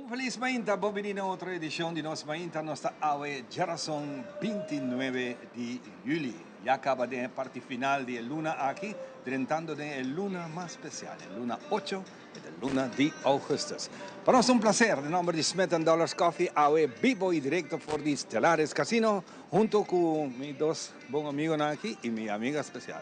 Un felis mainta, bon bini na otro edicion di nos mainta. Nos ta awe djarason 29 di juli. Ya caba den e parti final di e luna aki, drentando den e luna mas special, e luna ocho, e ta luna di augustus. Pa nos ta un placer, den nomber di Smith and Dollars Coffee, awe bibo y directo for di Stellaris Casino, hunto cu mi dos bon amigonan aki y mi amiga special.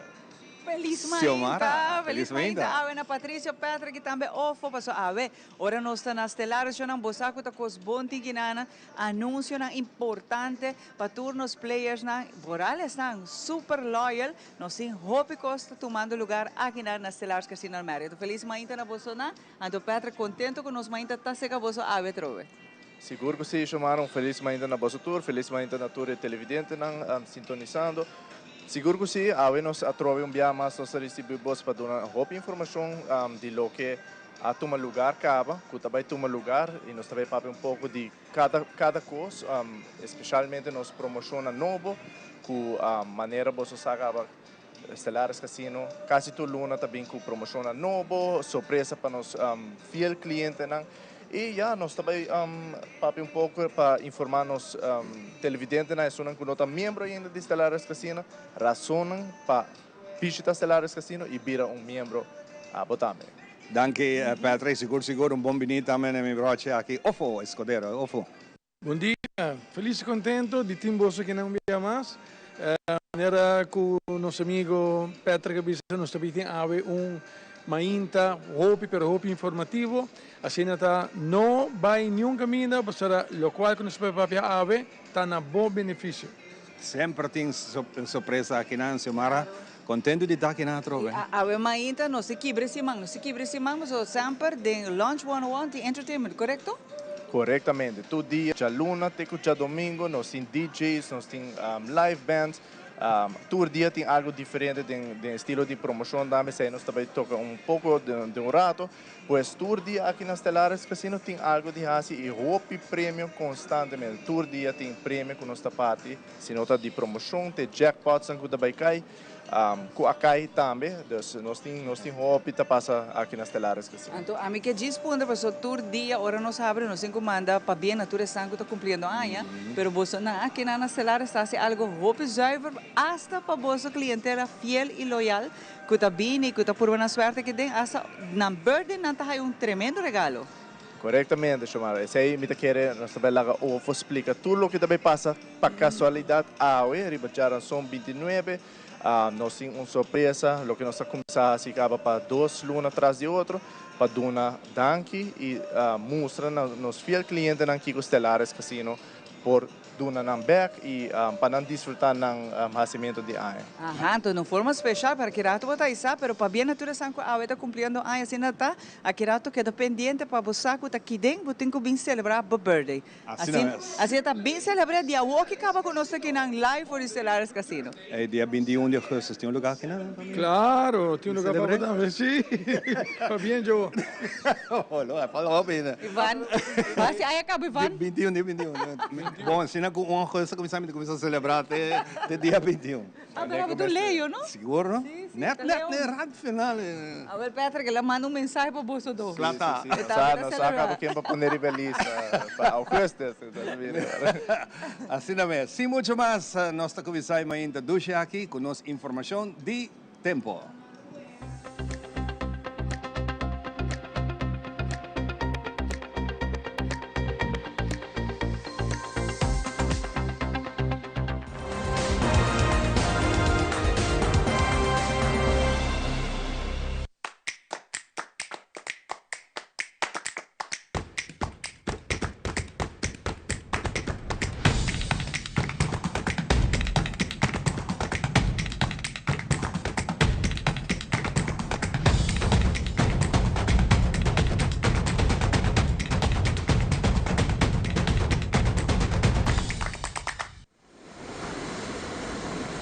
Felis mainta, felis mainta awe na Patricio, Patrick y tambe Ofo, paso awe ora nos ta na Stellaris shonan bo sa cu ta cos bon tin kinana, anuncionan importante pa tur nos playersnan, vooral esnan super loyal, nos tin hopi cos ta tumando lugar akinan na Stellaris Casino Almeria. Felis mainta na bosonan, anto Patrick contento cu nos mainta ta seca boso awe atrobe. Sigur cu si, Xiomara, un felis mainta na boso tur, felis mainta na tur e televidentenan sintonisando. Sigur cu si, awe nos atrobe un bia mas nos ta ricibi bos pa duna hopi informacion di loke a tuma lugar caba, cu ta bay tuma lugar y nos ta bay papia un poco di cada cada cos, especialmente nos promocionnan nobo cu manera boso sa caba Stellaris Casino casi tur luna ta bin cu promocionnan nobo, sorpresa pa nos fiel clientenan. Y ya, nos ta bay papia un poco pa informa nos televidentenan, esunnan cu no ta miembro ainda di Stellaris Casino, rasonnan pa bishita Stellaris Casino y bira un miembro abo tambe. Danki Patrick, sigur sigur un bon bini tambe na mi broche aki, Ofo Escudero, Ofo. Bon dia, felis y contento di tin boso akinan un bia mas. Manera cu nos amigo Patrick a bisa nos ta bin tin awe un mainta hopi pero hopi informativo. Asina ta no bay niun caminda pasobra locual cu nos ta papia awe ta na bo beneficio. Semper tin sorpresa akinan, Xiomara. Contento di ta akinan atrobe. Awe mainta nos ta kibra e siman, nos ta kibra e siman pasobra semper den Lunch 101 tin entertainment, corecto? Korektamente. Tur dia, djaluna te ku djadomingo, nos tin DJ's, nos tin live bands. Tur dia tin algu diferente den den estilo di promoshon tambe. Esei nos ta bai toka un poko den un rato. Pues tur dia aki na Stellaris Casino tin algu di hasi i hopi premio konstantemente. Tur dia tin premio ku nos ta parti, si no ta di promoshon te jackpotsnan ku ta bai kai. Cu a cay tambe, dus nos tin nos tin hopi ta pasa aki na Stellaris Casino. Anto ami ke djis puntra paso tur dia ora nos habri nos tin cu manda pabien na tur esnan cu ta cumpliendo aña, pero boso nan aki nan na Stellaris ta haci algo hopi zuiver hasta pa boso clientela fiel y loyal cu ta bini cu ta purba nan suerte aki den hasta nan birthday nan ta haya un tremendo regalo. Corectamente Xiomara, esey mi ta kere nos ta bay laga Ofo splica tur loke ta bay pasa. Pa casualidad awe riba djaranson 29 nos tin un sorpresa, loke nos ta cuminsa haci caba pa dos luna tras di otro pa duna danki y mustra na nos fiel clientenan kico Stellaris Casino por duna nan bek y pa nan disfruta nan hacimento di aña. Aha, enton un forma special para ki rato bo ta isa, pero pabia na tur esnan cu awe ta cumpliendo aña asina ta, aki rato keda pendiente pa bo sa cu ta kiden bo tin cu bin celebra bo birthday. Asina mes. Asina ta bin celebra dia awo ki caba cu nos ta kinan live for di Stellaris Casino. E dia 21 di augustus tin un lugar kinan tambe? Claro, tin un lugar pa bo tambe, si. Pabien Joe. Lo a fala hopi ainda. Ivan, Ivan si aña caba Ivan. 21, dia 21. Bon, asina cu un augustus a cuminsa mi ta cuminsa celebra te te dia 21. Ah, pero abo ta un leo, no? Sigur, no? Si, si, Net, ta net, leon. net rant final. Awel Patrick, el a manda un mensahe pa boso dos. Kla ta. Si, si, si. Nos sa caba ken pa pone riba e lista pa augustus. Asina mes. Sin mucho mas, nos ta cuminsa e mainta dushi aki cu nos informacion di tempo.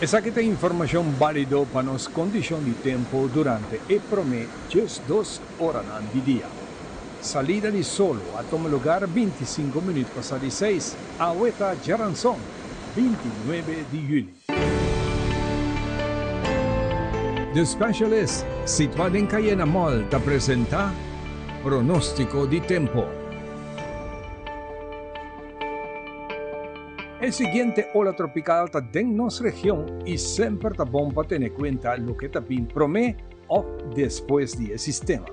Esaki ta informashon bálido pa nos kondishon di tempu durante e promé 12 oranan di dia. Salida di solo a tuma lugar 25 minüt pasá di seis, awe ta djaranson, 29 di yüli. The Specialist, situá den Cayena Mall, ta presentá pronóstiko di tempu. E siguiente ola tropical ta den nos region y semper ta bon pa tene cuenta loke ta bin prome of despues di e sistema.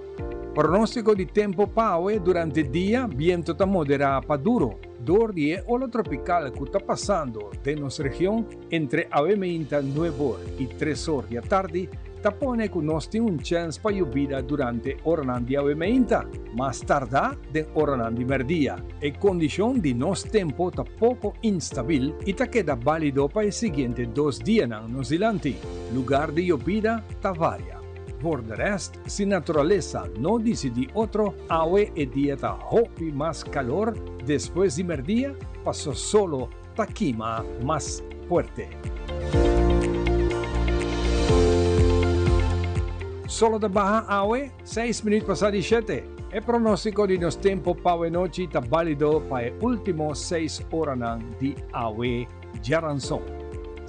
Pronostico di tempo pa awe durante dia, biento ta modera pa duro door di e ola tropical cu ta pasando den nos region entre awe meinta nuebe or y tres or di atardi, ta pone cu nos tin un chens pa yobida durante oranan di awe meinta, mas tarda den oranan di merdia. E condicion di nos tempo ta poco instabil y ta keda balido pa e siguiente dos dianan nos dilanti. Lugar di yobida ta varia. Voor de rest, si naturalesa no dicidi otro, awe e dia ta hopi mas calor despues di merdia, paso solo ta kima mas fuerte. Solo ta baha awe seis minuut pasa di shete. E pronostico di nos tempo pa awe nochi ta balido pa e ultimo seis oranan di awe djaranson.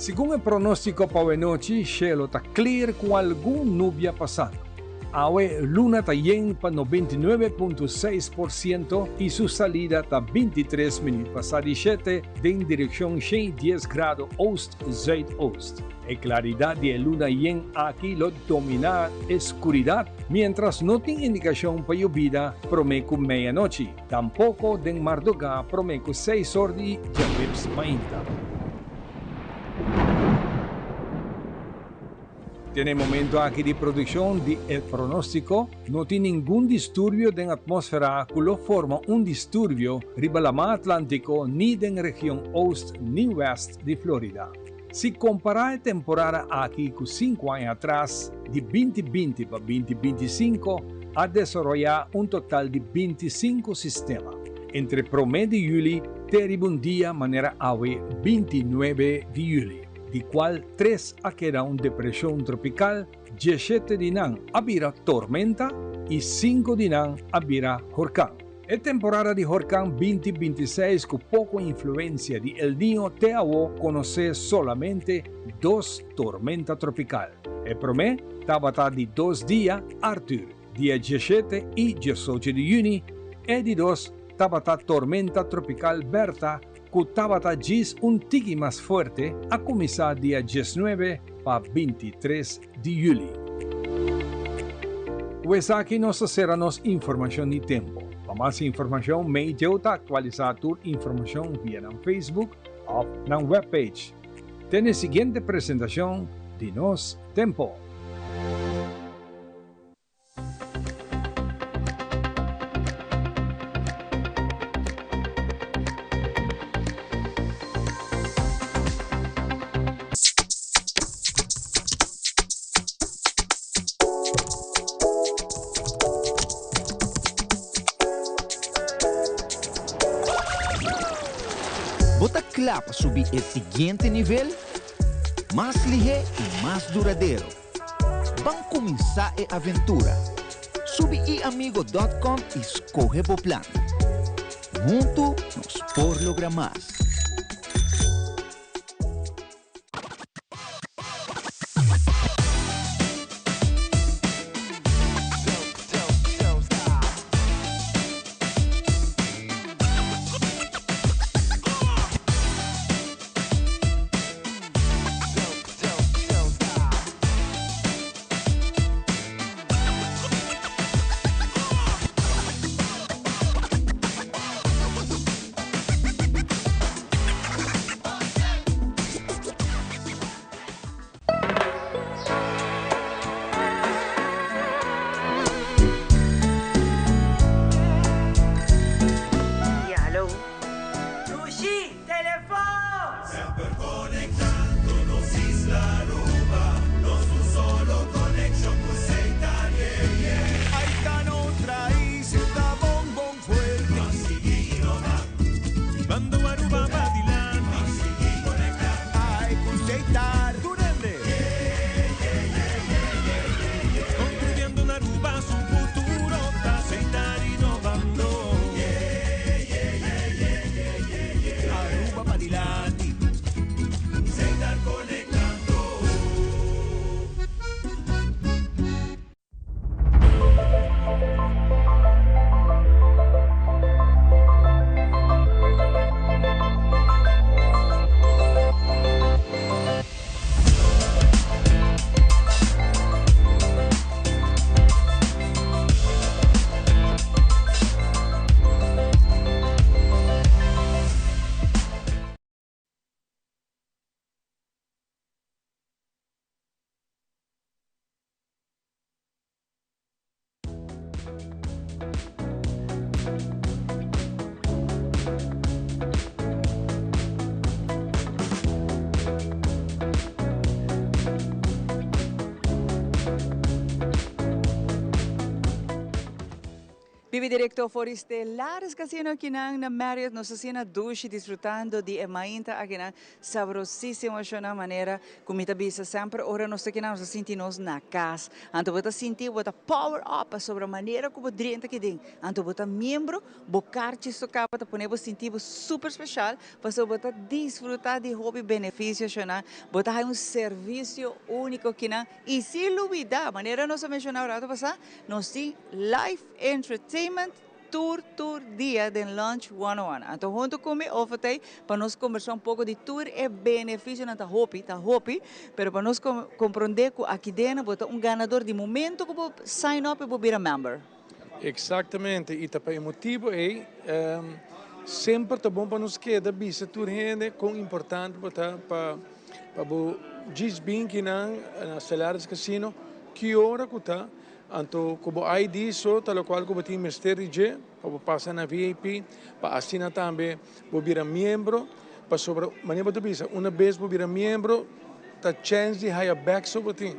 Segun e pronostico pa awe nochi, shelo ta clear cu algun nubia pasando. Awe luna ta yen pa 99.6% i su salida ta 23 minuut pasá di shete den direkshon 110 grado oost-zuidoost. E klaridat di e luna yen aki lo dominá e skuridat, miéntras no tin indikashon pa yobida promé ku meianochi, tampoko den mardugá promé ku seis or di djaweps mainta. Den e momento aki di produccion di e pronostico, no tin ningun disturbio den atmosfera cu lo forma un disturbio riba Lama Atlantico ni den region oost ni west di Florida. Si compara e temporada aki cu 5 aña atras, di 2020 pa 2025, a desaroya un total di 25 sistema. Entre prome di juli te riba un dia manera awe 29 di juli, di cual tres a keda un depresion tropical, 17 di nan a bira tormenta y 5 di nan a bira horcan. E temporada di horcan 2026 cu poco influencia di El Niño te awo conoce solamente dos tormenta tropical. E prome tabata di 2 dia, Arthur, dia 17 y 18 di juni, e di dos tabata tormenta tropical Berta, cu tabata djis un tiki mas fuerte, a cuminsa dia 19 pa 23 di juli. Pues aki nos ta sera nos informacion di tempo. Pa mas informacion, Meteo ta actualisa tur informacion via nan Facebook of nan webpage. Te e siguiente presentacion di Nos Tempo. Bo ta cla pa subi e siguiente nivel? Mas lihe y mas duradero. Ban cuminsa e aventura. Subi iamigo.com y scoge bo plan. Hunto nos por logra mas. Bibi directo for di Stellaris Casino akinan na Marriott. Nos asina dushi disfrutando di e mainta akinan. Sabrosísimo shona manera ku mi ta bisa semper ora nos ta kinan nos ta sinti nos na kas. Anto bo ta sinti bo ta power up pasobra manera ku bo drenta kiden. Anto bo ta miembro, bo karchi so kaba ta pone bo sinti bo super speshal pasobra bo ta disfruta di hopi benefisio shona. Bo ta haña un servisio úniko kinan i sin lubida manera nos a menshoná un rato pasá nos tin live entertainment. Tur tur dia den Lunch 101. Anto hunto cu mi Ofatey pa nos combersa un poco di tur e beneficionan ta hopi, ta hopi, pero pa nos compronde cu aki dena bo ta un ganador di momento cu bo sign up y bo bira member. Exactamente, y ta pa e motibo ey semper ta bon pa nos keda bisa tur hende con importante bo ta pa pa bo djis bin kinan na Stellaris Casino ki ora cu ta. Anto ku bo ID so ta lokual ku bo tin mester di dje pa bo pasa na VIP pa asina tambe bo bira miembro pasobra manera bo ta bisa una bes bo bira miembro ta chèns di haya bèk so bo tin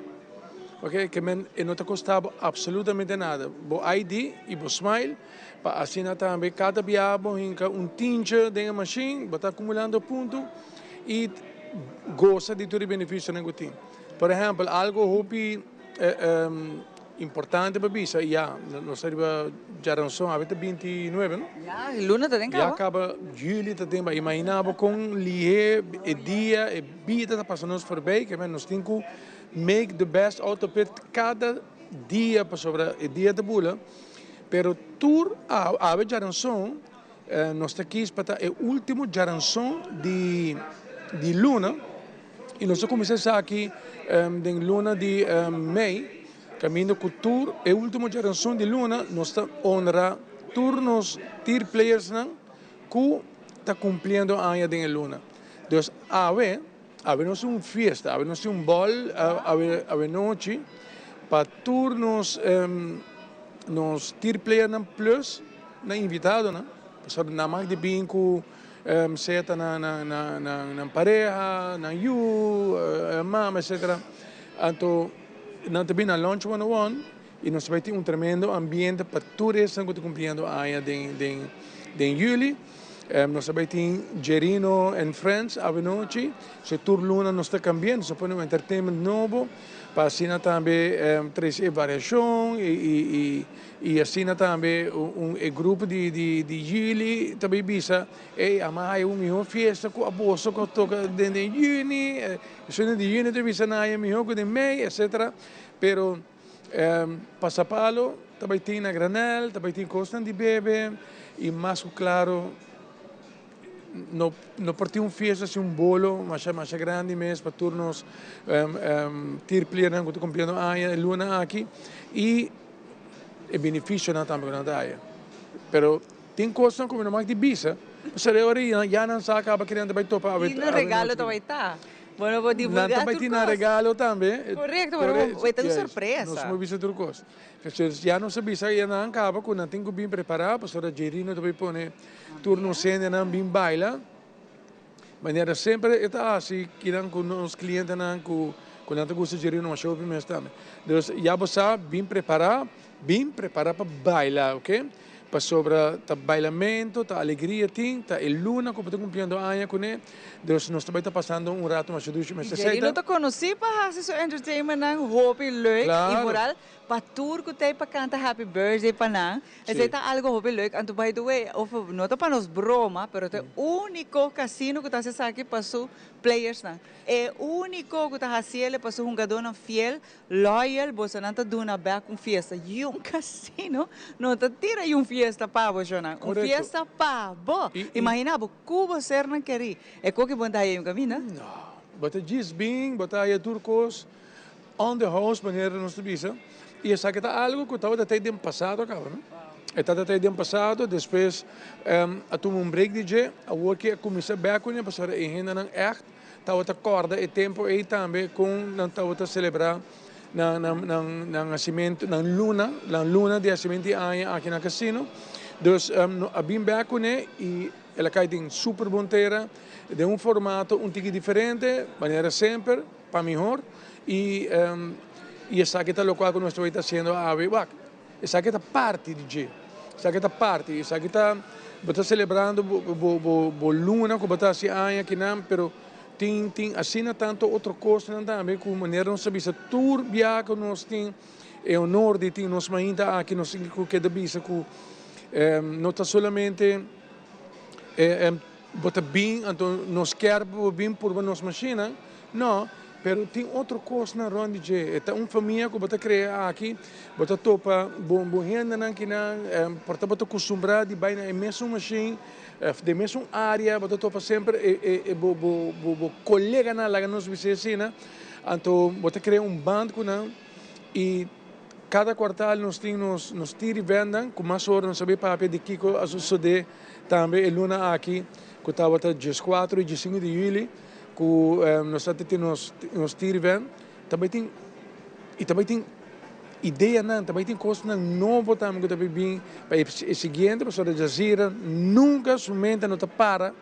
oke ke men e no ta kosta bo apsolutamente nada bo ID i bo smile pa asina tambe kada bia bo hinka un tinche den e mashin bo ta akumulando punto i gosa di tur e benefisionan ku tin por ehèmpel algo hopi. Importante pa bisa, ya, nos ta riba djaranson, awe ta 29, no? Ya, luna ta den kaba. Ya kaba, juli ta den, imagina bo kon lihé e dia, e bida ta pasa nos forbij, ke men nos tin ku make the best out of it kada dia pasobra e dia ta bula, pero tur awe djaranson nos ta kis pa ta e ultimo djaranson di luna. I nos a kuminsá esaki den luna di mei, kaminda ku tur e último djaranson di luna nos ta honra tur nos tier playersnan ku ta kumpliendo aña den e luna. Dus awe, awe nos tin un fiesta, awe nos tin un bòl awe awe nochi pa tur nos nos tier playernan plus nan invitadonan, pasobra nan mag di bin ku Sea ta nan pareha, nan yu, mama etcetera. Anto nan ta bin na Lunch 101 y nos ta bay tin un tremendo ambiente pa tur esnan cu ta cumpliendo aña den juli. Nos ta bay tin Jerino and Friends awenochi. So tur luna nos ta cambia, nos ta pone un entertainment nobo pa asina tambe trece e variacion y Y asina tambe un e grupo di di di juli ta bay bisa, ey ama haya un miho fiesta cu aboso cu a toca den den juni, esun di juni ta bisa nan haya miho cu den mei, etcetera. Pero pasapalo ta bay tin na granel, ta bay tin cosnan di bebe y mas cu claro no no por tin un fiesta sin un bolo masha masha grandi mes pa tur nos tierpliernan cu ta cumpliendo aña e luna aki y e beneficionan tambe cu nan ta haya. Pero tin cosnan cu mi no mag di bisa, pasobra e ora ya nan sa caba kinan ta bay topa awe. Tin nan regalo ta bay ta. Bo no por divulga tur cos. Nan ta bay tin nan regalo tambe. Correcto, pero bo bay ta un sorpresa. Nos no bisa tur cos. Entonces ya nos a bisa ya nan caba cu nan tin cu bin prepara, pasobra Jerino ta bay pone tur nos hendenan bin baila. Manera semper e ta hasi kinan ku nos klientenan ku ku nan ta gusta djeri nos shopi mes tambe. Dus ya bo sa bin prepará, bin prepará pa baila oke. Pasobra ta bailamento, ta alegria tin, ta e luna ku bo ta kumpliendo aña kuné. Dus nos ta bai ta pasando un rato masha dushi mes. I djeri no ta konosí pa hasi su entertainmentnan hopi leuk i vooral pa tur ku ta ei pa kanta happy birthday pa nan. Esei ta algo hopi leuk. Anto by the way, of no ta pa nos broma, pero ta e unico casino cu ta haci esaki pa su playersnan. E unico cu ta haciele pa su hungadornan fiel, loyal, bosonan ta duna bek un fiesta. Y un casino no ta tira y un fiesta pa bo, shownan. Un fiesta pa bo. Imagina bo cu bo sernan keri. E koki bo no ta haya un caminda? No. Bo ta djis bin, bo ta haya tur cos. On the house manera nos ta bisa y esaki ta algo cu tabata tey den pasado caba no e tabata tey den pasado despues a tuma un break di dje awor ki a cuminsa bek cune pasobra e hendenan echt tabata corda e tempo ey tambe con nan tabata celebra nan nan hacimento nan luna nan luna di hacimento di aña aki na casino dus a bin bek cune y. El a kai den super bon tera, den un formato un tiki diferente, manera semper, pa mihor, y y esaki ta locual cu nos ta haciendo awe. Wak, esaki ta parti di dje, esaki ta parti, esaki ta, bo ta celebrando bo bo bo bo luna cu bo ta haci aña akinan, pero tin tin asina tanto otro cosnan tambe cu manera nos ta bisa tur biaha cu nos tin e honor di tin nos mainta aki, nos tin cu keda bisa cu no ta solamente bo ta bin anto nos kier pa bo bin purba nos mashina, no, pero tin otro cosnan rond di dje. E ta un famia cu bo ta crea aki, bo ta topa bo bo hendenan kinan, por ta bo ta custumbra di bay na e mesun mashin, den mesun area, bo ta topa semper e e e bo bo bo coleganan, laga nos bisa asina, anto bo ta crea un band cu nan y cada cuartal nos tin nos nos tiri vendan cu mas ora nos a bay papia di kico a sucede tambe e luna aki cu tabata 14 y 15 di juli cu nos ta tin nos nos tiri ven, ta bay tin y ta bay tin ideanan, ta bay tin cosnan nobo tambe cu ta bay bin pa e siguiente, pasobra Jazeera nunca su mente no ta para,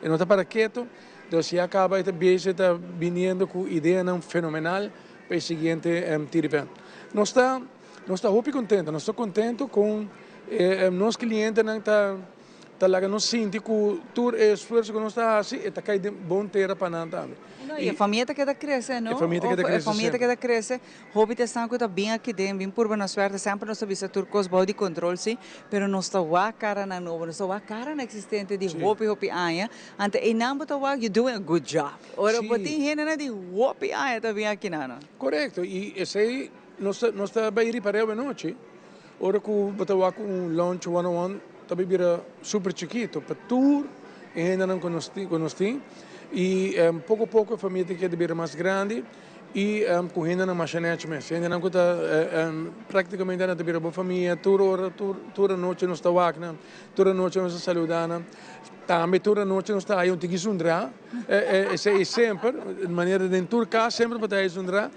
e no ta para keto, entonces ya caba e ta bezig ta biniendo cu ideanan fenomenal pa e siguiente tiri ven. Nos ta nos ta hopi contento, nos ta contento con nos clientenan ta ta laga nos sinti cu tur e esfuerzo cu nos ta haci e ta cay den bon tera pa nan tambe. No, y e famia ta keda crece, no? E famia ta keda crece E famia ta semper. keda crece. Hopi ta esnan cu ta bin aki den, bin purba nos suerte. Semper nos ta bisa tur cos bao di control, si, pero nos ta wak caranan nobo, nos ta wak caranan existente di hopi, hopi aña. Anto eynan bo ta wak, you doing a good job. Ora bo tin hendenan di hopi aña ta bin aki nan, no? Corecto, y esey nos ta, nos ta bay ripar'e awenochi. Ora ku bo ta wak un lunch one on one ta bay bira super chikito pa tur e hendenan ku nos tin ku nos tin y poko poko e famia tin keda bira mas grandi y ku hendenan masha nechi mes hendenan ku ta praktikamente nan ta bira bo famia tur ora tur tur anochi nos ta wak nan tur anochi nos ta saluda nan tambe tur anochi nos ta haya un tiki zundra esei semper manera den tur kas semper bo ta haya zundra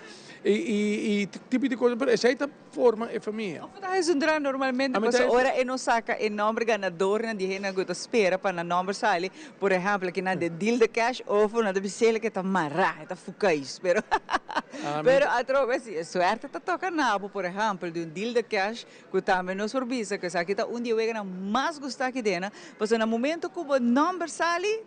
y y tipo di cosa pero esei ta. Forma e famia. Of ta hezundra normalmente pasobra ora e no saca e nomber ganadornan di hendenan cu ta spera pa nan nomber sali, por ehempel aki nan de deal de cash of nan ta bisele cu e ta mara, e ta fucais, pero pero atrobe si e suerte ta toca na bo, por ehempel di un deal de cash cu tambe nos por bisa cu esaki ta un di e weganan mas gusta aki den nan, pasobra na momento cu bo nomber sali,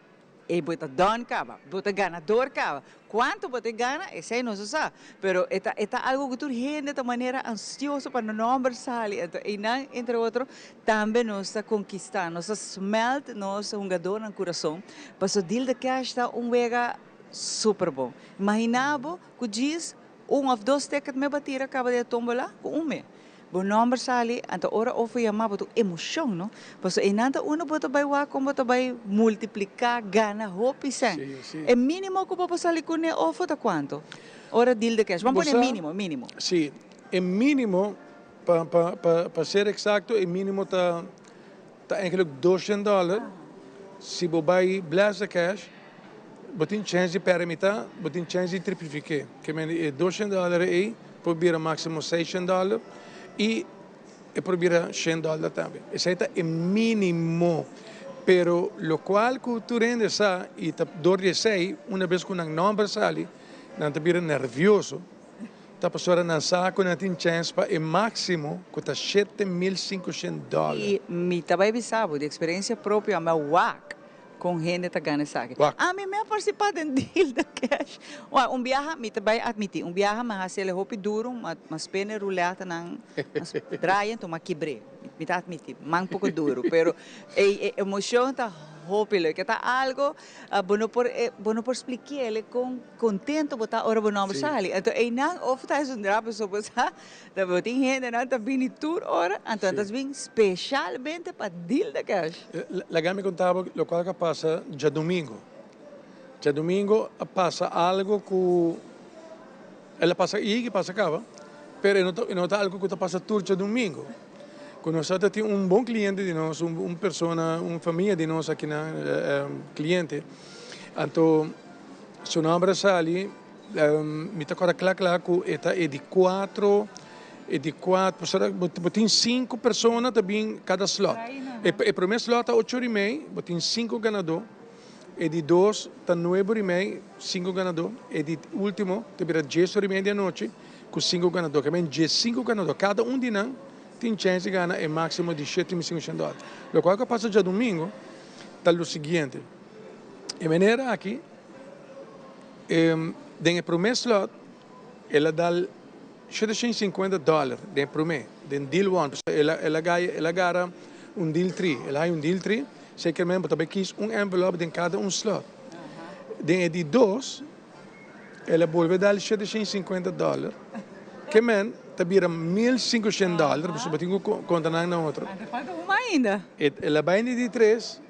E bo ta done caba, bo ta ganador caba. Cuanto bo ta gana, esey no se sa. Pero e ta, e ta algo cu tur hende ta manera ansioso pa nan nomber sali. Enton eynan, entre otro, tambe nos ta conquista, nos ta smelt nos hungadornan curason. Paso Deal the Cash ta un wega super bon. Imagina bo cu djis un of dos ticket me bo a tira caba di e tombola cu un me. Bo nomber sali, anto ora ofo yama bo ta un emocion, no? Pasobra einan ta unda bo ta bai wak con bo ta bai multiplica, gana hopi cen. E minimo cu bo por sali cune ofo ta cuanto? Ora deal de cash. Bo pone e minimo, e minimo. Si, e minimo, pa pa pa pa ser exacto, e minimo ta ta eigenlijk 200 dollar. Si bo bai bless the cash, bo tin chance di perde mitad, bo tin chance di triplifique. Ke men e 200 dollar ei por bira máximo 600 dollar y e por bira 100 dollar tambe. Esei ta e mínimo. Pero locual cu tur hende sa y ta door di esei, una bes cu nan nomber sali, nan ta bira nervioso, ta pasobra nan sa cu nan tin chance pa e máximo cu ta 7500 dollar. Y mi ta bay bisa bo di experiencia propio, ami a wak Con hende ta gana esaki? Ami mi a participa den deal de cash. Wak, un biaha, mi ta bay admiti, un biaha mi a haci el hopi duro, ma ma spende e ruletanan, ma draai enton mi a kibr'é. Mi ta admiti, man poco duro, pero e e emocion ta hopi leuk. E ta algo, bo no por, bo no por spliki'el con contento bo ta ora bo nomber sali. Enton eynan of ta esun drape so bo sa. Ta bo tin hendenan ta bini tur ora, anto nan ta bin specialmente pa deal de cash. Laga mi conta bo locual cu a pasa djadomingo. Djadomingo a pasa algo cu el a pasa y pasa caba, pero e no ta e no ta algo cu ta pasa tur djadomingo. Cu nos ta tin un bon cliente di nos, un persona, un famia di nos akinan cliente, anto su nomber a sali. Mi ta kòrda kla kla ku e ta e di kuatro. E di kuater, pasobra bo tin sinku persona ta bin kada slot. E promé slot ta ocho ora i mei, bo tin sinku ganadó. E di dos ta nuebe ora i mei, sinku ganadó. E di último ta bira dies ora i mei di anochi ku sinku ganadó. Ke men diesinku ganadó. Kada un di nan tin chèns di gana e máksimo di 7500 dòler. Lokual ku a pasa djadumingu ta lo siguiente, e manera aki den e promé slot el a dal 750 dòler den e promé, den deal one, pasobra el a el a gaya el a gara un deal tri, el a haña un deal tri, sekermente bo ta bai kis un envelop den kada un slot. Den e di dos el a bolbe dal 750 dòler, ke men ta bira 1500 dòler, pasobra bo tin ku konta nan na otro. Anto falta un ainda. El a bai den e di tres,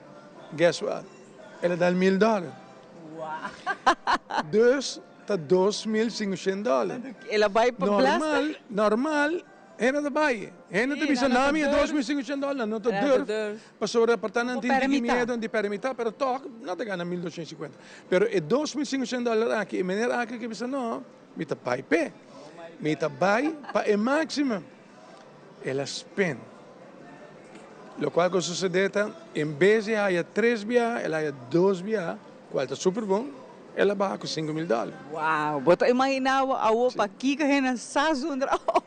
guess what, el a dal 1000 dòler. Dus ta 2500 dòler. El a bai pa Normal, normal, hende ta bai. Hende ta bisa nami e 2500 dòler, nan no ta durf. Pasobra por ta nan tin tiki miedo di pèrdè mitad, pero tòg nan ta gana 1250. Pero e 2500 dòler aki, e meneer aki ke bisa no, mi ta bai p'e. Mi ta bai pa e máximo. El a spend. Lokual ku a sosodé ta, en bes di haya tres biaha, el haya dos biaha, kual ta super bon, el a baha ku 5000 dòler. Wow! Bo ta imaginá bo awo pakiko hende sa zundra òf?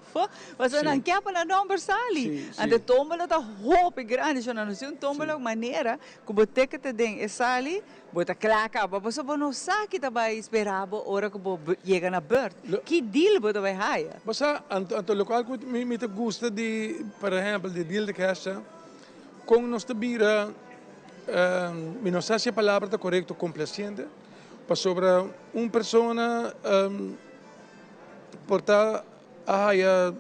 Pasobra nan ke pa nan nòmber sali. Anto e tómbola ta hopi grandi. So nan no si un tómbola manera ku bo teken ta den e sali, bo ta kla kaba. Pasobra bo no sa ki ta bai spera bo ora ku bo yega na bùrt. Ki deal bo ta bai haya? Bo sa, anto lokual ku mi ta gusta di, por ehèmpel, di deal di cash ta, kon nos ta bira, mi no sa si e palabra ta korekto, komplasiente, pasobra un persona por ta a haya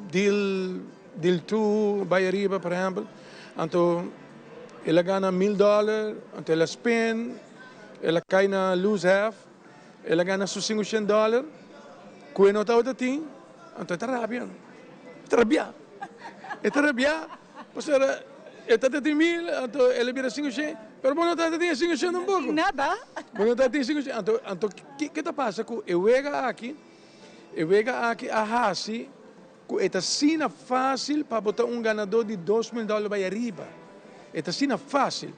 deal, deal two bai ariba, por ehèmpel, anto el a gana mil dòler, anto el a spend, el a kai na lose half, el a gana su 500 dòler, ku e no tabata tin, anto e ta rabia, e ta rabia, e ta rabia, pasobra e tabata tin mil, anto el a bira 500, pero bo no tabata tin e 500 tampoko. Nada. Bo no tabata tin e 500, anto, anto ke ta pasa ku e wega aki, E wega aki a hasi ku e ta asina fásil pa bo ta un ganadó di 2000 dòler bai ariba. E ta asina fásil.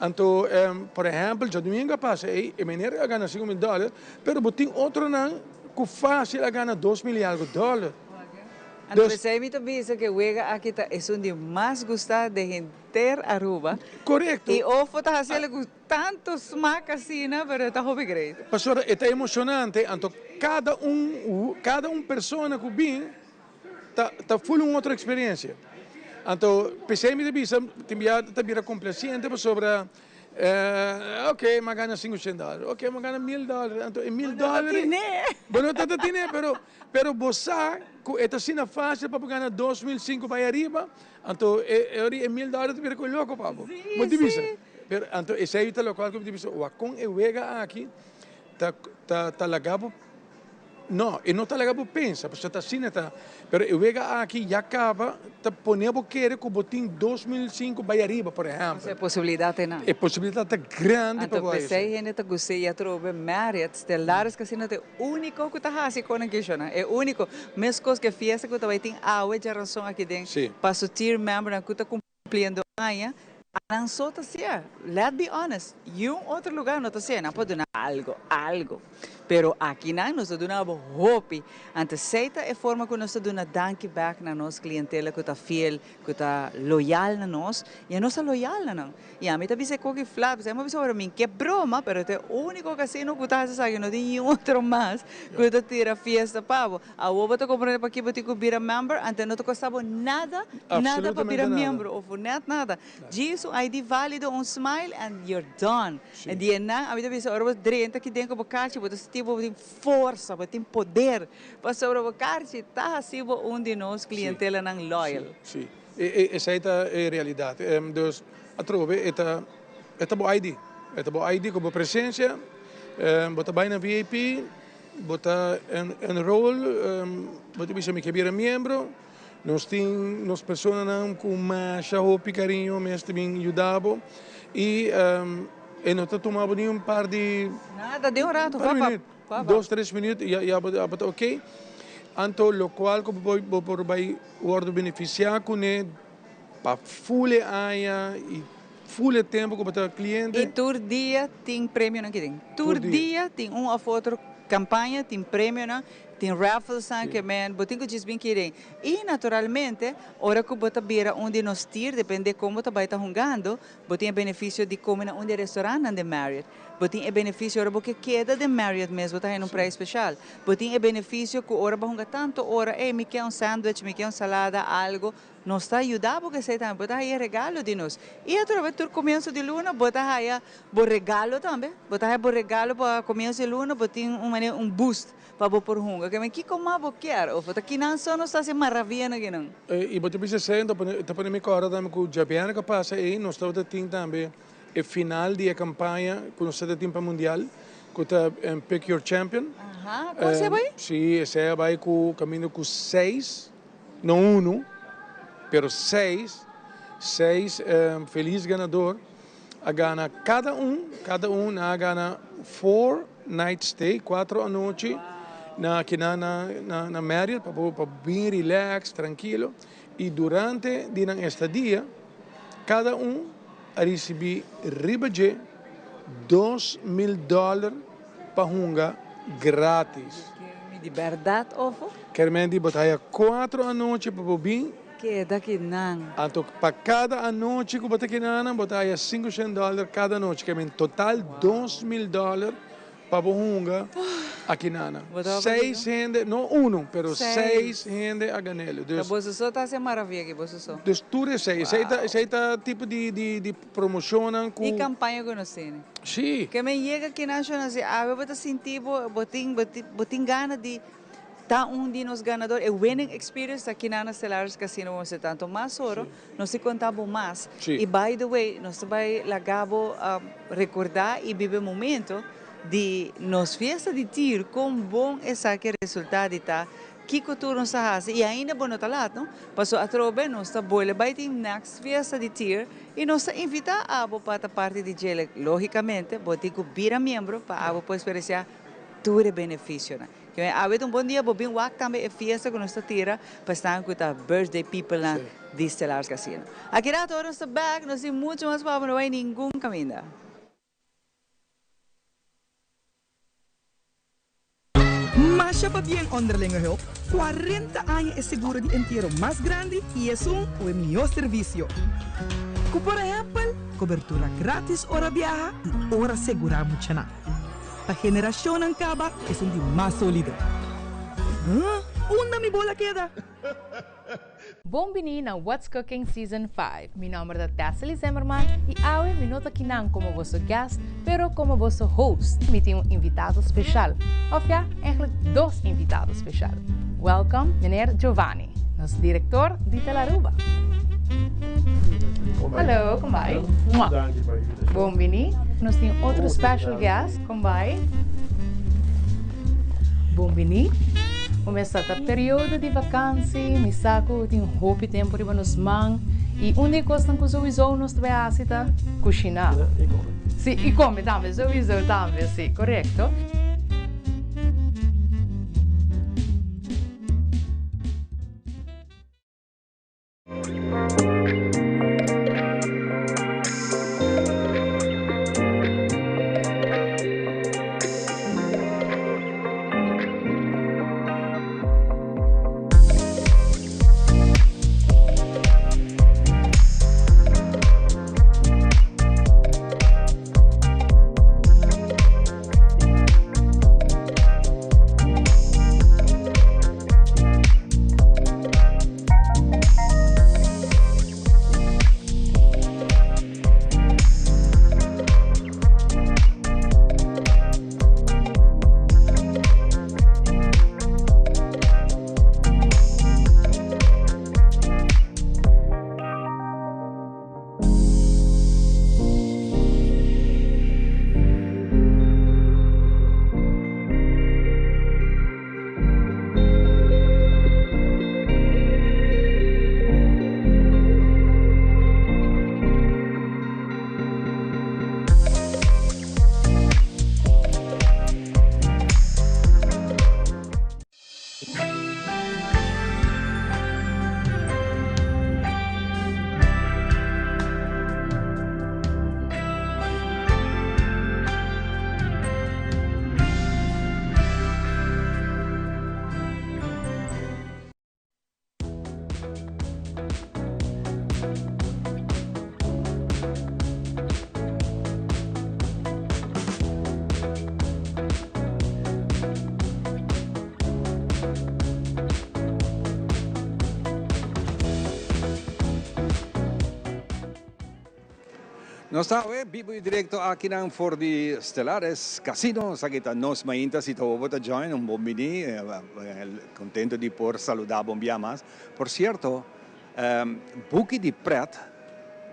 Anto, por ehèmpel, djadumingu a pasa ei, e meneer a gana 5000 dòler, pero bo tin otronan ku fásil a gana 2000 i algu dòler. Anto p'esei mi ta bisa ku e wega aki ta esun di mas gustá den henter Aruba. Korekto. I ofo ta hasiel ku Tanto smak asina, pero e ta hopi great. Pasobra e ta emocionante, anto cada un cada un persona cu bin ta ta ful un otro experiencia. Anto p'esey mi ta bisa tin bia ta bira complaciente pasobra ok mi a gana 500 dollar, ok mi a gana 1000 dollar, anto e 1000 dollar Bo no ta tine. Bo no ta tine pero pero bo sa cu e ta asina facil pa bo gana 2000 cinco bay ariba, anto e ora e 1000 dollar ta bira cu loco pa bo. Bo ta bisa. Pero anto esei ta lokual ku mi ta bisa, wak kon e wega aki ta ta ta laga bo, no, e no ta laga bo pensa, pasobra ta asina ta, pero e wega aki ya kaba ta pone bo kere ku bo tin 2005 bai ariba, por ehèmpel. E posibilidat ta nan. E posibilidat ta grandi pa Anto bo p'esei esei. hende ta gust'é i atrobe Marriott Stellaris Casino ta e úniko ku ta hasi kon aki shona, e úniko. Meskos ku e fiesta ku ta bai tin awe djarason aki den pa su tier membernan ku ta Cumpliendo aña, nan so ta sea. Let be honest, yun otro lugar no ta sea, nan por duna algo, algo. Pero akinan nos ta duna bo hopi. Anto esey ta e forma cu nos ta duna danki bek na nos clientela cu ta fiel, cu ta loyal na nos, y nos ta loyal na nan. Y ami ta bisa e koki flat, pasobra mi a bisa ora mi ke broma, pero ta e unico casino cu ta haci esaki, no tin niun otro mas cu ta tira fiesta pa bo. Awor bo ta comprende paki bo tin cu bira member, antes no ta costa bo nada, nada pa bira miembro, of net nada. Djis un ID valido, un smile and you're done. En di enan ami ta bisa ora bo drenta aki den cu bo carchi bo ta sinti bo tin forsa, bo tin poder, pasobra bo carchi ta haci bo un di nos clientelanan loyal. Si, si. Esey ta e realidad. Dus atrobe e ta e ta bo ID. E ta bo ID cu bo presencia, bo ta bay na VIP. Bo ta enroll, bo ta bisa mi ke bira miembro, nos tin nos personanan ku masha hopi kariño mes ta bin yuda bo i e no ta tuma bo ni un par di Nada, den un rato, par minuut, dos tres minuut ya ya bo ta ok. Anto lokual ku bo por bai wòrdu benefisiá kuné pa ful e aña i ful e tempu ku bo ta kliente. I tur dia tin premionan ki tin. Tur dia tin un òf otro kampaña, tin premionan, tin rafflesnan ke men bo tin ku djis bin kere. I naturalmente ora ku bo ta bira un di nos tier, depende kon bo ta bai ta hungando, bo tin e benefisio di kome na un di e restorantnan den Marriott. Bo tin e benefisio ora bo ke keda den Marriott mes, bo ta haña un prijs speshal. Bo tin e benefisio ku ora bo hunga tantu ora, ey, mi ke un sandwich, mi ke un salada, algo, nos ta yuda bo ku esei tambe. Bo ta haña e regalo di nos. I atrobe tur komienso di luna bo ta haña bo regalo tambe. Bo ta haña bo regalo pa komienso di luna, bo tin un manera, un boost pa bo por hunga. Ke men kiko mas bo kier? Of ta kinan so nos ta hasi maravianan kinan? I bo ta bisa esei, ta pone mi kòrda tambe ku djabièrnè ku a pasa ei nos tabata tin tambe E final di e campaña cu nos ta tin pa Mundial, cu ta Pick Your Champion. Aha, con esey a bay? Si, esey a bay cu caminda cu seis, no uno, pero seis, seis feliz ganador a gana cada un, cada un nan a gana four night stay, cuatro anochi na aki na na Marriott pa bo pa bin relax, trankilo y durante di nan estadia cada un a risibí riba dje 2000 dòler pa hunga grátis. Kermi di bèrdat ofo? Kermen di bo ta haya kuatro anochi pa bo bin. Keda kinan. Anto pa kada anochi ku bo ta kinanan bo ta haya 500 dòler kada anochi. Kermen total 2000 dòler Pa bo hunga aki nana. Seis hende, no uno, pero seis hende a gan'el. Ta boso so ta haci maravia aki, boso so. Dus tur esey. Esey ta, esey ta tipo di, di, di promocionnan cu. Y campaña cu nos tene. Si. Ke men yega aki nan shon asi, awe bo ta sinti bo, bo tin, bo tin, bo tin gana di ta un di nos ganador. E winning experience ta aki nan na Stellaris Casino bo mester ta. Anto mas oro, nos tin conta bo mas. Si. Y by the way, nos ta bay laga bo recorda y biba e momento di nos fiesta di tir, con bon esaki resulta di ta, kico tur nos ta haci, y ainda bo no ta laat no, paso atrobe nos ta bolbe bay tin next fiesta di tir y nos ta invita abo pa ta parti di djele, logicamente bo tin cu bira miembro pa abo por experiencia tur e beneficionan. Keme awe ta un bon dia bo bin wak tambe e fiesta cu nos ta tira pa esnan cu ta birthday peoplenan di Stellaris Casino. Aki rato ora nos ta back nos tin mucho mas pa abo no bay ningun caminda. Masha pabien Onderlinge Hulp, 40 aña e seguro di entiero mas grandi y esun cu e mihor servicio. Cu por ehempel, cobertura gratis ora biaha y ora segura muchanan. Pa generacionnan caba esun di mas solido. Huh? Unda mi bola keda? Bon bini na What's Cooking Season 5. Mi nomber ta Tessely Zimmerman y awe mi no ta kinan como boso guest, pero como boso host. Mi tin un invitado special, of ja, eigenlijk dos invitado special. Welcome, meneer Giovanni, nos director di Telaruba. Hallo, con bai? Bon bini. Nos tin otro special guest, con bai? Bon bini. Kumesa ta periodo di vakansi, mi sa ku tin hopi tempu riba nos man i un di e kosnan ku souiso nos ta bai hasi ta kushiná. I kome. Si, i kome tambe, souiso tambe, si, korekto. Nos ta awe bibo y directo akinan for di Stellares Casino. Esaki ta Nos Mainta. Si ta bo ta join, un bon bini. Contento di por saluda bon bia mas. Por cierto, Buki di Pret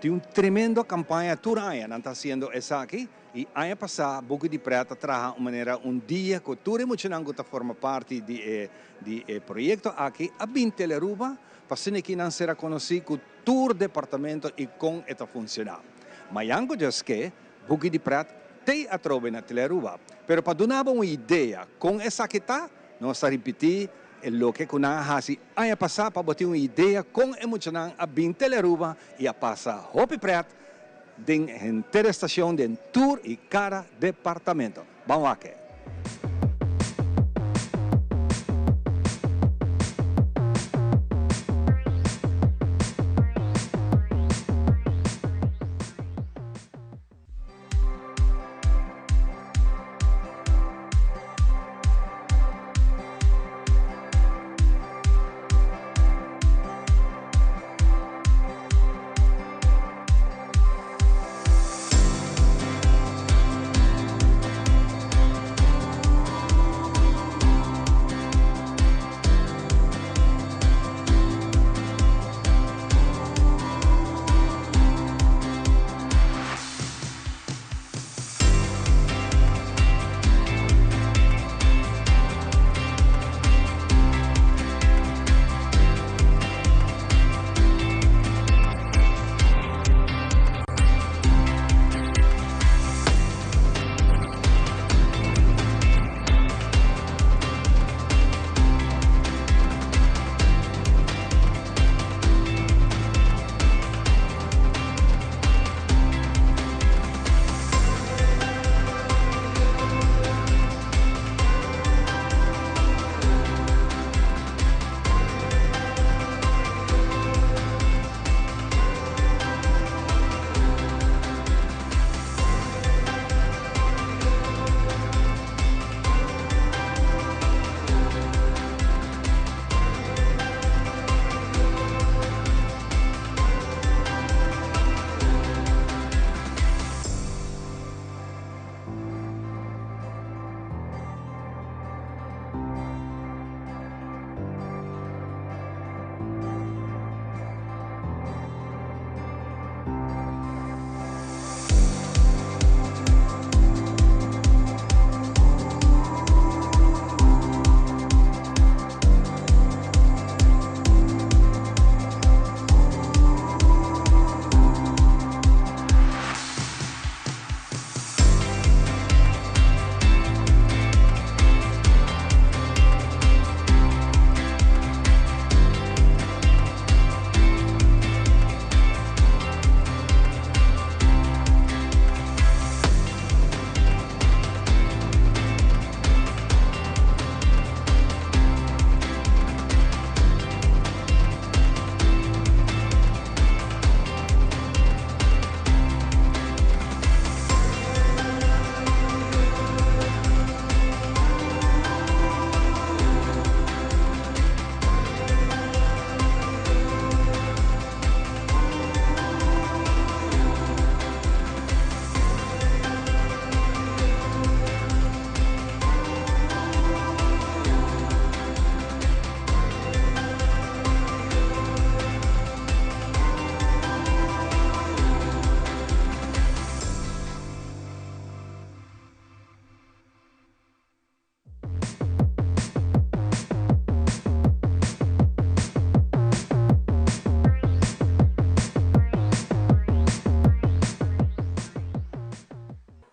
tin un tremendo campaña tur aña. Nan ta haciendo esaki. Y aña pasa Buki di Pret a traha un manera un dia cu tur e muchanan cu ta forma parti di e di e proyecto aki a bin Telearuba pa asina ki nan sera conoci cu tur departamento y con e ta funciona. Mayan cu Dios ke, Buki di Pret tey atrobe na Telearuba. Pero pa duna bo un idea con esaki ta, nos ta ripiti e loke cu nan a haci aña pasa pa bo tin un idea con e muchanan a bin Telearuba y a pasa hopi pret den henter e stacion den tur y cada departamento. Ban wak e.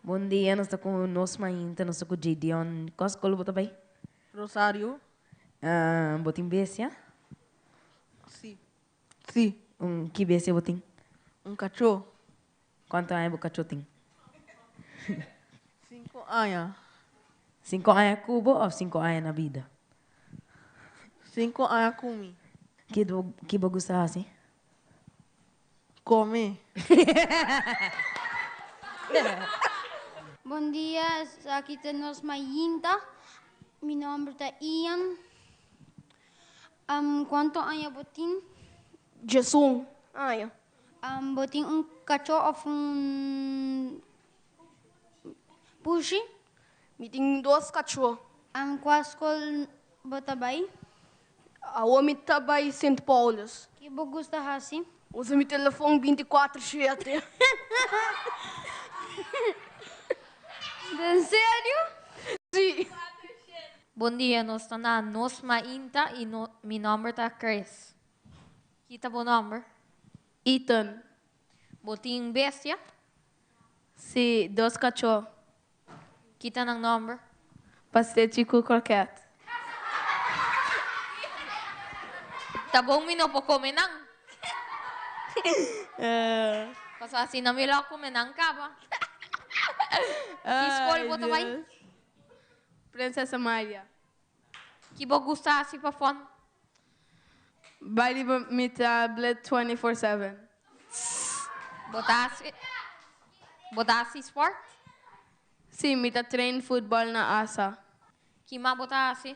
Bon dia, nos ta ku nos mainta, nos ta ku Gideon. Kua skol bo ta bai? Rosario. Bo tin bestia? Si. Si. Un ki bestia bo tin? Un kachó. Kuantu aña bo kachó tin? Sinku aña. Sinku aña ku bo òf sinku aña na bida? Sinku aña ku mi. Ki bo ki bo gusta hasi? Kome. Bon dia, esaki ta nos mayinta. Mi nomber ta Ian. Cuanto aña bo tin? Djesun aña. Bo tin un. kachó òf un pushi? Mi tin dos kachó. An kua skol bo ta bai? Awor mi ta bai Sint Paulus. Ki bo gusta hasi? Usa mi telefon bintikuater shete. Den serio? Si. Bon dia, nos ta na Nos Mainta y no, mi nomber ta Chris. Ki ta bo nomber? Ethan. Bo tin bestia? Si, dos kachó. Ki ta nan nomber? Pastechi ku kroket. Ta bon mi no por kome nan. Pasobra asina mi lo kome nan kaba. Ki skol bo ta bai? Princesa Amalia. Ki bo gusta hasi pa fon? Bai riba mi tablet 24/7. Bo ta hasi Bo ta hasi sport? Si, mi ta train futbol na asa. Kima bo ta hasi?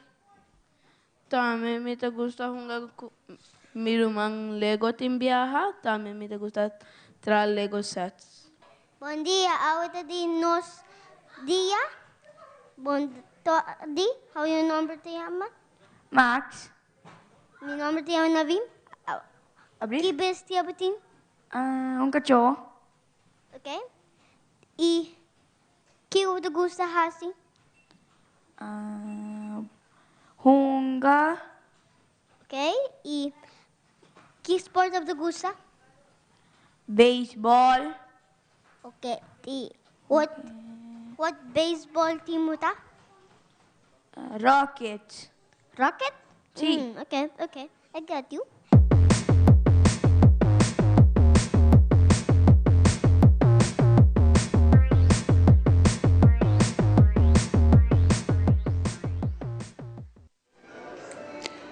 Tambe mi ta gusta hunga ku mi ruman Lego tin biaha, tambe mi ta gusta traha Lego sets. Bon dia, awe ta di nos dia. Bon di, how your nomber te yama? Max. Mi nomber te yama Navim. Ki bestia bo tin? Un kachó. Ok. I kiko bo ta gusta hasi? Hunga. Ok. I ki sport bo ta gusta? Beisbòl. Ok. I what what baseball team bo ta? Rockets. Rocket? Sí. Ok, ok. I got you.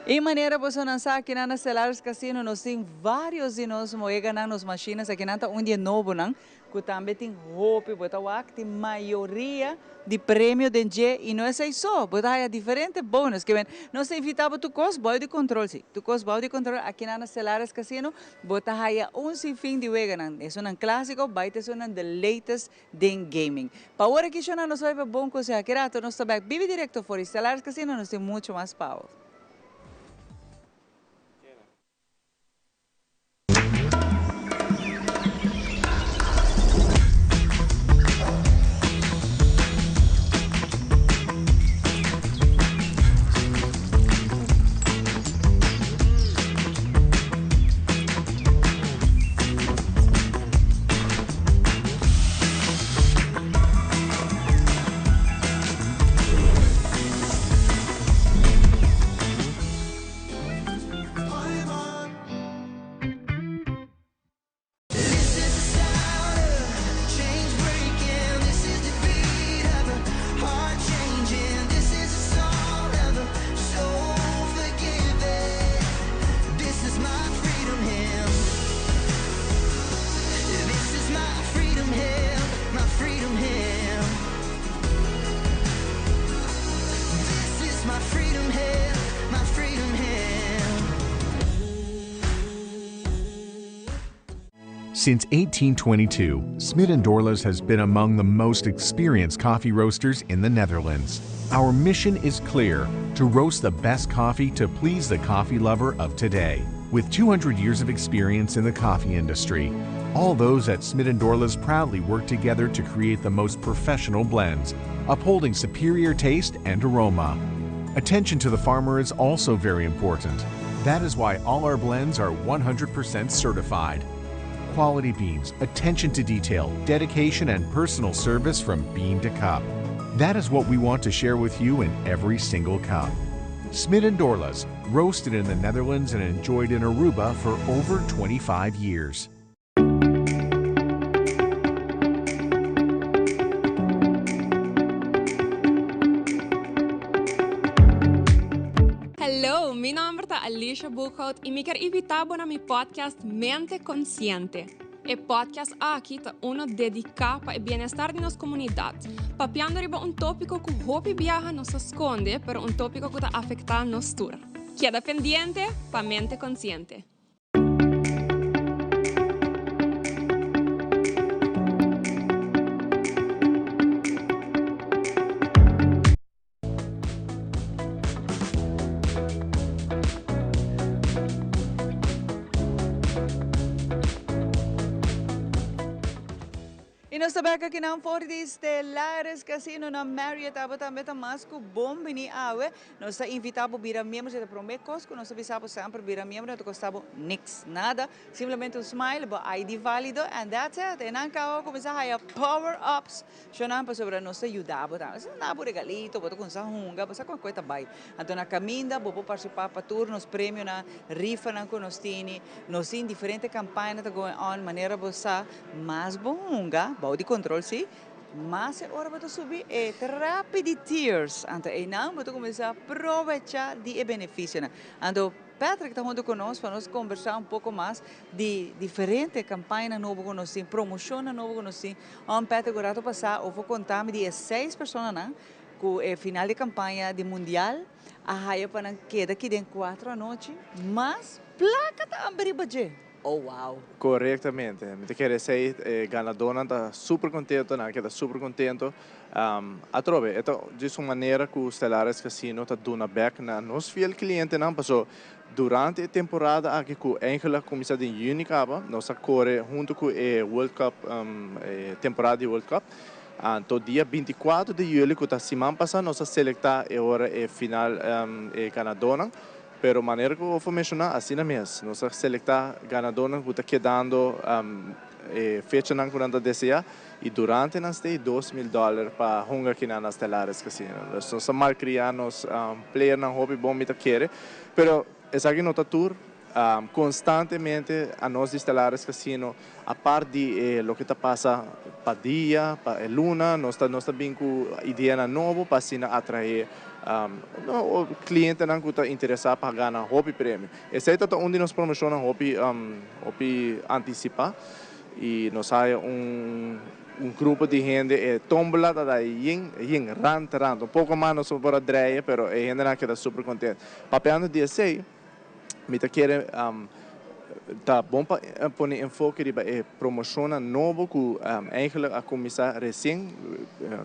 E manera bosonan sa akinan na Stellaris Casino nos tin varios di nos moeganan, nos machines akinan ta un di e nobonan Cu tambe tin hopi, bo ta wak tin mayoria di premio den dje y no esey so, bo ta haya diferente bonus. Ke men, nos ta invita bo tur cos bao di control, si, tur cos bao di control aki na Stellaris Casino, bo ta haya un sin fin di weganan, esunnan clasico bay ta esunnan the latest den gaming. Pa ora ki shona nos bay pa bon conseho, aki rato nos ta bek bibi directo for di Stellaris Casino, nos tin mucho mas pa bo. Since 1822, Smit & Dorlas has been among the most experienced coffee roasters in the Netherlands. Our mission is clear, to roast the best coffee to please the coffee lover of today. With 200 years of experience in the coffee industry, all those at Smit & Dorlas proudly work together to create the most professional blends, upholding superior taste and aroma. Attention to the farmer is also very important. That is why all our blends are 100% certified. Quality beans, attention to detail, dedication, and personal service from bean to cup. That is what we want to share with you in every single cup. Smit & Dorlas, roasted in the Netherlands and enjoyed in Aruba for over 25 years. Hello, mi nomber ta Alicia Boekhout y mi kier invita bo na mi podcast Mente Consciente. E podcast aki ta uno dedica pa e bienestar di nos comunidad, papiando riba un topico cu hopi biaha nos ta sconde, pero un topico cu ta afecta nos tur. Keda pendiente pa Mente Consciente. Nos ta bek akinan for di Stellaris Casino na Marriott. Abo tambe ta mas ku bon bini awe. Nos ta invita bo bira miembro. Si ta prome kos ku nos ta bisa bo semper, bira miembro no ta kosta bo niks, nada. Simplemente un smile, bo ID valido and that's it. E nan kaba bo kuminsa haya power ups. Shonnan pasobra nos ta yuda bo tambe. Nos ta duna bo regalito, bo ta kuminsa hunga, bo sa kon ku e ta bai. Anto na kaminda bo por partisipá pa tur nos premionan, rifanan ku nos tini. Nos tin diferente kampaña ta going on manera bo sa. Mas bo hunga, bou di control si, mas e ora bo ta subi e trapi di tiers. Anto einan bo ta cuminsa probecha di e beneficionan. Anto Patrick ta hunto cu nos pa nos conversa un poco mas di diferente campañanan nobo cu nos tin, promocionnan nobo cu nos tin. Om Patrick, un rato pasa of bo conta mi di e seis personanan cu e final di campaña di mundial a haya pa nan keda aki den cuatro anochi, mas placa ta amber riba dje. Oh wow. Korektamente. Mi ta kere esei e ganadónan ta super kontento, nan a keda super kontento. Atrobe, e ta djis un manera ku Stellaris Casino ta duna bèk na nos fiel klientenan, paso durante e temporada aki ku eigenlijk a kuminsá den yüni kaba, nos a kore huntu ku e World Cup, e temporada di World Cup. Anto dia 24 di yüli ku ta siman pasá nos a selektá e ora e final e ganadónan. Pero manera ku bo menshoná, asina mes. Nos a selektá ganadónan ku ta kedando e fechanan ku nan ta deseá i durante nan stay 2000 dòler pa hunga kinan na Stellaris Casino. Dus nos a malkriá nos playernan hopi bon mi ta kere. Pero esaki no ta tur. Konstantemente anos di Stellaris Casino apart di e loke ta pasa pa dia, pa e luna, nos ta nos ta bin ku ideanan nobo pa asina atraé klientenan ku ta interesá pa gana hopi premio. Esei ta ta un di nos promoshonnan hopi hopi antisipá i nos haya un un grupo di hende e tómbola ta da yen yen rant rant. Un poko mas nos por a dreia pero e hendenan a keda super kontent. Papiando di esei. Mi ta kere ta bon pa pone enfoke riba e promoshonnan nobo ku eigenlijk a kuminsá resien,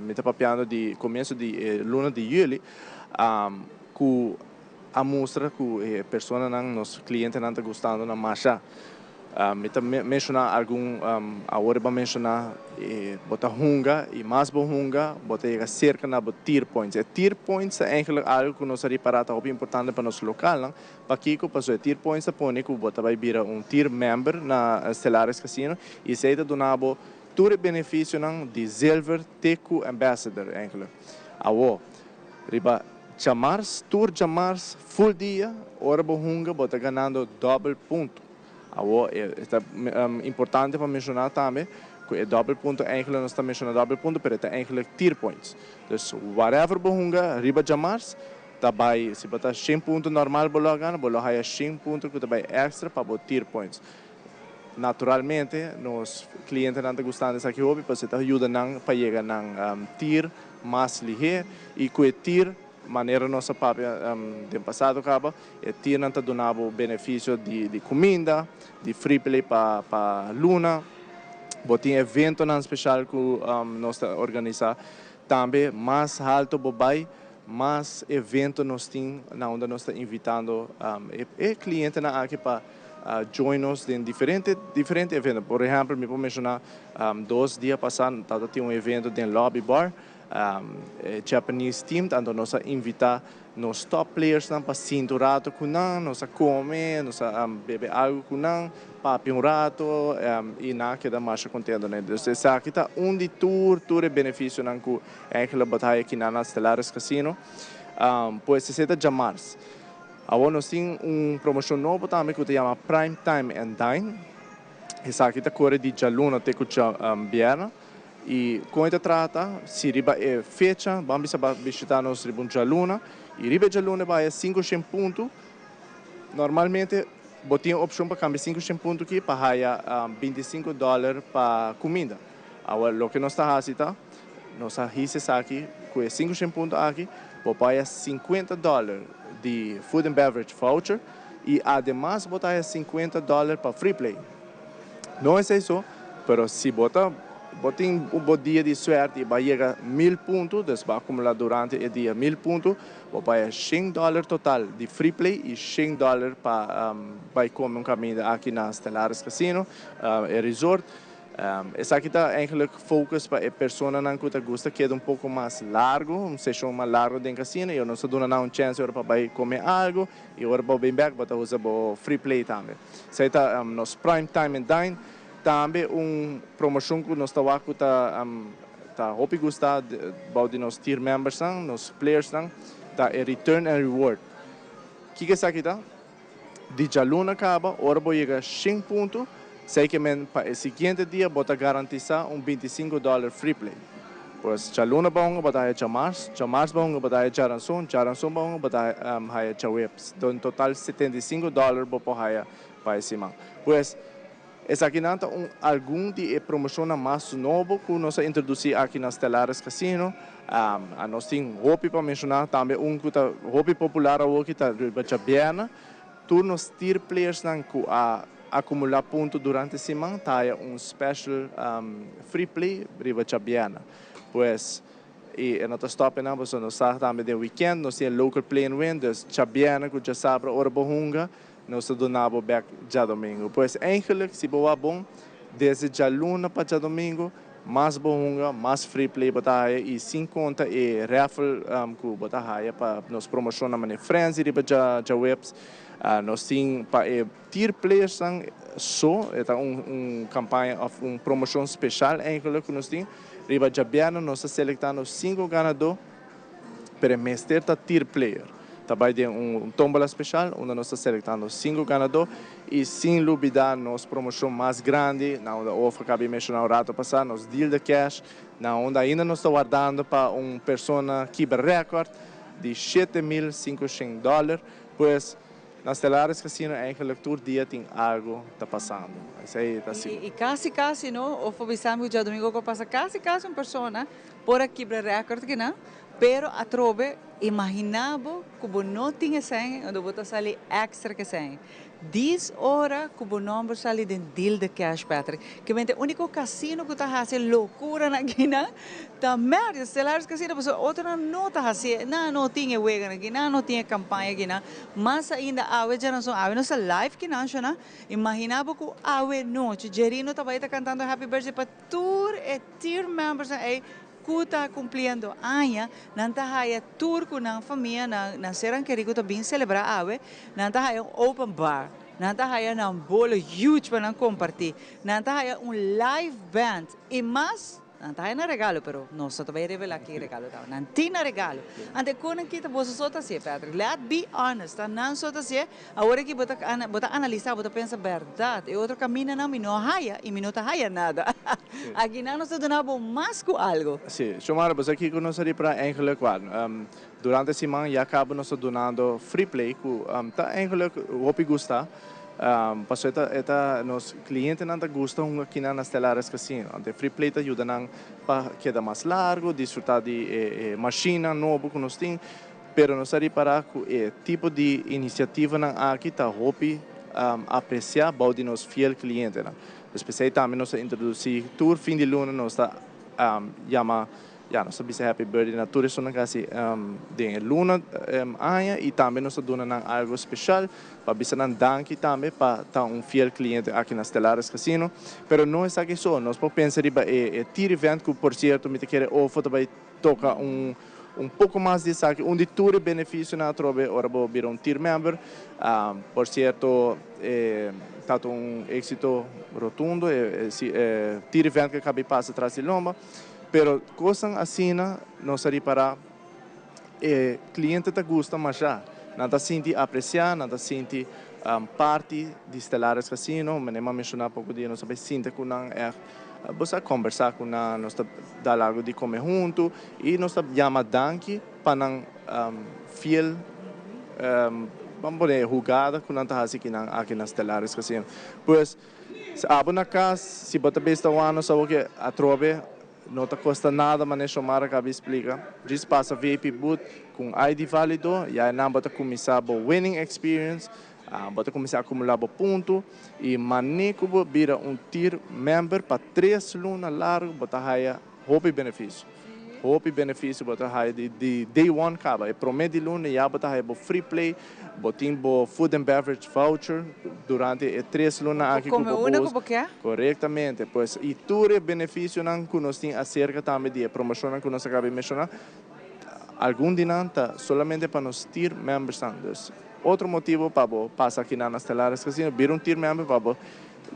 mi ta papiando di komienso di e luna di yüli, ku a mustra ku e personanan, nos klientenan ta gustando nan masha. Mi ta menshoná algun, awor bo a menshoná bo ta hunga i mas bo hunga bo ta yega serka na bo tier points. E tier points ta eigenlijk algu ku nos a ripará ta hopi importante pa nos lokalnan. Pakiko? Pasobra e tier points ta pone ku bo ta bai bira un tier member na Stellaris Casino i esei ta duna bo tur e benefisionan di zilver te ku ambassador eigenlijk. Awor, riba djamars, tur djamars full dia ora bo hunga bo ta ganando dòbel punto. Awor, e ta importante pa menshoná tambe ku e dòbel punto eigenlijk nos ta menshoná dòbel punto pero e ta eigenlijk tier points. Dus whatever bo hunga riba djamars ta bai, si bo ta shen punto normal bo lo a gana, bo lo haya shen punto ku ta bai extra pa bo tier points. Naturalmente nos klientenan ta gustando esaki hopi pasobra e ta yuda nan pa yega nan tier mas lihé i ku e tier Manera nos a papia den pasado caba, e tiernan ta duna bo beneficio di cuminda, di free play pa luna. Bo tin eventonan special cu nos ta organisa. Tambe mas halto bo bay, mas evento nos tin na unda nos ta invitando e clientenan aki pa join nos den diferente diferente evento. Por ehempel mi por menciona dos dia pasa tabata tin un evento den Lobby Bar. E Japanese team tanto nos a invita nos top playersnan pa sinta un rato cu nan, nos a come, nos a bebe algo cu nan, papia un rato y nan a keda masha contento. Dus esaki ta un di tur tur e beneficionan cu eigenlijk bo ta haya aki na Stellaris Casino. Pues esey ta djamars. Awor nos tin un promocion nobo tambe cu ta yama Prime Time and Dine. Esaki ta core di djaluna te cu djabierna. I kon e ta trata? Si riba e fecha, ban bisa ba bishita nos riba un djaluna, i riba e djaluna e bai a 500 punto, normalmente bo tin e opshon pa kambia 500 punto aki pa haya 25 dòler pa kuminda. Awor, loke nos ta hasi ta, nos a hisa esaki ku e 500 punto aki, bo por haya 50 dòler di food and beverage voucher i ademas bo ta haya 50 dòler pa free play. No esei so, pero si bo ta bo tin bo dia di suerte i bo a yega 1000 punto, dus bo a akumulá durante e dia 1000 punto, bo paga shen dòler total di free play i shen dòler pa bai kome un kaminda aki na Stellaris Casino, e resort. Esaki ta eigenlijk focus pa e personanan cu ta gusta keda un poco mas largo, un sesion mas largo den casino y nos ta duna nan un chance ora pa bay come algo y ora bo bin bek bo ta usa bo free play tambe. Esey ta nos Prime Time and Dine. Tambe un promocion cu nos ta wak cu ta ta hopi gusta bou di nos tier membersnan, nos playersnan, ta e Return and Reward. Kiko esaki ta? Di djaluna kaba, ora bo yega shen punto, esei ke men pa e siguiente dia bo ta garantisá un 25 dòler free play. Pues djaluna bo hunga bo ta haya djamars, djamars bo hunga bo ta haya djaranson, djaranson bo hunga bo ta haya djaweps. En total 75 dòler bo por haya pa e siman. Pues esakinan ta un algun di e promoshonnan mas nobo ku nos a introdusí aki na Stellaris Casino. Nos tin hopi pa menshoná, tambe un ku ta hopi popular awoki ta riba djabièrnè. Tur nos tier playersnan ku a akumulá punto durante siman ta haya un special free play riba djabièrnè. Pues i e no ta stòp einan pasobra nos sa tambe den weekend nos tin e local play and win, dus djabièrnè ku djasabra ora bo hunga Nos ta duna bo bek djadomingo. Pues eigenlijk si bo wak bon, desde djaluna pa djadomingo, mas bo hunga, mas free play bo ta haya y sin conta e raffle cu bo ta haya pa nos promocionnan manera Frenzy riba djaweps. Nos tin pa e tier playersnan so, e ta un campaña of un promocion special eigenlijk cu nos tin. Riba djabièrnè nos ta selectando cinco ganador. Pero e mester ta tier player. Ta bai den un tómbola special unda nos ta selektando sinku ganadó i sin lubidá nos promoshon mas grandi na unda Of a kaba di menshoná un rato pasá, nos deal de cash na unda ainda nos ta wardando pa un persona kibra rèkòrt di 7500 dòler. Pues na Stellaris Casino eigenlijk tur dia tin algo ta pasando. Esei ta sigur. I kasi kasi no, Of a bisa mi ku djadumingu ku a pasa kasi kasi un persona Por a kibra record kinan, pero atrobe imagina bo cu bo no tin esei unda bo ta sali extra cu esei. Dies ora cu bo nomber sali den deal de cash, Patrick. Ke mente unico casino cu ta haci locuranan kinan ta Marriott Stellaris Casino pasobra otronan no ta haci, nan no tin e weganan aki, nan no tin e campaña kinan. Mas ainda awe djarason, awe nos ta live kinan shona, imagina bo cu awe nochi Jerino ta bay ta cantando happy birthday pa Tur e tier membersnan ei ku ta kumpliendo aña, nan ta haya tur ku nan famia, nan nan seran kerí ku ta bin selebrá awe, nan ta haya un open bar, nan ta haya nan bolo huge pa nan kompartí, nan ta haya un live band i mas, nan ta haya nan regalo, pero nos no ta bai revelá ki regalo ta, nan tin nan regalo. Ante ku nan kita boso so ta hasié, Patrick, let be honest, ta nan so ta hasié. Awor aki bo ta bo ta analisa, bo ta pensa berdad e otro camindanan mi no haya y mi no ta haya nada. Akinan nos ta duna bo mas cu algo. Si, Xiomara, bo sa kico nos a ripara eigenlijk cual? Durante siman ya caba nos ta dunando free play cu ta eigenlijk hopi gusta, pasobra e ta e ta nos clientenan ta gusta hunga akinan na Stellares Casino. Anto e free play ta yuda nan pa keda mas largo, disfruta di e e machinenan nobo cu nos tin. Pero nos a ripará ku e tipo di inisiativanan aki ta hopi apresiá bou di nos fiel klientenan. Pues p'esei tambe nos a introdusí tur fin di luna nos ta yama, ya nos ta bisa happy birthday na tur esunnan ku hasi den e luna aña i tambe nos ta duna nan algu speshal pa bisa nan danki tambe pa ta un fiel kliente aki na Stellaris Casino. Pero no esaki so, nos por pensa riba e tier event ku por sierto mi ta kere ofo ta bai toca un poco mas di esaki, un di tur e beneficionan atrobe ora bo bira un tier member. Por cierto e ta un exito rotundo e tier event cu a caba di pasa tras di lomba, pero cosnan asina nos a ripara e cliente ta gusta masha, nan ta sinti aprecia, nan ta sinti parti di Stellaris Casino, manera mi a menciona poco dia nos a bay sinta cu nan echt. Bo sa kombersá ku nan, nos ta dal algu di kome huntu i nos ta yama danki pa nan fiel, ban pone hugada ku nan ta hasi kinan aki na Stellaris Casino. Pues, si abo na kas, si bo ta bista wak nos awor ke atrobe no ta kosta nada manera Xiomara kabi splika, djis pasa VIP booth ku un ID válido, ya einan bo ta kuminsá bo winning experience. Bo ta kuminsá akumulá bo punto i mané ku bo bira un tier member pa tres luna largu bo ta haya hopi benefisio. Hopi beneficio bo ta haya di di day one caba. E prome di luna ya bo ta haya bo free play, bo tin bo food and beverage voucher durante e tres luna aki cu bo usa. Corectamente. Pues y tur e beneficionan cu nos tin acerca tambe di e promocionnan cu nos a caba di menciona, algun di nan ta solamente pa nos tier membersnan. Dus otro motibo pa bo pasa akinan na Stellaris Casino, bira un tier member pa bo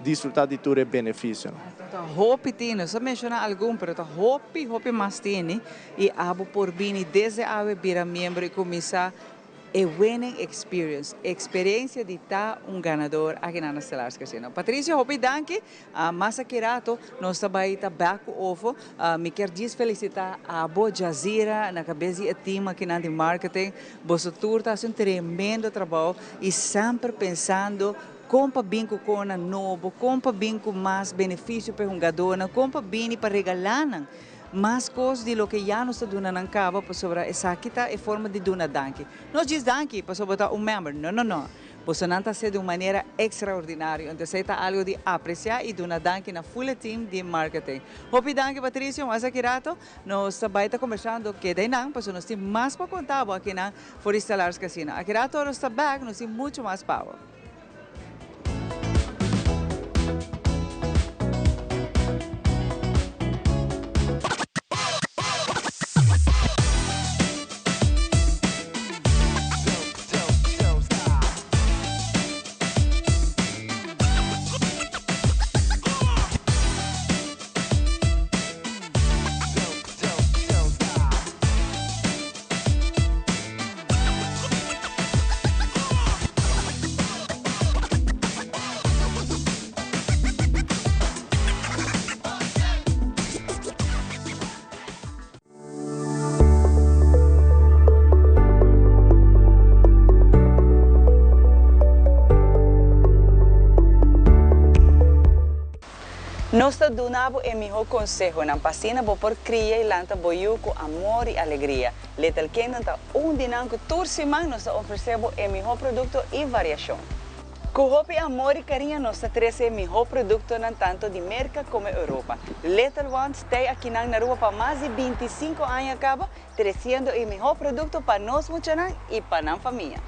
disfruta di tur e beneficionan. Ta hopi tini, nos a menciona algun, pero ta hopi, hopi mas tini y abo por bini desde awe bira miembro y cuminsa e winning experience, experiencia di ta un ganador aki na Stellaris Casino. Patricio, hopi danki, mas aki rato nos ta bay ta bek cu ofo. Mi kier djis felicita abo, Jazira, na cabes di e team akinan di marketing. Boso tur ta haci un tremendo trabao y semper pensando Kon pa bin ku konan nobo, kon pa bin ku mas benefisio pa e hungadónan, kon pa bini pa regalá nan mas kos di loke ya nos ta duna nan kaba, pasobra esaki ta e forma di duna danki. No djis danki pasobra bo ta un member, no no no, bosonan ta hasié di un manera ekstraordinario, entonces esei ta algu di apresiá i duna danki na full e team di marketing. Hopi danki Patricio, mas aki rato nos ta bai ta kombersando, keda einan pasobra nos tin mas pa konta bo akinan for di Stellaris Casino. Aki rato nos ta bek, nos tin mucho mas pa bo. Nos ta duna bo e mihó konsehonan pa asina bo por kria i lanta bo yu ku amor i alegria. Little Kingdom ta un di nan ku tur siman nos ta ofresé bo e mihó produkto i variashon. Ku hopi amor i kariño nos ta trese e mihó produktonan tanto di Merka komo Europa. Little Ones tei akinan na Aruba pa mas di 25 aña kaba tresiendo e mihó produkto pa nos muchanan i pa nan famia.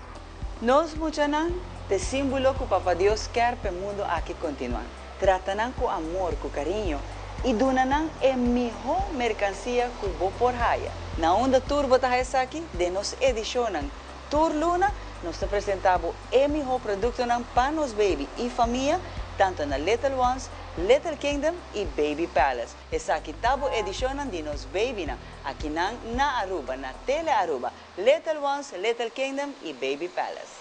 Nos muchanan t'e símbolo ku Papa Dios kèr p'e mundu aki kontinuá. Trata nan ku amor, ku kariño i duna nan e mihó merkansia ku bo por haya. Na unda tur bo ta haya esaki? Den nos edishonnan. Tur luna nos ta presentá bo e mihó produktonan pa nos baby i famia, tantu na Little Ones, Little Kingdom i Baby Palace. Esaki ta bo edishonnan di nos babynan, akinan na Aruba, na Tele Aruba, Little Ones, Little Kingdom i Baby Palace.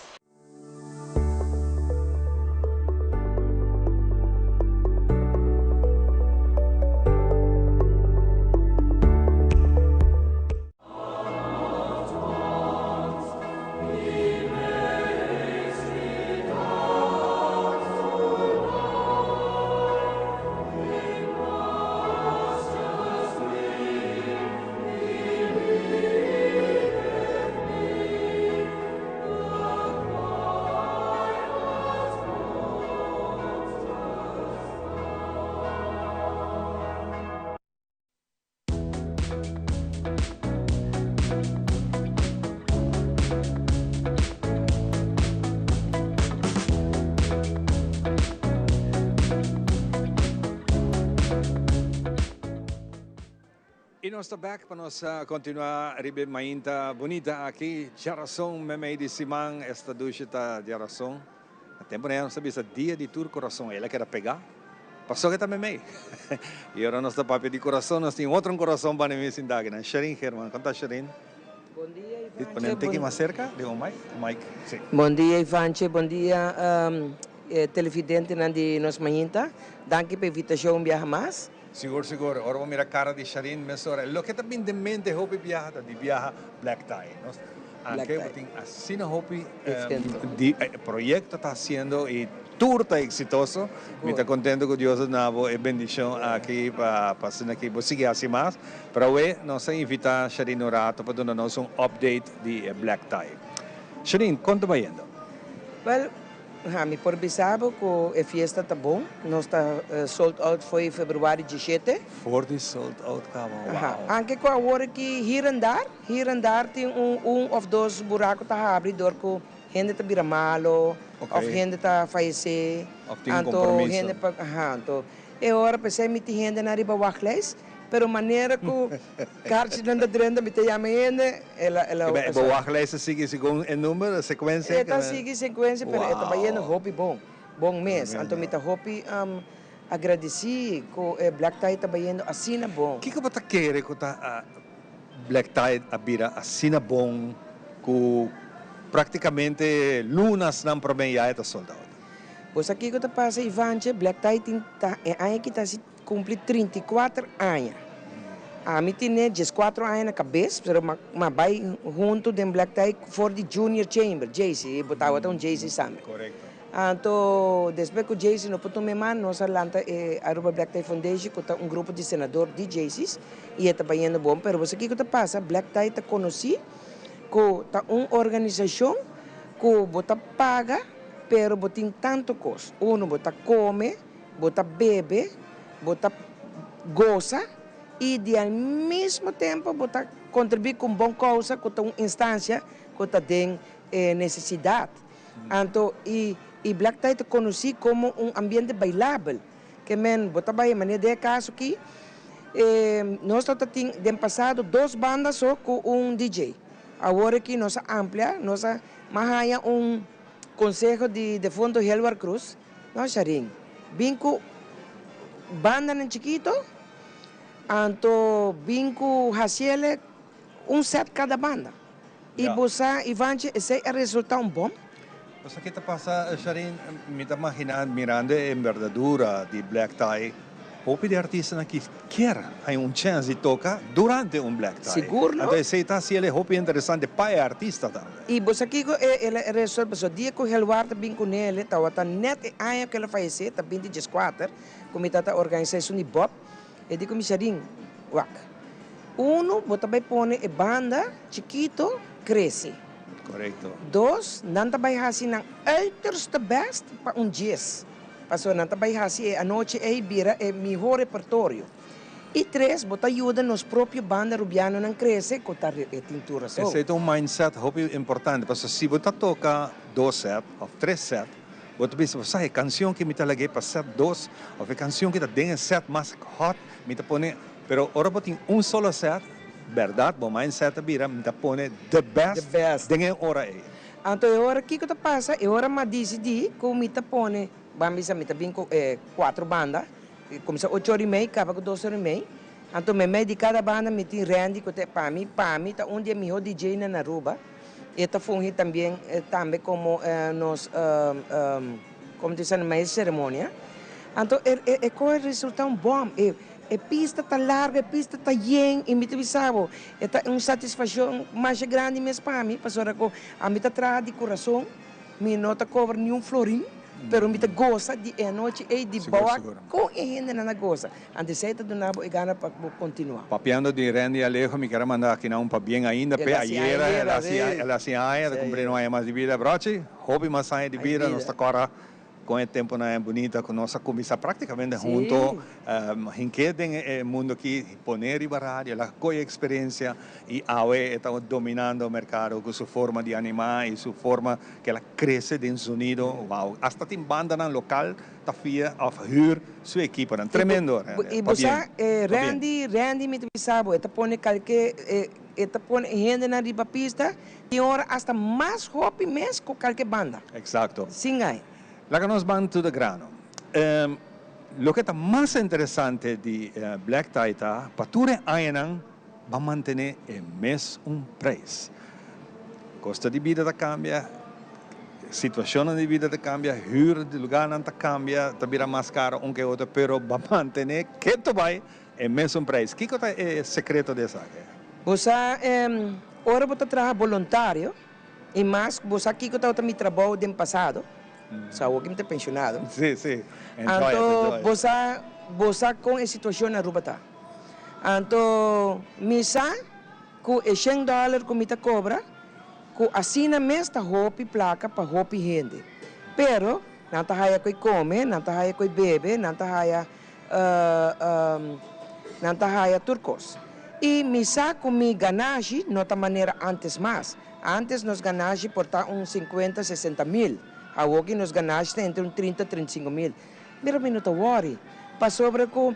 Y nos ta back pa nos continua riba e mainta bunita aki. Djarason memey di siman, esta dushi ta djarason. Na tempo nan nos ta bisa dia di tur corazon, el a keda pega. Pasobra e ta memey. Y ora nos ta papia di corazon, nos tin otro un corazon banda mi sinta aki nan. Sherin Geerman, con ta Sherin? Bon dia Ivanche. Pone un tiki mas cerca di un mic, mic, si. Bon dia Ivanche, bon dia televidentenan di nos mainta. Danki pa invitacion un biaha mas. Sigur sigur, ora bo mira cara di Sharin mesora, loke ta bin den mente hopi biaha ta di biaha black tie. Nos anke bo tin asina hopi di proyecto ta haciendo y tur ta exitoso. Mi ta contento cu Dios a duna bo e bendicion aki pa asina ki bo sigui haci mas. Pero awe nos a invita Sharin un rato pa duna nos un update di e black tie. Sharin, con ta bayendo? Well. Ha, mi por bisa bo ku e fiesta ta bon. Nos ta sold out fo'i februari 17. For di sold out kaba, wow. Ha, anke ku awor aki hier en daar, hier en daar tin un un of dos buraku ta habri dor ku hende ta bira malo of hende ta fayesé. Of tin un Anto kompromiso. hende pa, aha, anto e ora p'esei mi tin hendenan riba wachtlijst, pero manera ku karchinan ta drenta mi ta yama e hende, el a, el a. Bo wachtlijst ta sigui segun e number, e sekuensia? E ta sigui sekuensia, pero e ta bayendo hopi bon, bon mes. Anto mi ta hopi agradesí ku e Black Tie ta bayendo asina bon. Kiko bo ta kere ku ta Black Tie a bira asina bon ku praktikamente lunasnan promé ya e ta sold out? Bo sa kiko ta pasa Ivantje, Black Tie tin ta e aña aki ta hasi kumpli 34 aña. Ami tine 14 aña na kabes, pero ma ma bai huntu den Black Tie for di Junior Chamber, Jaycee, bo tabata un Jaycee sambe. Anto despues ku Jaycee no por tuma e man, nos a lanta e Aruba Black Tie Foundation ku ta un grupo di senador di Jaycees i e ta bayendo bon. Pero bo sa kiko ta pasa, Black Tie ta konosí ku ta un organisashon ku bo ta paga, Pero bo tin tanto kos. Uno, bo ta kome, bo ta bebe, bo ta gosa i di al mismo tempo bo ta kontribuí ku un bon kousa ku ta un instansia ku ta den e nesesidat. Anto i i Black Tie ta konosí komo un ambiente bailabel. Ke men bo ta bai manera den e kaso aki nos tabata tin den pasado dos banda so ku un DJ. Awor aki nos a amplia, nos a M'a haña un konseho di defunto Hilwar Cruz, No, Sharin, bin ku bandanan chikito, anto bin ku hasiele un set kada banda. I bo sa, Ivantje, esei a resultá un bom. Bo sa ke ta pasa, Sharin? Mi ta maginá mirando e enberdadura di Black Tie. Hopi di artistanan ki kier haña un chèns di toka durante un black tie. Sigur no. Anto esei ta hasi el e hopi interesante pa e artista tambe. I bo sa kiko e el a resolve? Pasobra dia ku Helward a bin kuné el tabata nèt e aña ku el a fayesé, ta binti dieskuater, ku mi tata a organisá esun di Bob. E di ku mi, Sharin, wak. Unu, bo ta bai pone e banda chikito krese. Korekto. Dos, nan ta bai hasi nan uiterste bèst pa un djes. Pasobra nan ta bai hasi e anochi ei bira e mihó repertorio. I tres, bo ta yuda nos propio banda rubianonan krese ku ta e tin tur rason. Esei ta un mindset hopi importante, pasobra si bo ta toka dos set òf tres set, bo ta bisa, bo sa e kansion ke mi ta lag'é pa set dos òf e kansion ke ta den e set mas hòt mi ta pone, pero ora bo tin un solo set, bèrdat bo mindset ta bira mi ta pone the best den e ora ei. Anto e ora kiko ta pasa? E ora m'a disidí ku mi ta pone, ban bisa mi ta bin ku e kuatro banda, kuminsá ocho ora i mei, kaba ku dos ora i mei. Anto meimei di kada banda mi tin Randy ku ta pa mi, pa mi ta un di e mihó DJ-nan na Aruba. E ta fungi tambien tambe komo nos, komo ta bisa, maestro di seremonia. Anto e e koe resultá un bòm. E E pista ta largo, e pista ta yen y mi ta bisa bo, e ta un satisfaccion masha grandi mes pa mi, pasobra cu ami ta traha di curason, mi no ta cobra ni un florin, pero mi ta gosa di e anochi ey di boa con e hendenan a gosa. Anto esey ta duna bo e gana pa bo continua. Papiando di Randy Alejo, mi kier a manda aki nan un pabien ainda p'e ayera, el a haci el a haci aña, ta cumpli un aña mas di bida. Brochi, hopi mas aña di bida, nos ta cora Con e temponan e bunita cu nos a cuminsa practicamente hunto, hink'é den e mundo aki, pon'é riba radio, el a coge experiencia y awe e ta dominando mercado cu su forma di anima y su forma cu el a crece den sonido, wow, hasta tin bandanan local ta fia of huur su equiponan, tremendo Randy, Y bo sa, Randy, Randy mi ta bisa bo, e ta pone calke, e ta pone e hendenan riba pista Tin ora hasta mas hopi mes ku kalke banda. Exacto. Sin ai. Laga nos ban to the grano. Loke ta mas interesante di Black Tie ta pa tur e añanan ban mantene e mes un prijs. Costo di bida ta cambia, situacionnan di bida ta cambia, huur di lugarnan ta cambia, ta bira mas caro un ke otro, pero ban mantene keto bay e mes un prijs. Kico ta e secreto di esaki? Bo sa Ora bo ta traha boluntario, i mas bo sa kiko tabata mi trabou den pasado, so awor ki mi ta pensionado, Sí, sí. Enjoy it, anto enjoy it. bo sa bo sa kon e situashon na Aruba ta. Anto mi sa ku e shen dòler ku mi ta kobra, ku asina mes ta hopi plaka pa hopi hende. Pero nan ta haya ko'i kome, nan ta haya ko'i bebe, nan ta haya nan ta haya tur kos. I mi sa ku mi ganashi no ta manera antes mas. Antes nos ganashi por ta un sinkuenta, sesenta mil. Awoki nos ganashi ta entre un trinta, 35 mil. Mira mi no ta wòri, pasobra ku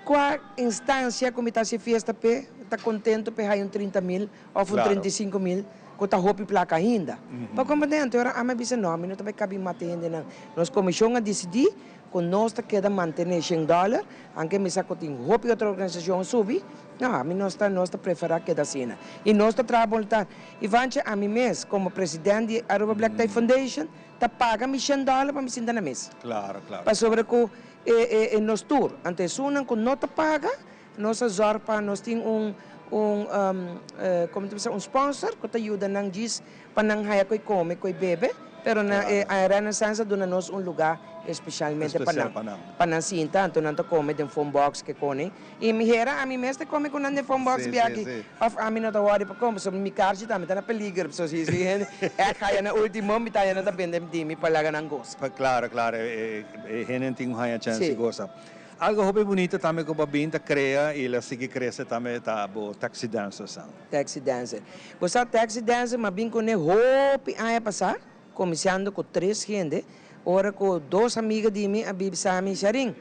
kua instansia ku mi ta hasi fiesta p'e ta kontentu p'e haya un 30 mil òf un 35 mil ku ta hopi plaka ainda. Pa komprendé anto ora ami a bisa no, mi no ta bai kabi mata e hendenan. Nos komishon a disidí ku nos ta keda mantené shen dòler, anke mi sa ku tin hopi otro organisashon a subi, no, ami nos ta nos ta preferá keda asina. I nos ta traha boluntario. Ivanche, ami mes komo president di Aruba Black Tie Foundation ta paga mi shen dòler pa mi sinta na mes. Claro, claro. Pasobra ku e e e nos tur, anto esunnan ku no ta paga, nos a zòrg pa nos tin un un komo ta bisa un sponsor ku ta yuda nan djis pa nan haya koe kome, koe bebe, pero na e Renaissance a duna nos un lugá especialmente pa nan, pa nan sinta, anto nan ta kome den phone box ke kone. I mi hera ami mes ta kome ku nan den phone box biaha aki, òf ami no ta wòri pa kome, pasobra mi karchi tambe ta na peliger, pasobra si si hende èk haya na ultimo mi ta haya nan ta bende di mi pa laga nan gosa. Klaro, klaro, e hendenan tin ku haya chèns di gosa. Algo hopi bunito tambe ku bo a bin ta krea i lo sigui krese tambe ta bo taxi dancersnan. Taxi dancer. Bo sa taxi dancer m'a bin kuné hopi aña pasá, kuminsando ku tres hende, ora ku dos amiga di mi a bisa mi, Sharin,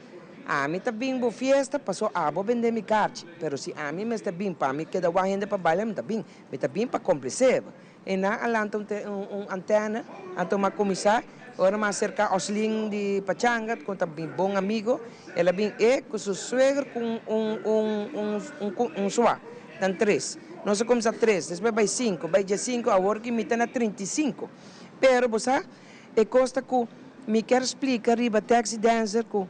ami ta bin bo fiesta paso abo bende mi karchi, pero si ami mester bin pa mi keda wak hende pa baila mi ta bin, mi ta bin pa komplesé bo. E nan a lanta un un antena, anto m'a kuminsá, ora m'a aserká Oslin di Pachanga, ku ta mi bon amigo, el a bin e ku su suegro ku un un un un un suá, nan tres. Nos a kuminsá tres, despues bai sinku, bai diesinku, awor ki mi ta na 35. Pero bo sa, e kos ta ku mi kier splika riba taxi dancer ku.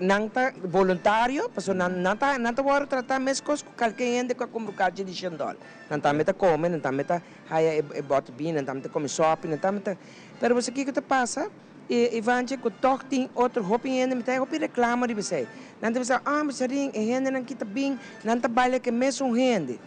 Nan ta voluntario, pasobra nan nan ta nan ta wòrdu tratá meskos ku kalke hende ku a kumpra un karchi di shendòl. Nan tambe ta kome, nan tambe ta haya e e bòt bin, nan tambe ta kome sòpi, nan tambe ta. Pero bo sa kiko ta pasa, e Ivantje, ku tòg tin otro hopi hende, mi ta haya hopi reklamo riba esei. Nan ta bisa, ah, Misarin, e hendenan ki ta bin, nan ta baila ku e mesun hende.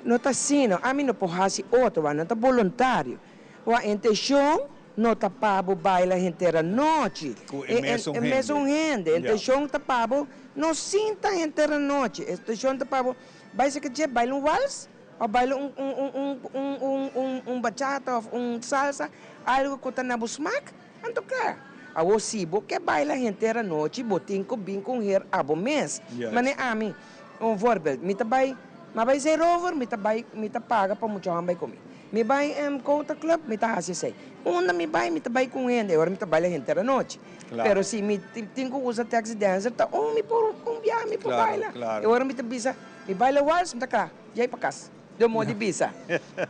No ta asina, ami no por hasi otro, wak nan ta boluntario. Wak intenshon No ta pa bo baila henter anochi. Ku e mesun hende. E mesun hende. E intenshon ta pa bo no sinta henter anochi. E intenshon ta pa bo bai saka dje baila un wals òf baila un un un un un un bachata òf un salsa, algu ku ta na bo smak, anto kla. Awor si bo ke baila henter anochi bo tin ku bin ku un her abo mes. Manera ami, un voorbeeld, mi ta bai, mi a bai Zeerover, mi ta bai, mi ta paga pa mucha hòmber bai ku mi. Mi bai Kouta Club, mi ta hasi esei. Unda mi bai, mi ta bai ku un hende, e ora mi ta baila henter anochi. Pero si mi tin ku usa taxi dancer, ta un mi por un biaha mi por baila. E ora mi ta bisa, mi baila wals, mi ta kla, yei pa kas. Den un modo di bisa.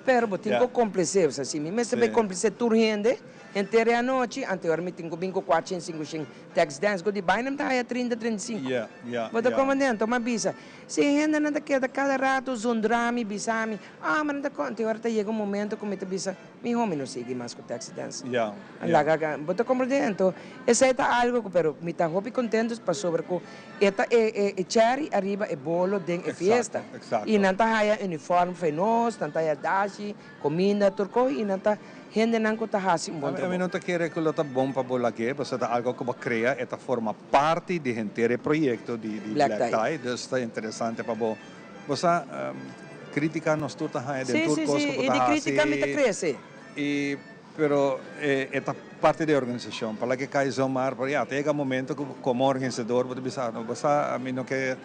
Pero bo tin ku komplesé, osea, si mi mester bai komplesé tur hende henter e anochi, anto e ora mi tin ku bin ku kuatshen, sinkushen taxi dancer. Ku di baina mi ta haya trinta, 35. Bo ta komprendé? Anto mi a bisa, si e hendenan ta keda kada rato zundra mi, bisa mi, Ah, ma no ta konta. E ora ta yega un momento ku mi ta bisa, Miho mi no sigui mas ku taxi dance. Laga, bo ta komprendé? Anto, esei ta algu ku, pero mi ta hopi kontentu pasobra ku e ta e e cherry ariba e bolo den e fiesta. I nan ta haya uniform for nos, nan ta haya dashi, kuminda, tur kos, i nan ta hendenan ku ta hasi un bon trabou. Mi no ta kere ku lo ta bon pa bo lag'é, pasobra ta algu ku bo krea, e ta forma parti di henter e proyekto di Black Tie, dus ta interesante pa bo. Bo sa, critica nos tur ta haña den tur cos cu bo ta haci. Sí, sí, sí, y di critica mi ta crece. Y, pero e ta parti di e organisacion. Pa laga e cay zomaar, pero ya, ta yega momento cu como organisador bo ta bisa, no, bo sa, ami no ke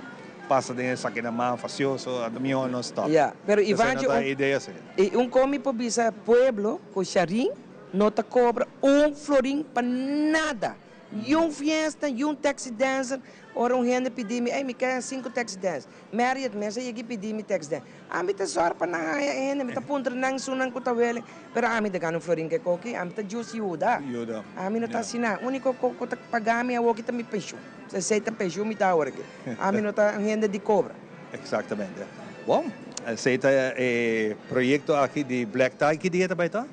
pasa den esaki na man facioso, anto mihor nos stop. Ya, pero Ivantje, Esei no ta e idea, sí. Y un con mi por bisa pueblo cu Sharin no ta cobra un florin pa nada. Y un fiesta, y un taxi dancer, ora un hende pidi mi, ey, mi ke cinco taxi dance. Marriott mes a yega y pidi mi taxi dance. Ami ta zòrg pa nan haña e hende, mi ta puntra nan esunnan ku ta wele, pero ami ta gana un florin ke koki, ami ta djus yuda. Ami no ta asina. Úniko kos ku ta paga mi awoki ta mi penshun. Esei ta penshun mi ta awor aki. Ami no ta un hende di kobra. Exactamente. Bon, esei ta e proyecto aki di Black Tie. Ki dia ta bai ta?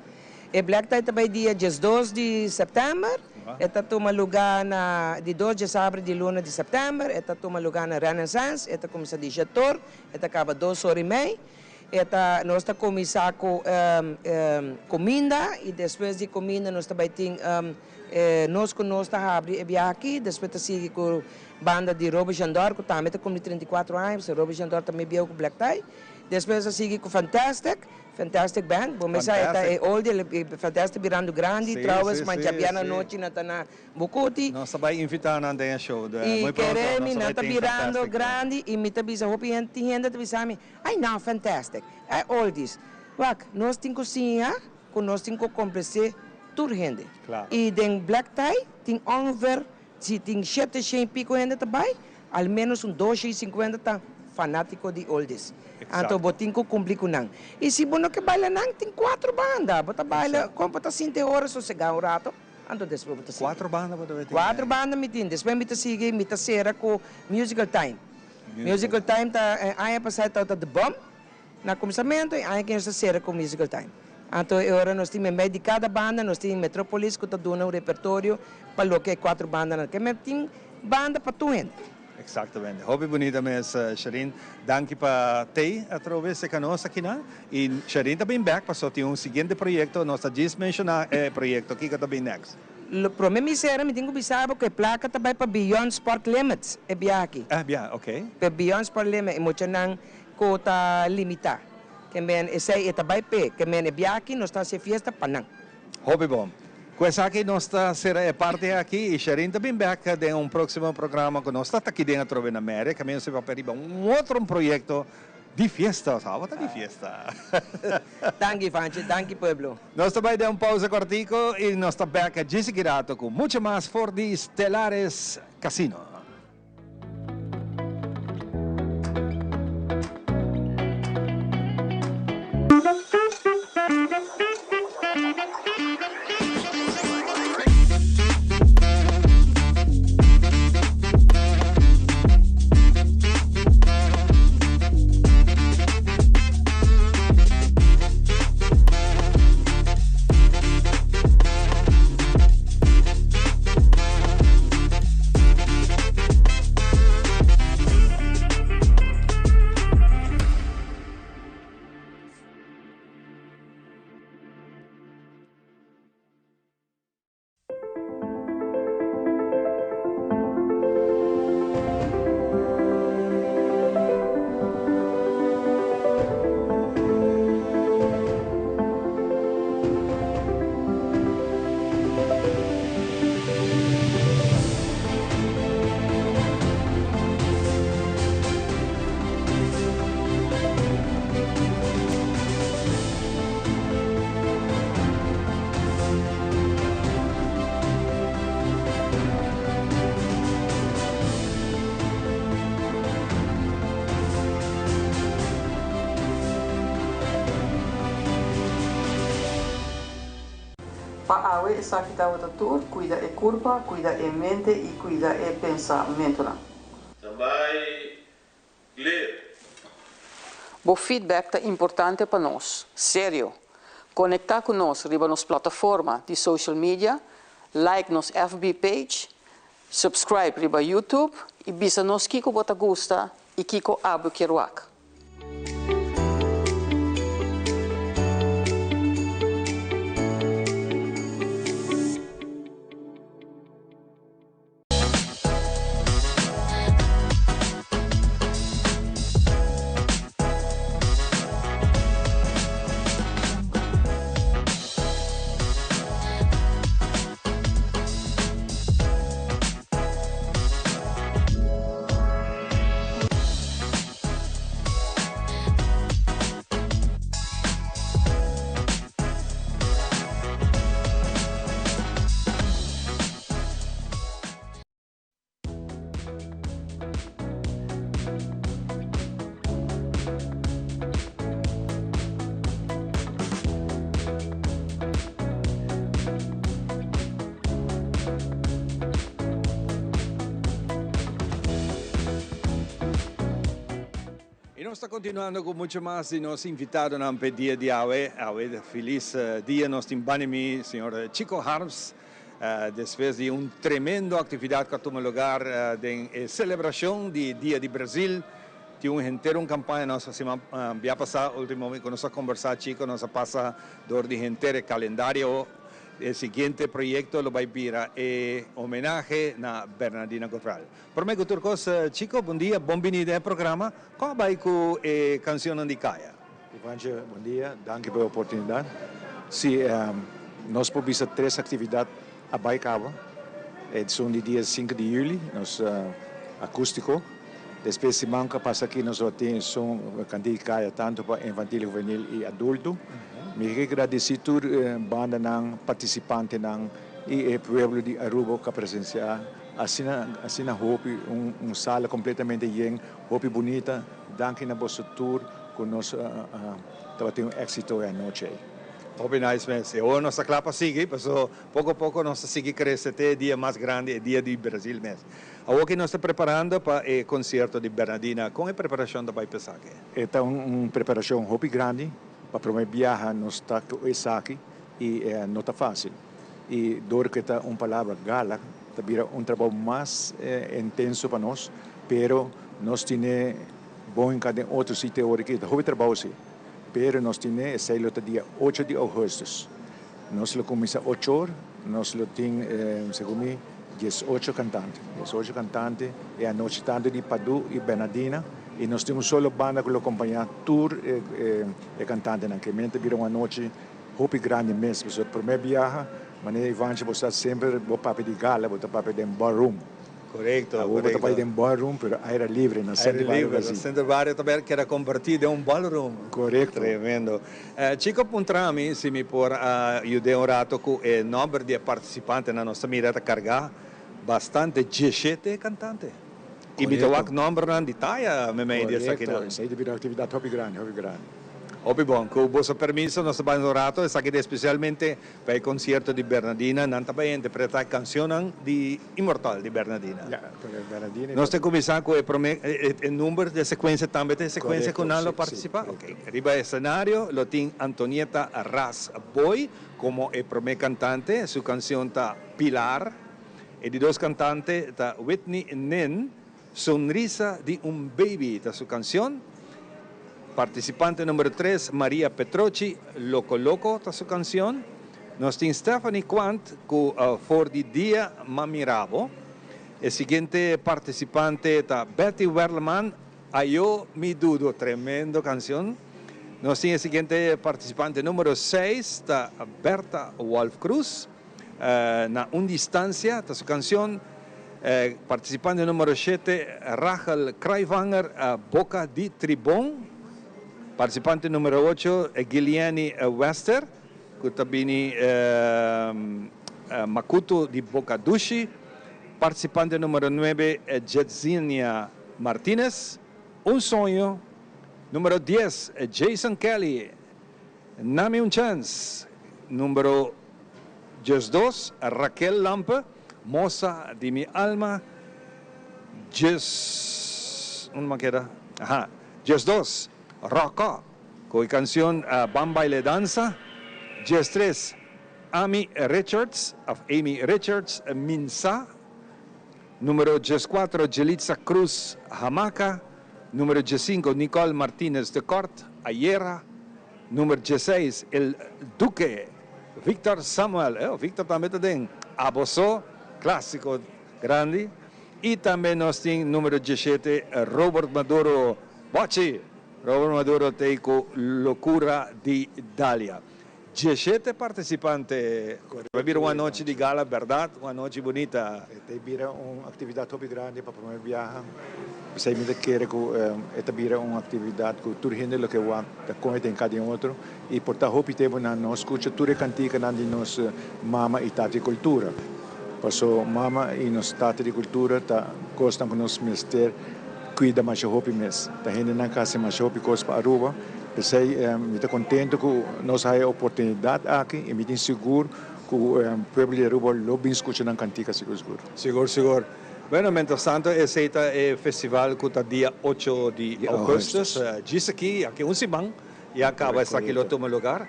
E Black Tie ta bai dia 12 di sèptèmber. E ta tuma lugá na di dos djasabra di luna di sèptèmber. E ta tuma lugá na Renaissance. E ta kuminsá di shetor, e ta kaba dos ora i mei. E ta nos ta kuminsá ku kuminda i despues di kuminda nos ta bai tin nos ku nos ta habri e biaha aki, despues ta sigui ku banda di Roby Jandor ku tambe ta kumpli 34 aña, pasobra Roby Jandor ta mes bieu ku Black Tie. Despues ta sigui ku Fantastic, Fantastic Band, bo mester sa e ta e oldie, Fantastic birando grandi, trouwens mancha biaha na nochi nan ta na Bucuti. Nos ta bai invita nan den e show de muy pronto. I kere mi nan ta birando grandi i mi ta bisa hopi hende, tin hende ta bisa mi, Ay no, fantastic, ay oldies. Wak, nos tin ku siña ku nos tin ku komplesé tur hende. I den Black Tie tin ongeveer, si tin shete shen i piko hende ta bai, al menos un dos shen i sinkuenta ta fanátiko di oldies. Anto bo tin ku kumpli ku nan. I si bo no ke baila nan, tin kuatro banda. Bo ta baila kon bo ta sinti e ora sosegá un rato, anto despues bo ta sigui. Kuatro banda bo ta bai tin? Kuatro banda mi tin. Despues mi ta sigui, mi ta sera ku Musical Time. Musical Time ta aña pasá e tabata The Bum na kuminsamentu i aña aki nos ta sera ku Musical Time. Anto e ora nos tin memei di kada banda nos tin Metropolis ku ta duna un repertorio pa loke e kuatro bandanan ke men tin banda pa tur hende. Exactamente. Hopi bunita mes Sherine. Danki pa tei atrobe seka nos akinan. I Sherine ta bin bek paso tin un siguiente proyecto. Nos ta djis menciona e proyecto. Kiko ta bin next? Lo prome mi sera mi tin ku bisa bo ku e plaka ta bai pa Beyond Sport Limits e biaha aki. Ah bia, ok. Pa Beyond Sport Limits e muchanan ku ta limitá. Ke men esei e ta bai p'e. Ke men e biaha aki nos ta hasi e fiesta pa nan. Hopi bon. Ku esaki nos ta sera e parti aki i Sherine ta bin bek den un próksimo programa ku nos ta ta aki den atrobe na Merek. Kaminda si papia riba un otro un proyekto Di fiesta, awa ta di fiesta. Danki Vanchi, danki pueblo. Nos ta bai den un pausa kortiko i nos ta bek djis aki rato ku mucho mas for di Stellaris Casino. Pa awe esaki tabata tur, cuida e curpa, cuida e mente y cuida e pensamentonan. Tambay clear. Bo feedback ta importante pa nos. Serio! Conecta cu nos riba nos plataforma di social media, like nos FB page, subscribe riba YouTube y bisa nos kico bo ta gusta y kico abo kier wak. Y nos ta continuando cu mucho mas di nos invitadonan p'e dia di awe. Awe feliz dia nos tin bani mi señor Chico Harms despues di un tremendo actividad cu a tuma lugar den e celebracion di Dia di Brazil. Tin un henter un campaña nos a siman bia pasa ultimo cu nos a conversa Chico nos a pasa door di henter e calendario e siguiente proyecto lo bay bira e homenahe na Bernadina Godral. Prome cu tur cos Chico bon dia bon bini den e programa con a bay cu e cancionnan di Caya? Ivantje bon dia danki pa e oportunidad. Si nos por bisa tres actividad A bai caba esun di dia sinku di juli, nos acustico. Despues siman cu a pasa aki nos lo tin esun cantidad di caya tanto pa infantil, huvenil y adulto. Mi ke gradici tur bandanan, participantenan y e pueblo di Aruba cu a presencia asina asina hopi, un sala completamente yen, hopi bunita. Danki na boso tur cu nos tabatin un exito e anochi ey. Hopi nice mes. E ora nos ta kla pa sigui, paso poko poko nos ta sigui krese te e dia mas grandi, e dia di Brasil mes. Awor ki nos ta preparando pa e konsierto di Bernadina, kon e preparashon ta bai pa esaki? E ta un preparashon hopi grandi, pa prome biaha nos ta ku esaki i no ta fásil. I dor ku e ta un palabra gala ta bira un trabou mas intenso pa nos, pero nos tine bon hinká den otro sitio awor aki, ta hopi trabou si. Pero nos tine esei lo ta dia ocho di augustus. Nos lo cuminsa ocho or, nos lo tin segun mi diesocho cantante. Diesocho cantante e anochi tanto di Padu y Bernadina y nos tin un solo banda cu lo acompaña tur e cantantenan. Ke men ta bira un anochi hopi grandi mes pasobra prome biaha manera Ivanchi bo sa semper bo papia di gala bo ta papia den ballroom. Korekto, Awor bo ta bai den ballroom, pero aire libre na Centro Barrio Brasil. Centro Barrio ta bai keda kombertí den un ballroom. Korekto. Tremendo. Chiko puntra mi si mi por a yud'é un rato ku e nòmber di e partisipantenan. Nos ta mira ta kargá bastante, dieshete kantante. I mi ta wak nòmbernan di taya meimei di esakinan. Korekto, esei ta bira un aktividat hopi grandi, hopi grandi. Hopi bon. Ku boso permiso nos ta bai un rato. Esaki ta espesialmente Pa e concierto di Bernadina nan ta bay interpreta e cancionnan di Inmortal di Bernadina. Ya, porque Bernadina. Nos ta cuminsa cu e prome e number di e secuencia tambe ta e secuencia cu nan lo participa? Correcto, si. Ok. Riba escenario lo tin Antonieta Ras Boy como e prome cantante, su cancion ta Pilar. E di dos cantante ta Whitney Nin. Sonrisa di un baby ta su cancion. Participante numero tres, Maria Petrochi, Loco Loco ta su cancion. Nos tin Stephanie Quant cu For di dia m'a mira bo. E siguiente participante ta Betty Werleman, Ayo mi dudo, tremendo cancion. Nos tin e siguiente participante numero seis ta Bertha Wolf Cruz. Na un distancia ta su cancion. Participante numero shete Rachel Kraivanger, Boca di Tribon. Participante numero ocho Giliani Wester cu ta bini Macuto di Boca Dushi. Participante numero nuebe Jetzinia Martinez, Un Soño. Numero dies Jason Kelly, Nami un chens. Numero diesdos, Raquel Lampe, Mosa di mi alma. Djes, unda mi a keda? Aha, diesdos, Rocco, ku e kansion Ban Baile Dansa. Diestres, Ami Richards, of Amy Richards, Minsa. Numero dieskuatro, Jelitza Cruz, Hamaca. Numero diesinco, Nicole Martinez de Kort, Ayera. Numero dieseis, El Duque, Victor Samuel, oh, Victor tambe ta den Aboso, clasico grandi. Y tambe nos tin numero dieshete, Robert Maduro, Bochi. Robert Maduro t'ey cu Locura di Dalia. Dieshete participante. Ta bira un anochi di gala berdad, un anochi bunita. E ta bira un actividad hopi grandi pa prome biaha. P'esei mi ta kere cu e ta bira un actividad cu tur hende lo ke wak ta coge den cada den otro y por ta hopi tempo nan no scucha tur e canticanan di nos mama y tata di cultura. Paso mama y nos tata di cultura ta cosnan cu nos mester cuida masha hopi mes. Ta hendenan cu haci masha hopi cos pa Aruba. P'esei mi ta contento cu nos haya e oportunidad aki y mi tin sigur cu pueblo di Aruba lo bin scucha nan cantica sigur sigur. Sigur sigur. Bueno, mientras tanto esey ta e festival cu ta dia ocho di augustus. Djis aki, aki un siman ya caba esaki lo tuma lugar.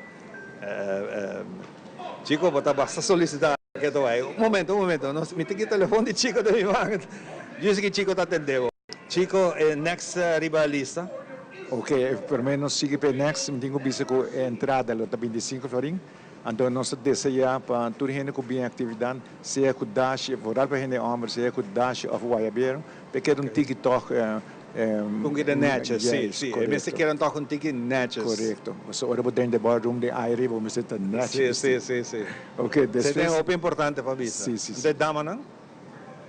Chico bo ta basta solicita keto bay. Un momento, un momento. Mi tin ki telefon di Chico den mi man. Djis aki Chico ta atende bo. Chico, e next riba lista. Ok, prome nos sigui pa e next, mi tin cu bisa cu e entrada lo ta 25 florin, anto nos ta desea pa tur hende cu bin actividad, sea cu dashi, vooral pa hende homber, sea cu dashi of guayabero, pa e keda un tiki toch. Un tiki netjes, si, si, e mester keda toch un tiki netjes. Corecto, pasobra ora bo drenta e ballroom den aire bo mester ta netjes. Si, si, si, si. Ok, despues. Esey ta hopi importante pa bisa. Si, si, si. Anto e damanan?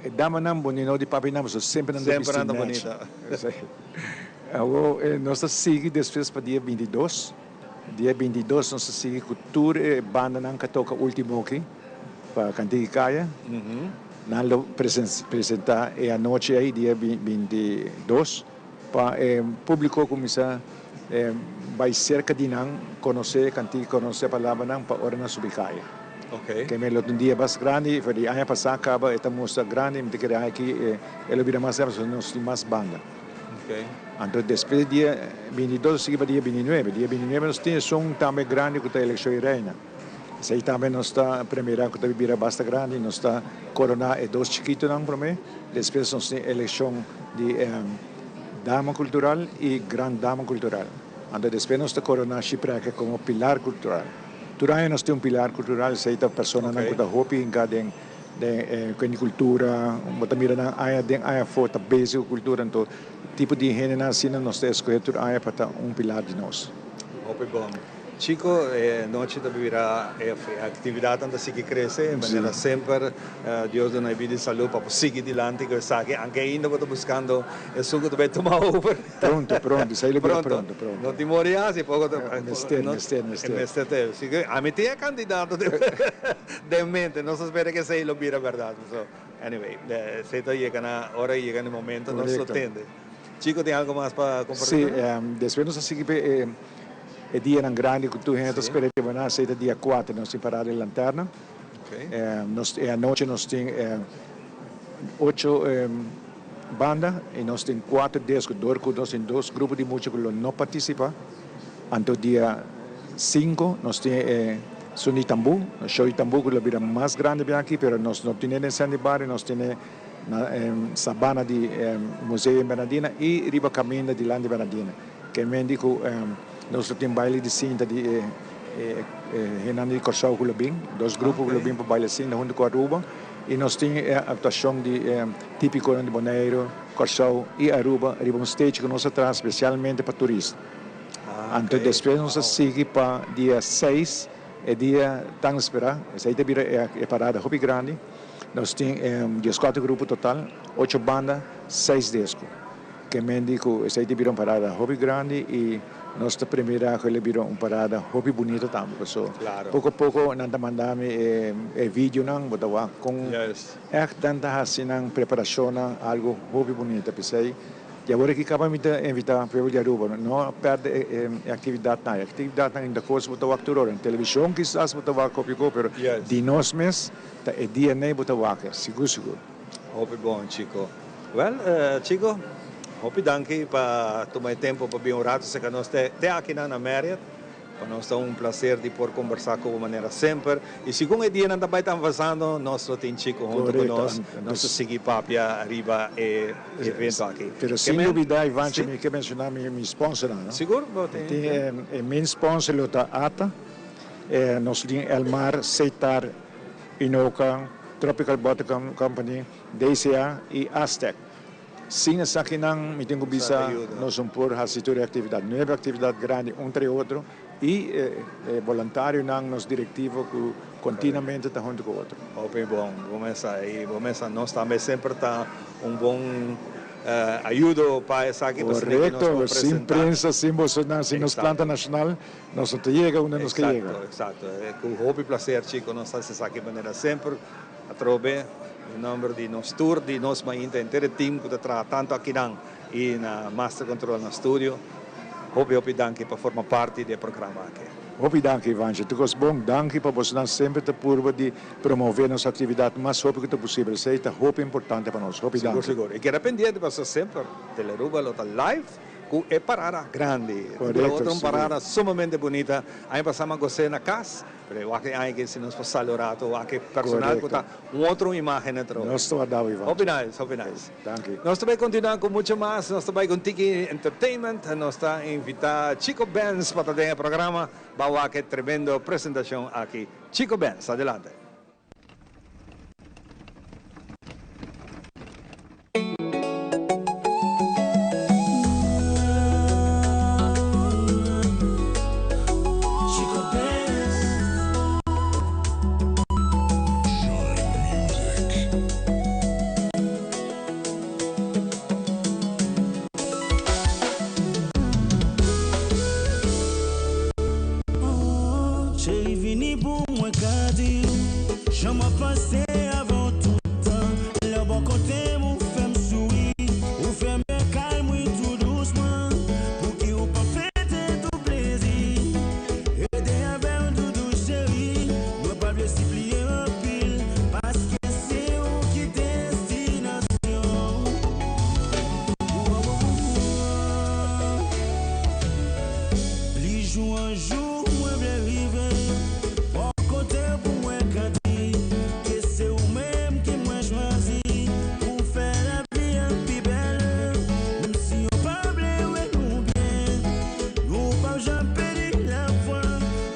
E damanan bonino di papia nan pasobra semper nan ta bisti Semper nan ta nechi. bonita. Awor nos ta sigui despues pa dia 22. Dia 22 nos ta sigui ku tur e bandanan ku a toka ultimo aki pa Kantiki Kaya. Nan lo presenta e anochi ei dia 22 pa e publiko kuminsá bai serka di nan, konosé e kantiki, konosé palabranan pa ora nan subi kaya. Keme lo ta un dia bas grandi, for di aña pasá kaba e ta mustra grandi, mi ta kere aña aki e lo bira mas grandi pasobra nos tin mas banda. Anto despues di dia 22 nos sigui pa dia 29. Dia 29 nos tin esun tambe grandi ku ta elekshon di reina. Esei tambe nos ta premira ku ta bira basta grandi, nos ta koroná e dos chikitonan promé, despues nos tin elekshon di Dama Kultural i Gran Dama Kultural. Anto despues nos ta koroná Shipreke komo Pilar Kultural. Tur aña nos tin un Pilar Kultural, esei ta personanan ku ta hopi hinká den den kultura, bo ta mira nan aña den aña afó ta bezig ku kultura, anto tipo di hendenan asina nos ta eskohé tur aña pa ta un pilar di nos. Hopi bon. Chico, e nochi ta bira e actividadnan ta sigui crece, manera semper Dios duna e bida y salud pa por sigui dilanti cu esaki, aunke ainda bo ta buscando esun cu ta bay tuma over. Pronto, pronto, esey lo bira pronto, pronto. No tin mori haci, poco ta. Mester, mester, mester. Mester te. Así que ami tin e candidato den mente, nos ta spera cu esey lo bira berdad. So, anyway, esey ta yega na ora yega na e momento nos lo tende. Chico tin algo mas pa comparti? Si, despues nos a sigui pa e. E dianan grandi ku tur hende ta spera riba nan esei ta dia kuater nos tin parada di lanterna. Nos e anochi nos tin ocho banda i nos tin kuater desko dor ku nos tin dos grupo di mucha ku lo no partisipa. Anto dia sinku nos tin e son di tambú, show di tambú ku lo bira mas grandi bien aki pero nos no tine den Sandy Barrio nos tine na sabana di Museo di Bernardina i riba kaminda dilanti Bernardina. Ke men di ku nos lo tin baile di sinta di e hendenan di Kòrsou ku lo bin, dos grupo ku lo bin pa baila sinta huntu ku Aruba i nos tin e aktuashon di e típikonan di Boneiru, Kòrsou i Aruba riba un stage ku nos a traha spesialmente pa turista. Anto despues nos a sigui pa dia seis, e dia tan esperá, esei ta bira e parada hopi grandi. Nos tin 14 grupo total, ocho banda, seis desko. Ke men di ku esei ta bira un parada hopi grandi i nos ta primira ku el a bira un parada hopi bunita tambe paso poko poko nan ta manda mi e videonan bo ta wak kon ègt nan ta hasi nan preparashonnan algu hopi bunita p'esei di awor aki kaba mi ta invita pueblo di Aruba no pèrdè e aktividatnan e aktividatnan inda kos bo ta wak tur ora na televishon kisas bo ta wak hopi kos pero di nos mes ta e dia nei bo ta wak sigur sigur. Hopi bon Chico. Wel Chico, hopi danki pa tuma e tempo pa bin un rato cerca nos te te akinan na Marriott. Pa nos ta un placer di por combersa cu bo manera semper. Y segun e dianan ta bay ta avanzando nos lo tin Chico hunto cu nos. Nos ta sigui papia riba e evento aki. Pero sin lubida Ivanchi mi ke menciona mi sponsornan no. Sigur bo tin. Tin e main sponsor lo ta ata, nos tin Elmar, Setar, Inoka, Tropical Butter Company, DCA y Aztec. Sin esakinan mi tin cu bisa nos no por haci tur e actividad. Nuebe actividad grandi un tra e otro y e boluntarionan, nos directivo cu continuamente ta hunto cu otro. Hopi bon, bo mesa y bo mesa nos tambe semper ta un bon ayudo pa esaki pasobra cu nos por Correcto, sin presenta. prensa, sin bosonan, sin nos planta nacional nos no ta yega unda nos ke yega. Exacto, exacto. Cu hopi placer chico nos ta haci esaki manera semper. Atrobe, den nomber di nos tur, di nos mainta henter e team cu ta traha tanto akinan y na Master Control na studio, hopi hopi danki pa forma parti di e programa aki. Hopi danki Ivancho, tur cos bon, danki pa bosonan semper ta purba di promove nos actividad mas hopi cu ta posibel, esey ta hopi importante pa nos, hopi Sigur danki. sigur, y keda pendiente pasobra semper Telearuba lo ta live. Ku e parada grandi. Korekto, Otro un parada sumamente bunita. Aña pasá mi a gos'é na kas, pero e wak e aña aki si nos por sali un rato wak e personal ku ta un otro imágen atrobe. Nos ta wardá Ivan. Hopi nice, hopi nice. Danki. Nos ta bai kontinuá ku mucho mas. Nos ta bai ku un tiki entertainment. Nos ta invitá Chico Benz pa ta den e programa. Ban wak e tremendo presentashon aki. Chico Benz, adelante. Cheri vini pou mwen ka di w Jan map panse avè w tout tan Lè w bò kote m ou fè m souri Ou fè m kalm wi tou dousman Pouki w pa fete tou plezi Rete avè m doudou cheri Mwen pa vle sipliye anpil Paske se ou ki destinasyon Plis jou an jou mwen vle rive Bò kote w pou mwen ka di Ke se ou menm ke mwen chwazi Pou fè lavi an pi bèl Menm si yo pa vle wè nou byen Nou pap janm pèdi lafwa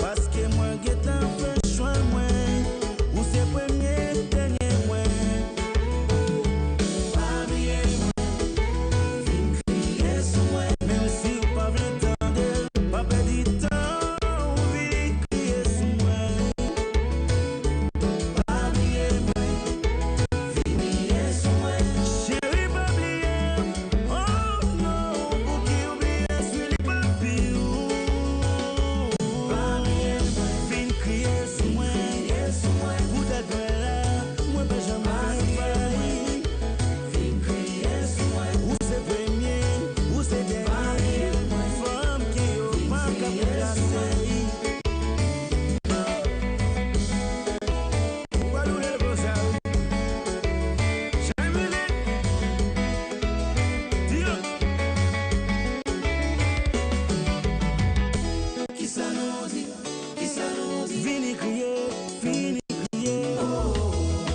Paske mwen gentan fè chwa mwen Ou se premye dènye mwen Pa bliye mwen Vin kriye sou mwen Menm si w pa vle tande l Pa pèdi tan w vini kriye sou mwen Pa bliye mwen Vin kriye sou mwen Cheri pa bliye m Oh non Pouki w bliye Swili papi w Pa bliye mwen Vin kriye sou mwen Poutèt mwen la Mwen pa janm fè fay Vin kriye sou mwen. Ou se premye, ou se dènye. Fanm ke yo pa ka ranplase. Ou pa doule l konsa wi. Shine music. Di yo. Kisa nou di, kisa nou di. Vini kriye, vini kriye.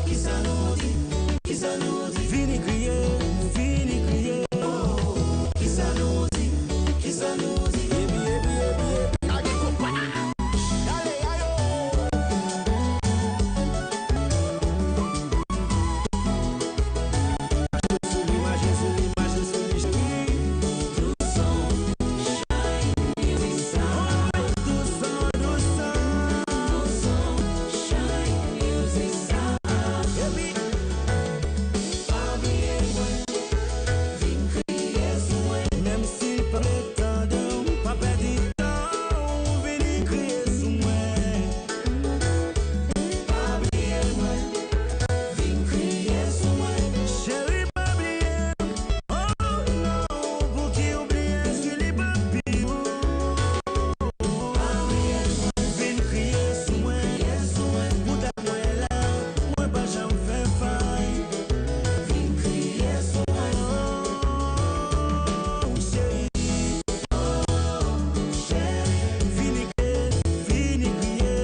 Kisa nou di, kisa nou di. Vini kriye, vini kriye. Kisa nou di, kisa nou di. Epi, epi, epi, epi. Kage konpa. Dale ayo. Mache sou li, mache sou li, mache sou li cheri. Douson, shine music sound. Douson, douson. Douson, shine music sound. Epi, pa bliye mwen, vin kriye sou mwen. Menm si l pa vle tande w, pa pèdi tan w, vini kriye sou mwen. Pa bliye mwen, vin kriye sou mwen. Cheri pa bliye m, oh non, pouki w bliye Julie papi w. Pa bliye mwen, vin kriye sou mwen, poutèt mwen la, mwen pa janm fè fay. Vin kriye sou mwen, oh cheri, oh cheri. Vini kriye, vini kriye,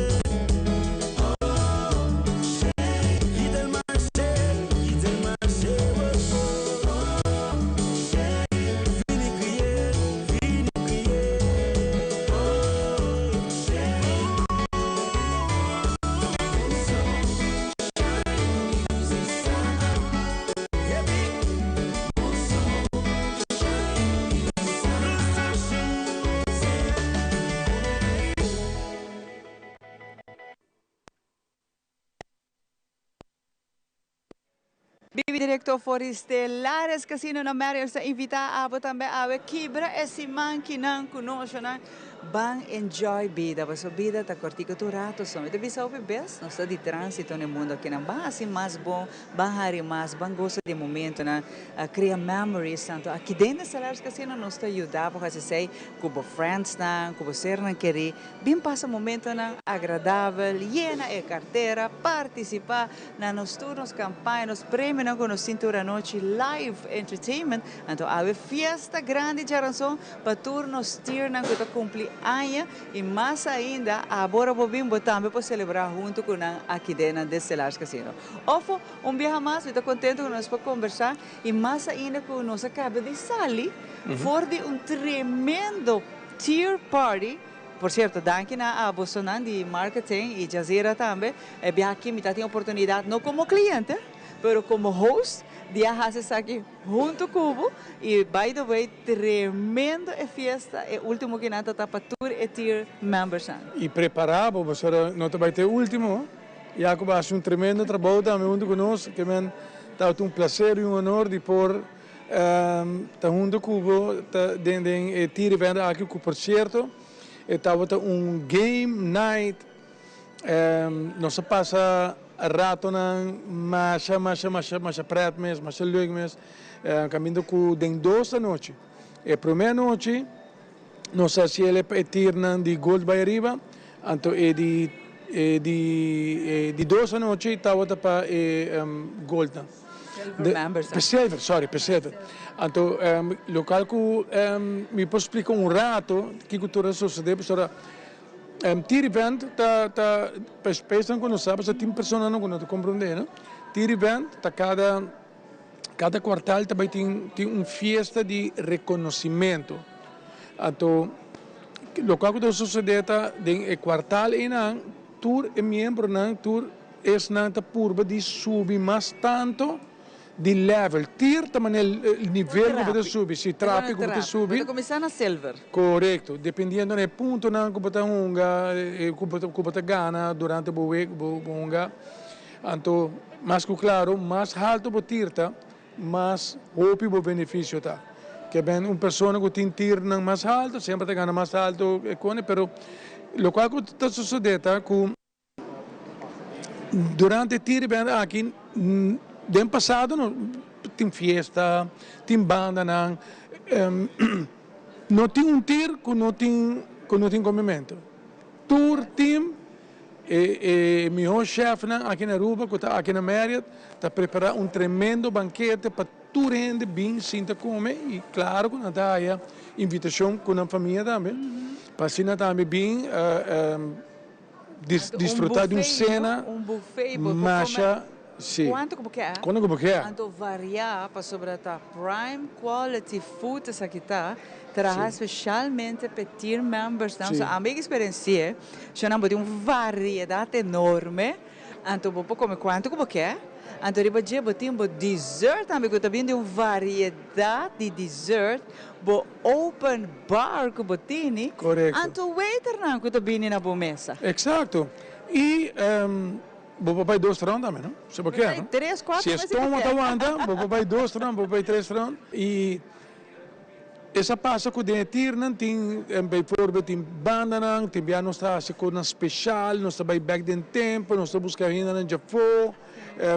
oh cheri. Kite l mache, kite l mache, oh cheri. Vini kriye, vini kriye, oh cheri. Bibi Director for di Stellares Casino na Marriott ta invita abo tambe awe kibra e siman kinan ku noshonan. Ban enjoy bida, pasobra bida ta cortico tur rato so. Mi ta bisa hopi bes, nos ta di transito na e mundo akinan. Ban haci mas bon, ban hari mas, ban gosa di e momentonan, crea memories. Tanto aki den The Stellaris Casino nos ta yuda bo haci esey cu bo friendsnan, cu bo sernan keri. Bin pasa momentonan agradabel, yena e cartera, participa na nos tur nos campaña, nos premionan cu nos tin tur anochi, live entertainment. Anto awe fiesta grandi djaranson pa tur nos tiernan cu ta cumpli aña y mas ainda abora bo bin bo tambe por celebra hunto cu nan aki den nan The Stellaris Casino. Ofo, un biaha mas mi ta contento cu nos por conversa y mas ainda cu nos a caba di sali for di un tremendo tier party. Por cierto, danki na abosonan di marketing y Jazeera tambe. E biaha aki mi ta tin oportunidad no como cliente, pero como host di a haci esaki hunto cu bo. Y by the way, tremendo e fiesta, e ultimo kinan ta ta pa tur e tier membersnan. Y prepara bo, pasobra no ta bay ta e ultimo. Jacob a haci un tremendo trabou tambe hunto cu nos, ke men tabata un placer y un honor di por Ta hunto cu bo ta den den e tier event aki cu por cierto e tabata un game night. Nos a pasa ratonan masha masha masha masha pret mes, masha leuk mes. Caminda cu den dos anochi. E prome anochi nos a haci el e tiernan di gold bay ariba, anto e di e di e di dos anochi tabata pa e goldnan. Silver members. Pa silver, sorry, pa silver. Anto local cu mi por splica un rato kico tur a sucede pasobra Tier event ta ta pa esnan cu no sa pasobra tin personanan cu no ta comprende no. Tier event ta cada cada cuartal ta bay tin tin un fiesta di reconocimento. Anto locual cu ta sucede ta den e cuartal eynan tur e miembronan tur Esnan ta purba di subi mas tanto di level. Tier ta manera e nivel ku bo ta subi, si trapi ku bo ta subi. Bo ta kuminsá na silver. Korekto. Dependiendo na e puntonan ku bo ta hunga, ku bo ta gana durante bo wek, bo hunga. Anto, mas ku klaro, mas haltu bo tier ta, mas hopi bo benefisio ta. Ke ben un persona ku tin tiernan mas haltu, semper ta gana mas haltu e kone, pero lokual ku ta sosodé ta ku. Durante e tiri bende aki den pasado no tin fiesta, tin bandanan, no tin un tir ku no tin ku no tin komementu. Tur tim e e mihó shèfnan aki na Aruba ku ta aki na Marriott ta prepará un tremendo bankete pa tur hende bin sinta kome i klaro ku nan ta haya invitashon ku nan famia tambe pa asina tambe bin. Disfruta di un cena masha si. Cuanto cu bo ke? Cuanto cu bo ke? Anto varia pasobra ta prime quality food esaki ta traha specialmente p'e tier members nan. So ami a experienci'e shownan bo tin un variedad enorme anto bo por come cuanto cu bo ke. Anto riba dje bo tin bo dessert tambe cu ta bin di un variedad di dessert bo Open bar ku bo tini, Korekto. anto waiternan ku ta bini na bo mesa. Eksakto. I bo por bai dos round tambe, no? Si bo kier, no? Tres, kuater Si e mes si bo stoma ta kier. wanta, bo por bai dos round, bo por bai tres round. I esa pasa ku den e tirnan tin, bijvoorbeeld tin bandanan, tin bia nos ta hasi kosnan speshal, nos ta bai bèk den tempu, nos ta buska hendenan djafó.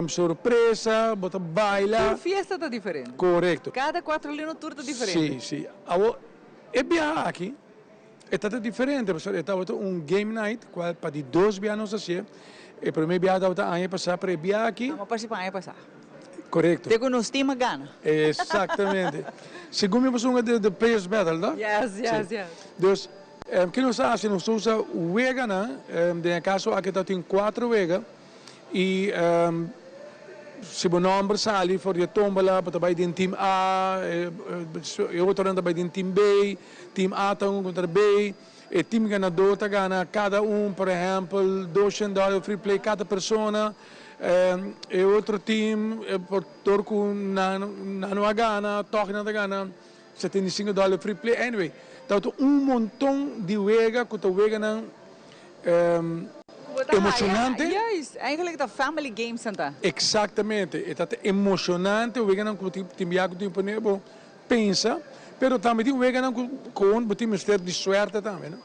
Sorpresa, bo ta baila. Tur fiesta ta diferente. Korekto. Kada kuatro luna tur ta diferente. Sí, sí. Awor, e biaha aki e tabata diferente pasobra e tabata un game night kual pa di dos biaha nos hasié. E promé biaha tabata aña pasá pero e biaha aki. Amo partisipá aña pasá. Korekto. Te ku nos team a gana. Exactamente. Segun mi a pasunga the players battle, no? Yes, yes, yes. Dus, ke nos a hasi? Nos ta usa weganan, den e kaso aki tabatin kuater wega. Y si bo nomber sali for di e tombola bo ta bay den team A, e otronan ta bay den team B, team A ta un contra B, e team ganador ta gana cada un por ehempel doshen dollar free play cada persona, e otro team por dor cu nan no a gana toch nan ta gana 75 dollar free play, anyway tabata un monton di wega cu ta weganan. Emocionante. Juist, eigenlijk ta family games nan ta. Exactamente, e ta emocionante weganan cu tin bia cu tin pone bo pensa, pero tambe tin weganan cu con bo tin mester di suerte tambe no.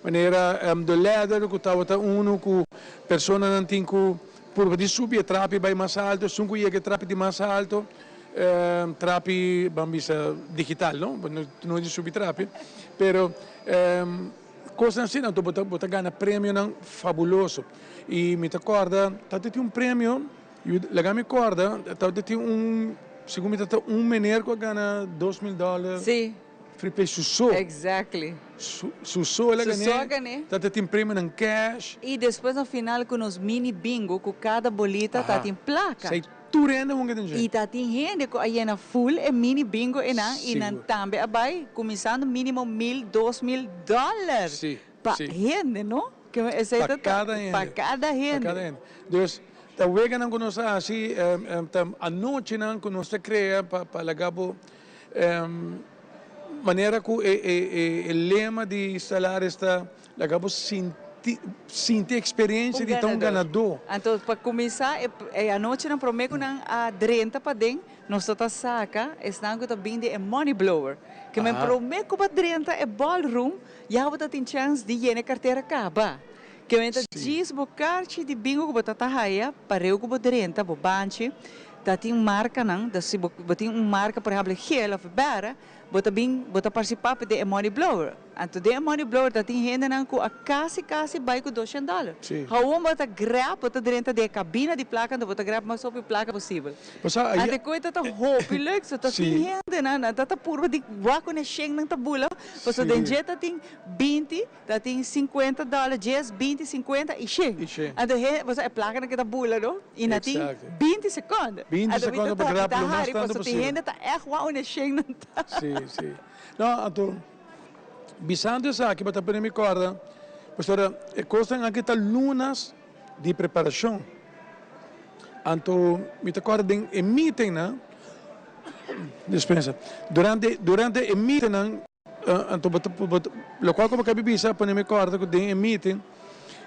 Manera The Ladder ku tabata unu ku personanan tin ku purba di subi e trapi bai mas alto, esun ku yega e trapi di mas alto, trapi ban bisa digital no, no di subi trapi, pero kosnan asina anto bo ta bo ta gana premionan fabuloso. I mi ta kòrda tabata tin un premio, laga mi kòrda, tabata tin un, segun mi ta ta un meneer ku a gana 2000 dòler. Free play su so. Exactly. Su so el a Su so a gané. Ta tin premionan cash. Y despues na final cu nos mini bingo cu cada bolita ta tin placa. Esey tur hende hunga den dje. Y ta tin hende cu a yena full e mini bingo enan y nan tambe a bay cuminsando minimo mil, 2000 dollar. Pa hende no? Esey Pa cada hende. Pa cada hende. Pa cada hende. Dus ta weganan cu nos a haci, ta anochinan cu nos ta crea pa laga bo Manera ku e lema di Stellaris ta laga bo sinti sinti eksperensia di ta un ganadó. Anto pa kuminsá e anochinan promé ku nan a drenta paden nos ta ta saka esnan ku ta bin di e money blower. Ke men promé ku bo a drenta e ballroom ya bo ta tin chèns di yena e kartera kaba. Ke men ta djis bo karchi di bingo ku bo ta ta haya pareu ku bo drenta bo banchi ta tin markanan, ta si bo tin un marka por ehempel geel of bèrdè bo ta bin bo ta partisipá den e money blower. Anto den e money blower ta tin hendenan ku a kasi kasi bai ku doshen dòler. Hawon bo ta grab bo ta drenta den e kabina di plaka anto bo ta grab mas hopi plaka posibel. Anto e koe ta ta hopi leuk so ta tin hendenan nan ta ta purba di wak ku e shennan ta bula pasobra den dje ta tin 20 Ta tin 50 dollar, 10, 20, 50 y 100. Y 100. Anto he, bo sa e placanan ke ta bula no, y na tin 20 seconde. 20 seconde pa grab lo mas tanto posibel. Tin hende ta echt wou un e 100 nan ta. Si, si. No, anto, bisando esaki bo ta pone mi corda, pasobra e cosnan aki ta lunas di preparacion. Anto mi ta corda den e meetingnan, dispensa, durante, durante e meetingnan, Anto bo ta bo ta lokual ku bo kabi bisa a pone mi kòrda ku den e meeting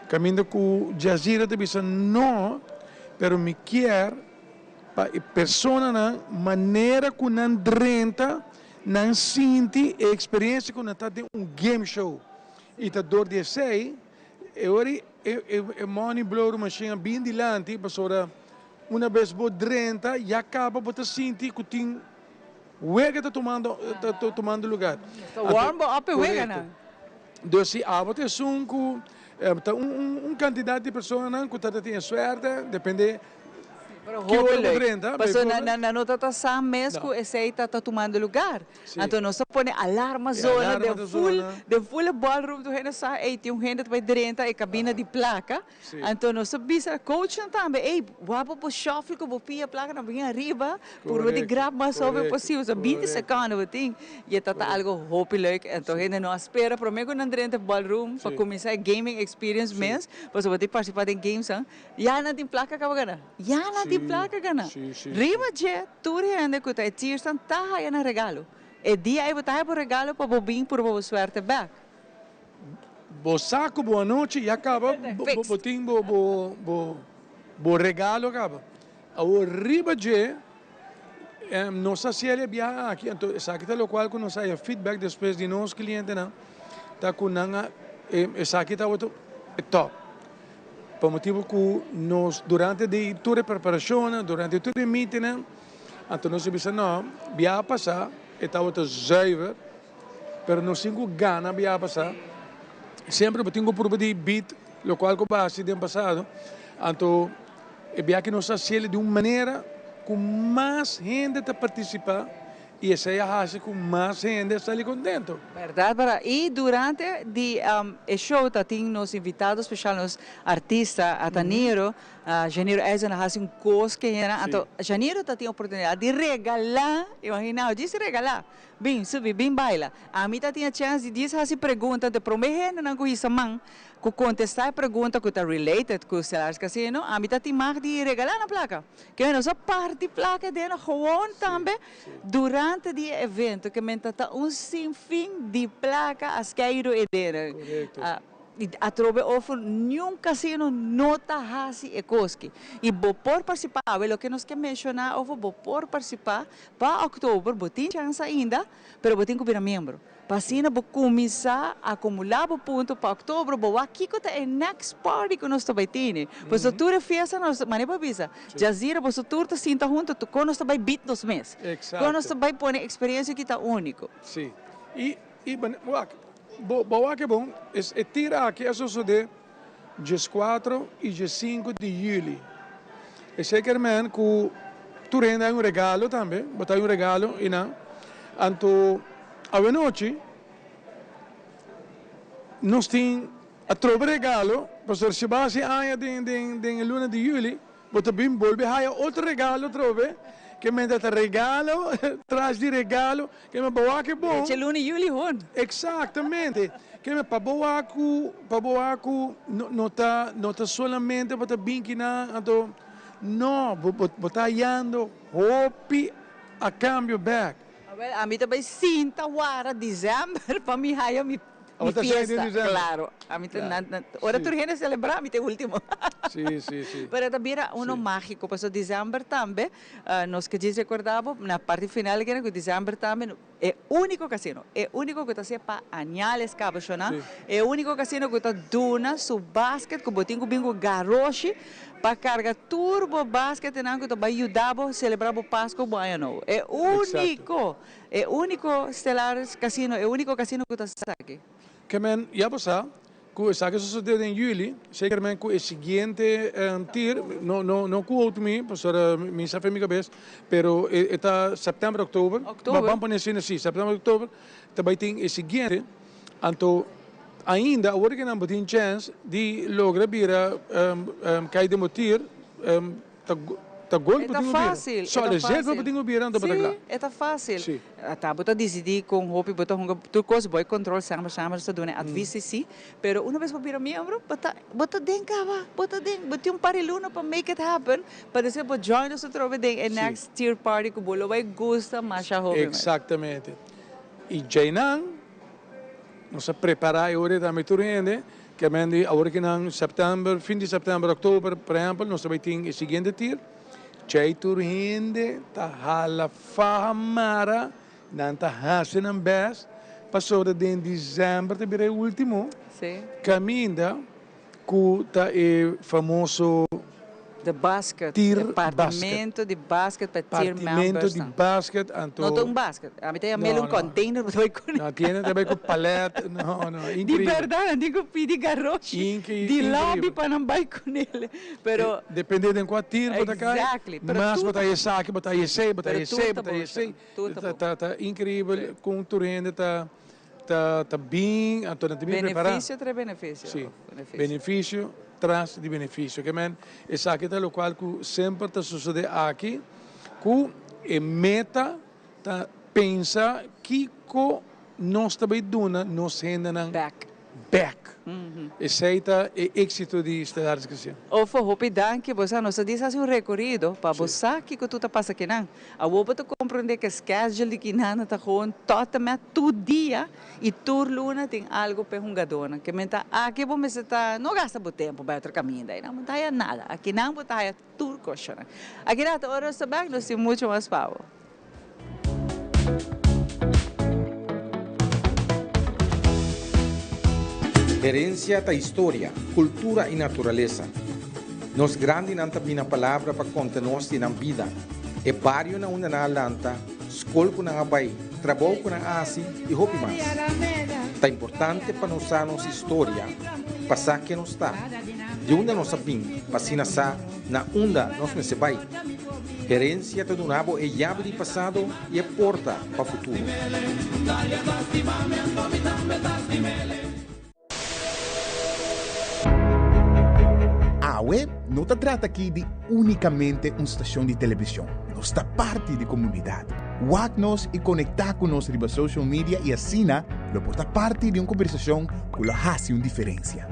kaminda ku Jazira ta bisa no pero mi kier pa e personanan manera ku nan drenta nan sinti e eksperensia ku nan ta den un game show i ta dor di esei e ora e e money blower machine a bin dilanti pasobra una bes bo drenta ya kaba bo ta sinti ku tin Wega ta tumando ta tumando lugar. Ta warm bo up e weganan. Dus si abo ta esun ku ta un un kantidat di personanan ku ta ta tin e suerte depende ki ora bo drenta. Pasobra nan no ta ta sa mes ku esei ta ta tumando lugar. Anto nos ta pone alarma zona den full den full e ballroom tur hende sa ey tin un hende ta bai drenta e kabina di plaka. Anto nos ta bisa coachnan tambe, ey, wak bo por shuffle cu bo pia placa nan bin ariba, purba di grab mas hopi posibel. So 20 secondo bo tin y e ta ta algo hopi leuk. Anto hende no a spera prome cu nan drenta ballroom pa cuminsa e gaming experience mes, pasobra bo tin participa den gamesnan, ya nan tin placa caba gana. Ya nan tin placa gana. Riba dje tur hende cu ta e tiersnan ta haya nan regalo. E dia ey bo ta haya bo regalo pa bo bin purba bo suerte bek. Bo sa ku bo anochi ya kaba, bo tin bo regalo kaba. Awor riba dje nos a hasiel e biaha aki, anto esaki ta lokual ku nos a haya feedback despues di nos klientenan, ta ku nan a esaki tabata e top. Pa motibu ku nos durante di tur e preparashonnan, durante tur e meetingnan, anto nos a bisa no, biaha pasá e tabata zuiver. Pero nos tin cu gana bia pasa. Semper bo tin cu purba di beat locual cu bo a haci den pasado. Anto e bia aki nos a haciel di un manera cu mas hende ta participa y esey a haci cu mas hende a sali contento. Berdad, berdad. Y durante di e show ta tin nos invitado special, nos artista Ataniro, Janiro Eisen a haci un cos ke hende nan. Anto Janiro ta tin oportunidad di regala, imagina bo, djis regala. Bin, subi, bin baila. Ami ta tin e chèns di djis hasi pregunta di promé hendenan ku hisa man ku kontestá e pregunta ku ta related ku Stellaris Casino, ami ta tin mag di regalá nan plaka. Ke nos a parti plaka den nan gewoon tambe durante di e evento ke men ta ta un sinfin di plaka a skeiru e den nan. I atrobe ofo niun casino no ta hasi e koski. I bo por partisipá, awe loke nos ke menshoná ofo bo por partisipá pa òktober, bo tin chans ainda, pero bo tin ku bira miembro. Pa asina bo kuminsá akumulá bo punto pa òktober bo wak kiko ta e next party ku nos ta bai tene. Pasobra tur e fiesta nos, manera bo a bisa, Jazira boso tur ta sinta hunto kon nos ta bai bit nos mes. Kon nos ta bai pone eksperensia ki ta úniko. Sí. I i wak, bo bo wak e bon, e tira aki a sosodé dieskuatro i diesinku di yüli. Esei ker men ku tur hende hay un regalo tambe, bo ta hay un regalo i nan. Anto awenochi nos tin atrobe regalo, pasobra si bo hasi aña den den den e luna di yüli, Bo ta bin bolbe haya otro regalo atrobe, ke men ta ta regalo tras di regalo, ke men bo wak e bon. Eche luna i yuli hon. Exactamente. Ke men pa bo wak ku, pa bo wak ku no no ta no ta solamente bo ta bin kinan anto no, bo bo bo ta hayando hopi a cambio bek. Awel, ami ta bay sinta wara december pa mi haya mi Mi fiesta, claro. Ami ta na, na, ora tur hende celebra, ami ta e ultimo. Sí, sí, sí. Pero ta bira uno magico, pasobra december tambe, nos ke djis recorda bo, na parti final kende cu december tambe e unico casino, e unico cu ta hacié pa añales caba shona, e unico casino cu ta duna su basket cu bo tin cu bin cu garoshi pa carga tur bo basketnan cu ta bay yuda bo celebra bo Pasco, bo Aña Nobo. E unico! E úniko Stellaris Casino, e úniko casino ku ta esaki. Ke men ya bo sa ku esaki a sosodé den yüli, seker men ku e siguiente tir, no no no quote mi, pasobra mi sa fe mi kabes, pero e ta sèptèmber, òktober, ban pone asina, si, sèptèmber, òktober ta bai tin e siguiente, anto ainda awor ke nan bo tin chèns di logra bira kai den bo tir, Ta ta gol E ta fácil, e ta fácil. Sí, e ta fácil. Sí. Ata bo ta disidí kon hopi bo ta hunga tur kos, bo e control semper semper nos ta duna e advis si sí, pero una bes bo bira miembro bo ta bo ta den kaba, bo ta den, bo tin un par di luna pa make it happen pa despues bo join nos atrobe den e next tier party ku bo lo bai gusta masha hopi mes. Exactamente. I djeinan nos a prepara e ora tambe tur hende. Ke men di awor ki nan sèptèmber, fin di sèptèmber, òktober, por ehèmpel, nos ta bai tin e siguiente tir. Djei tur hende ta hala faha mara, nan ta hasi nan bèst pasobra den desèmber ta bira e último kaminda ku ta e famoso. De basket, Tir e partimento di basket pa tier Partimento members di nan. basket, anto. No ta un basket, ami ta yam'el No, un no. container bo ta bai ku No, tiene ta bai ku palet, no, no, Di increibel. berdad nan tin ku pidi garoshi Inke, di lobby increibel. pa nan bai kunel, pero. Depende den kua tir bo ta kai, Exactly, pero mas tur bo ta ta. esaki, bo ta esei, bo ta Pero tur esei, ta bo ta bon, esei. tur ta Ta, bon. ta, ta increibel kon tur hende ta, ta, ta bin, anto nan ta bin prepará. Beneficio trae beneficio. Sí, Beneficio. beneficio tras di beneficio. Ke men, esaki ta lokual ku semper ta sosodé aki, ku e meta ta pensa kiko nos ta bai duna nos hendenan Bek. bek. Esei ta e éxito di Stellaris Cristian. Ofo, hopi danki. Bo sa, nos a disa hasi un rekorido pa bo sa kiko tur ta pasa kinan. Awor bo ta komprondé ku e schedule di kinan ta gewoon tot en met tur dia i tur luna tin algu pa e hungadónan. Ke men ta aki bo mester ta no gasta bo tempu bai otro kaminda ei nan bo ta haya nada. Akinan bo ta haya tur koshonan. Aki rato ora nos ta bek nos tin mucho mas pa bo. Herencia ta historia, cultura y naturalesa. Nos grandinan ta bina palabra pa conta nos di nan bida, e bario na unda nan a lanta, scol cu nan a bay, trabou cu nan a haci y hopi mas. Ta importante pa nos sa nos historia pa sa ken nos ta, di unda nos a bin pa asina sa na unda nos mester bai. Herencia ta duna bo e yabi di pasado y e porta pa futuro. Awe no ta trata aki di únikamente un stashon di televishon, nos ta parti di komunidat. Wak nos i konektá ku nos riba social media i asina lo por ta parti di un kombersashon ku lo hasi un diferensia.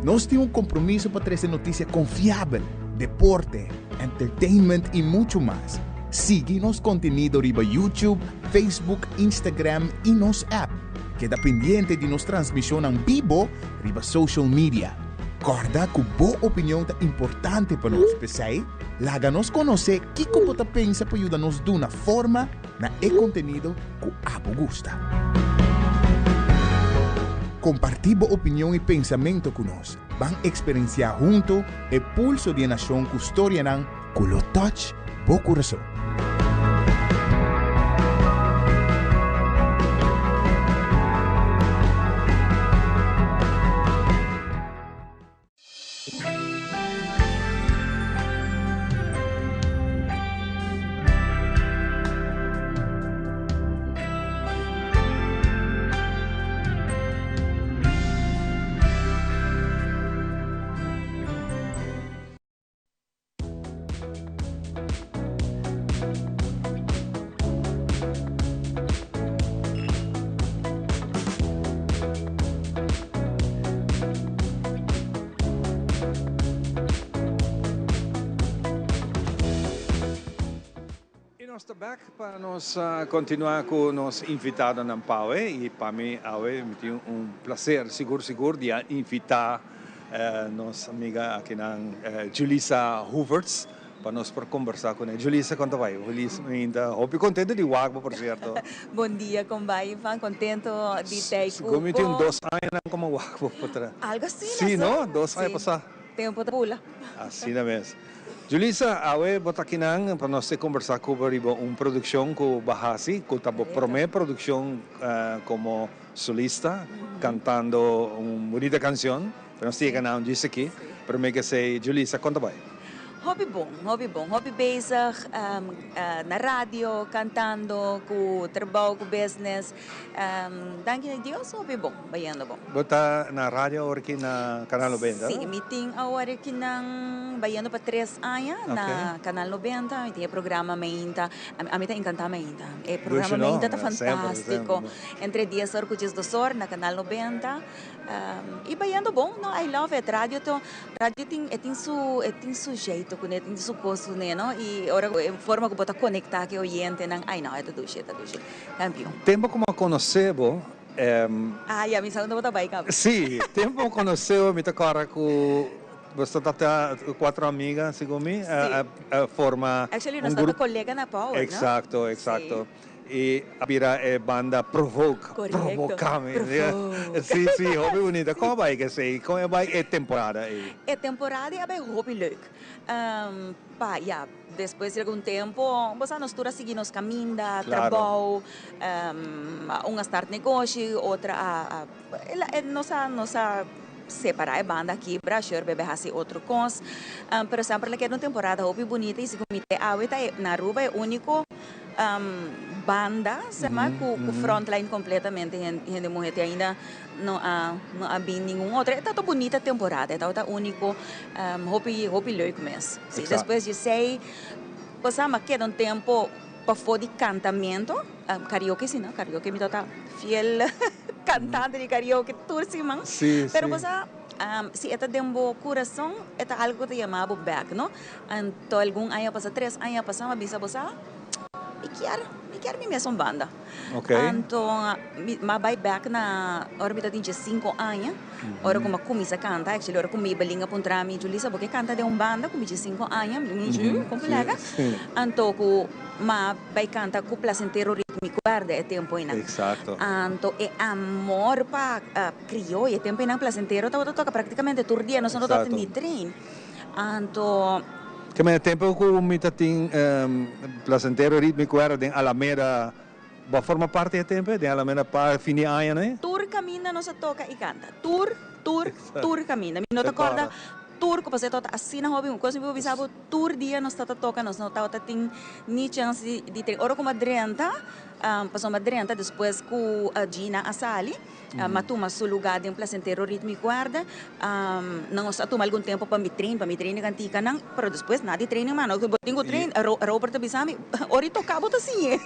Nos tin un kompromiso pa trese notisia konfiabel, deporte, entertainment i muchu mas. Sigui nos kontenido riba YouTube, Facebook, Instagram i nos app. Keda pendiente di nos transmishonnan bibo riba social media. Kòrda ku bo opinion ta importante pa nos, p'esei laga nos konosé kiko bo ta pensa pa yuda nos duna forma na e kontenido ku abo gusta. Kompartí bo opinion i pensamentu ku nos. Ban eksperensiá huntu e pulso di e nashon ku storianan ku lo touch bo kurason. Y nos ta bek pa nos continua cu nos invitadonan pawe y pa mi awe mi tin un placer sigur sigur di a invita Nos amiga akinan Julissa Hoevertsz pa nos por combersa cune. Julissa con ta bay? Julissa mi ta hopi contento di wak bo por cierto. Bon dia con bay Ivan, contento di tey cu bo. Sigur mi tin un dos añanan como wak bo por tra. Algo asina Si no, dos aña pasa. Tempo ta bula. Asina mes. Julissa, awe bo ta akinan pa nos te combersa cu bo riba un produccion cu bo a haci cu ta bo prome produccion como Solista cantando un bunita cancion, pero nos tin e gana un djis aki. Prome ke esey, Julissa, con ta bay? Hopi bon, hopi bon. Hopi bezig na radio, cantando, cu trabou, cu business. Danki na Dios, hopi bon, bayendo bon. Bo ta na radio awor aki na Canal Nobenta? Si, mi tin awor aki nan bayendo pa tres aña na Canal Nobenta. Mi tin e programa Meinta. Ami ta encanta Meinta. E programa Meinta ta fantastico. Entre dies or cu 12 or na Canal 90 y bayendo bon no I love it radio to radio tin e tin su e tin su jeito cune e tin su cos cune no y ora cu e forma cu bo ta conecta cu e oyentenan ay no e ta dushi e ta dushi campeon. Tempo cu mi a conoce bo. Ah ya mi sa unda bo ta bay caba. Si, tempo mi a conoce bo mi ta corda cu bo sta ta cuatro amiga segun mi a forma un grupo. Actually nos ta colega na Power no. Exacto, exacto. Y a bira e banda Provoke, provoca mi. Si, si, hopi bunita. Con a bay esey? Con a bay e temporada ey? E temporada ey a bay hopi leuk. Pa, ya, despues di algun tempo, bo sa nos tur a sigui nos caminda, trabou, un a start negoshi, otro a, nos a, nos a separa e banda kibra, sure bebe haci otro cos, pero semper la keda un temporada hopi bunita y segun mi te awe ta na Aruba e unico banda se ma cu frontline completamente hende muhe te ainda no a no a bin ningun otro. E tabata bunita temporada, e tabata unico, hopi hopi leuk mes. Si despues di esey cosa mi a keda un tempo pafo di cantamento, karaoke si no, karaoke mi tabata fiel cantante di karaoke tur siman, pero cosa si e ta den bo curason e ta algo cu ta yama bo bek no. Anto algun aña pasa, tres aña pasa, mi a bisa bo sa, mi kier, mi kier mi mes un banda. Anto mi a bai bek na ora mi ta tin diesinco aña, ora ku mi a kuminsa kanta, actually ora ku Maybelline a puntra mi, Julissa bo ke kanta den un banda ku mi diesinco aña? Mi di, si, kon por laga? Anto ku mi a bai kanta ku Placentero Ritmico Berde e tempo einan. Anto e amor pa krioyo, e tempo einan Placentero tabata toka praktikamente tur dia, nos no tabata ni train. Anto. Ke mene tempo ku mi ta tin Placentero Ritmico era den Alameda, bo a forma parti e tempo den Alameda pa fin di aña ne? Tur kaminda nos a toka i kanta. Tur, tur, tur kaminda. Mi no ta kòrda tur ku pasó e tabata asina hopi. Un kos mi por bisa bo, tur dia nos tabata toka, nos no tabata tin ni chèns di train. Ora ku mi a drenta, pasobra mi a drenta despues ku Gina a sali. M'a tuma su lugá den Placentero Ritmo Guarda. Nos a tuma algun tempu pa mi train, pa mi train e kantikanan, pero despues na di training mano, bo tin ku train. Robert ta bisa mi, ora i toká bo ta siñ'é.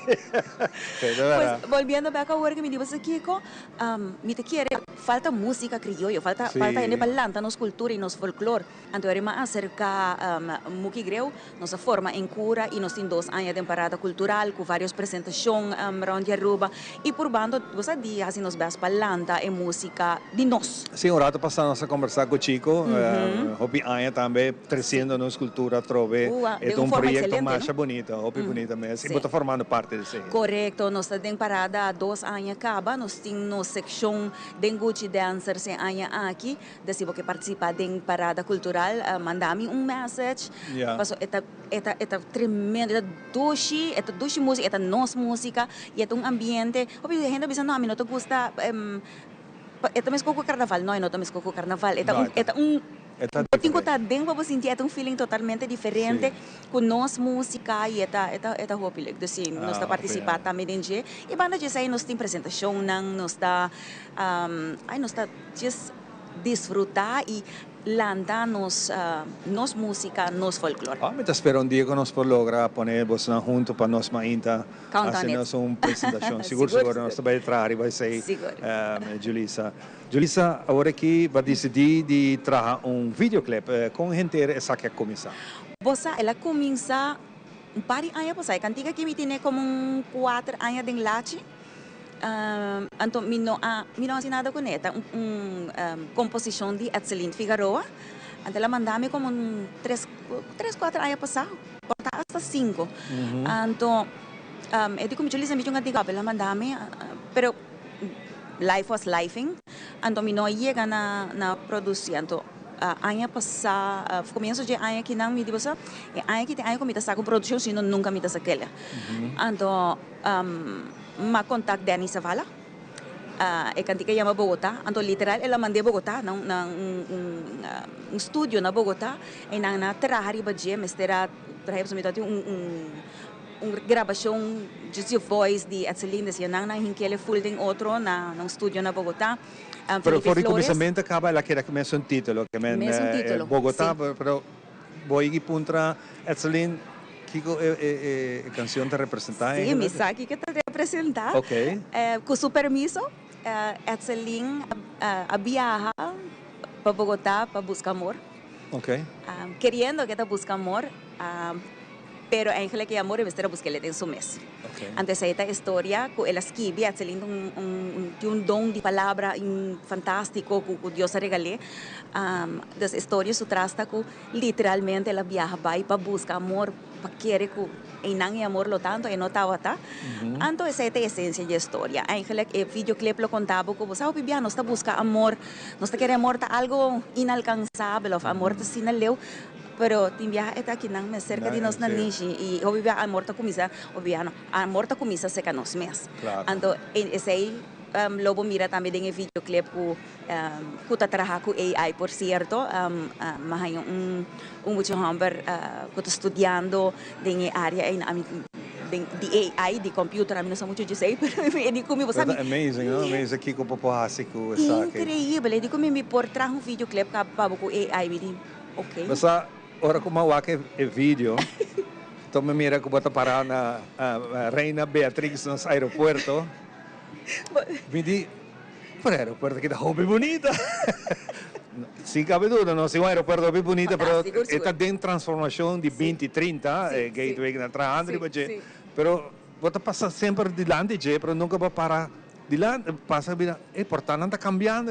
Pues, bolbiendo bèk awor ku mi di bo sa kiko, mi ta kere falta músika krioyo, falta falta hende pa lanta nos kultura i nos folklor. Anto ora mi a aserká Muki Greu, nos a forma Encura i nos tin dos aña den parada kultural ku vários presentashon. rond di Aruba y purbando bo sa di haci nos best pa lanta e musica di nos. Sí, un rato pasa nos a combersa cu Chico, hopi aña tambe treciendo nos cultura atrobe. E ta un proyecto masha bunita, hopi bunita mes, y bo ta formando parti di esey. Corecto, nos ta den parada dos aña caba, nos tin nos seccion den Gucci Dancers e aña aki. Dus si bo ke partisipá den parada kultural, manda mi un message. Paso e ta e ta e ta tremendo, e ta dushi, e ta dushi músika, e ta nos músika i e ta un ambiente. Hopi hende a bisa no, ami no ta gusta e ta meskos ku karnaval. No, e no ta meskos ku karnaval. E ta un e ta un bo tin ku ta aden pa bo sinti e ta un feeling totalmente diferente ku nos músika i e ta e ta e ta hopi leuk. Dus si nos ta partisipá tambe den dje. I banda dje esei nos tin presentashonnan, nos ta ai nos ta. Djis disfruta y lanta nos nos musica, nos folklor. Ah, mi ta spera un dia cu nos por logra pone bosnan hunto pa nos mainta Count on haci it. nos un presentacion. Sigur, Sigur, sigur, nos sigur. ta bay traha riba esey, Sigur. Julissa. Julissa, awor aki bo a dicidi di traha un videoclip. Con henter esaki a cuminsa? Bo sa, el a cuminsa un par di aña pasá. E cantica aki mi tene como un cuater aña den lachi. Anto mi no a mi no hasi nada kuné. Ta un un komposishon di Etselint Figaroa. Anto el a manda mi komo un tres tres kuater aña pasá, por ta asta sinku. Anto e di ku mi Julissa mi djunga di el a manda mi pero life was lifing anto mi no a yega na na produsí. Anto aña pasá komienso dje aña akinan mi di bo sa e aña aki ta e aña ku mi ta saka un produkshon sino nunka mi ta sak'el. Anto. M'a contact Danny Zavala, e cantica yama Bogotá, anto literal el a mand'é Bogotá na un na un un studio na Bogotá y nan a traha riba dje, mester a traha pasobra mi tabatin un un un grabacion just di voice di Etzelin, decía nan nan hink'el e full den otro na un studio na Bogotá. Pero Felipe for di Flores. cuminsamentu caba el a keda cu mesun titulo, ke men Mesun titulo, Bogotá, si. pero Bo yigi puntra Etzelin kiko e cancion ta representa Sí, mi sa kiko ta representa. Ok. Cu su permiso, Etzelin a biaha pa Bogota pa busca amor. Ok. Keriendo ke ta busca amor, pero eigenlijk e amor e mester a busca den su mes. Anto esei ta e storia ku el a skibi. Etzelin ta un tin un don di palabra fantástiko ku Dios a regal'é. Dus e storia su tras ta ku literalmente el a biaha bai pa buska amor, pa kere ku einan e amor lo ta, anto e no tabata. Anto esei ta e esensia di e storia. Eigenlijk e videoclip lo konta bo ku bo sa hopi bia nos ta buska amor, nos ta kere amor ta algo inalkansabel òf amor ta asina leu. Pero tin biaha e ta akinan mes serka di nos nanishi y hopi biaha amor ta cuminsa, hopi biaha no, amor ta cuminsa serka nos mes. Anto esey lo bo mira tambe den e videoclip cu cu ta traha cu AI por cierto, mi a haña un un mucha homber cu ta studiando den e area ey, ami den di AI, di computer, ami no sa mucho djesey pero e di cu mi bo sabi. Pero ta amazing no, amazing kico bo por haci cu esaki. Increibel, e di cu mi mi por traha un videoclip pa bo cu AI, mi di. Ok. Bo sa, ora ku mi a wak e video, to mi mira ku bo ta pará na Reina Beatrix nos aeropuerto. Mi di, pero e aeropuerto aki ta hopi bunita. Sin kabe duda, nos tin un aeropuerto hopi bunita, pero e ta den transformashon di binti trinta, e gateway ku nan trahando riba dje. Pero bo ta pasa semper dilanti dje, pero nunka bo a para Dilanti pasa bira e portanan ta cambiando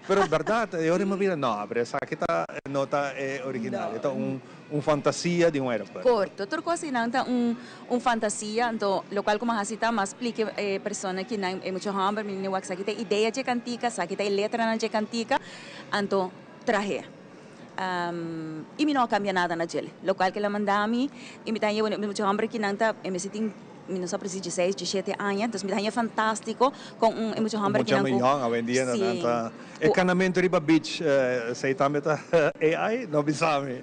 pero berdad e ora mi bira no pero esaki ta no ta e original e ta un un fantasia di un aeropuerto. Corto tur cos einan ta un un fantasia anto locual cu mi a haci ta mas splica e persona ki nan e mucha homber mi wak esaki ta e idea dje cantica esaki ta e letranan dje cantica anto trahe y mi no a cambia nada na djele locual cu el a manda mi y mi ta haña e mucha homber ki nan ta e mester tin Mi no sa precies dieseis, diesshete aña, entonces mi ta haña fantástico con un e mucha homber Mucha kinan cu young awendia nan Sí. ta e canamento riba beach esey tambe ta AI? No bisa mi.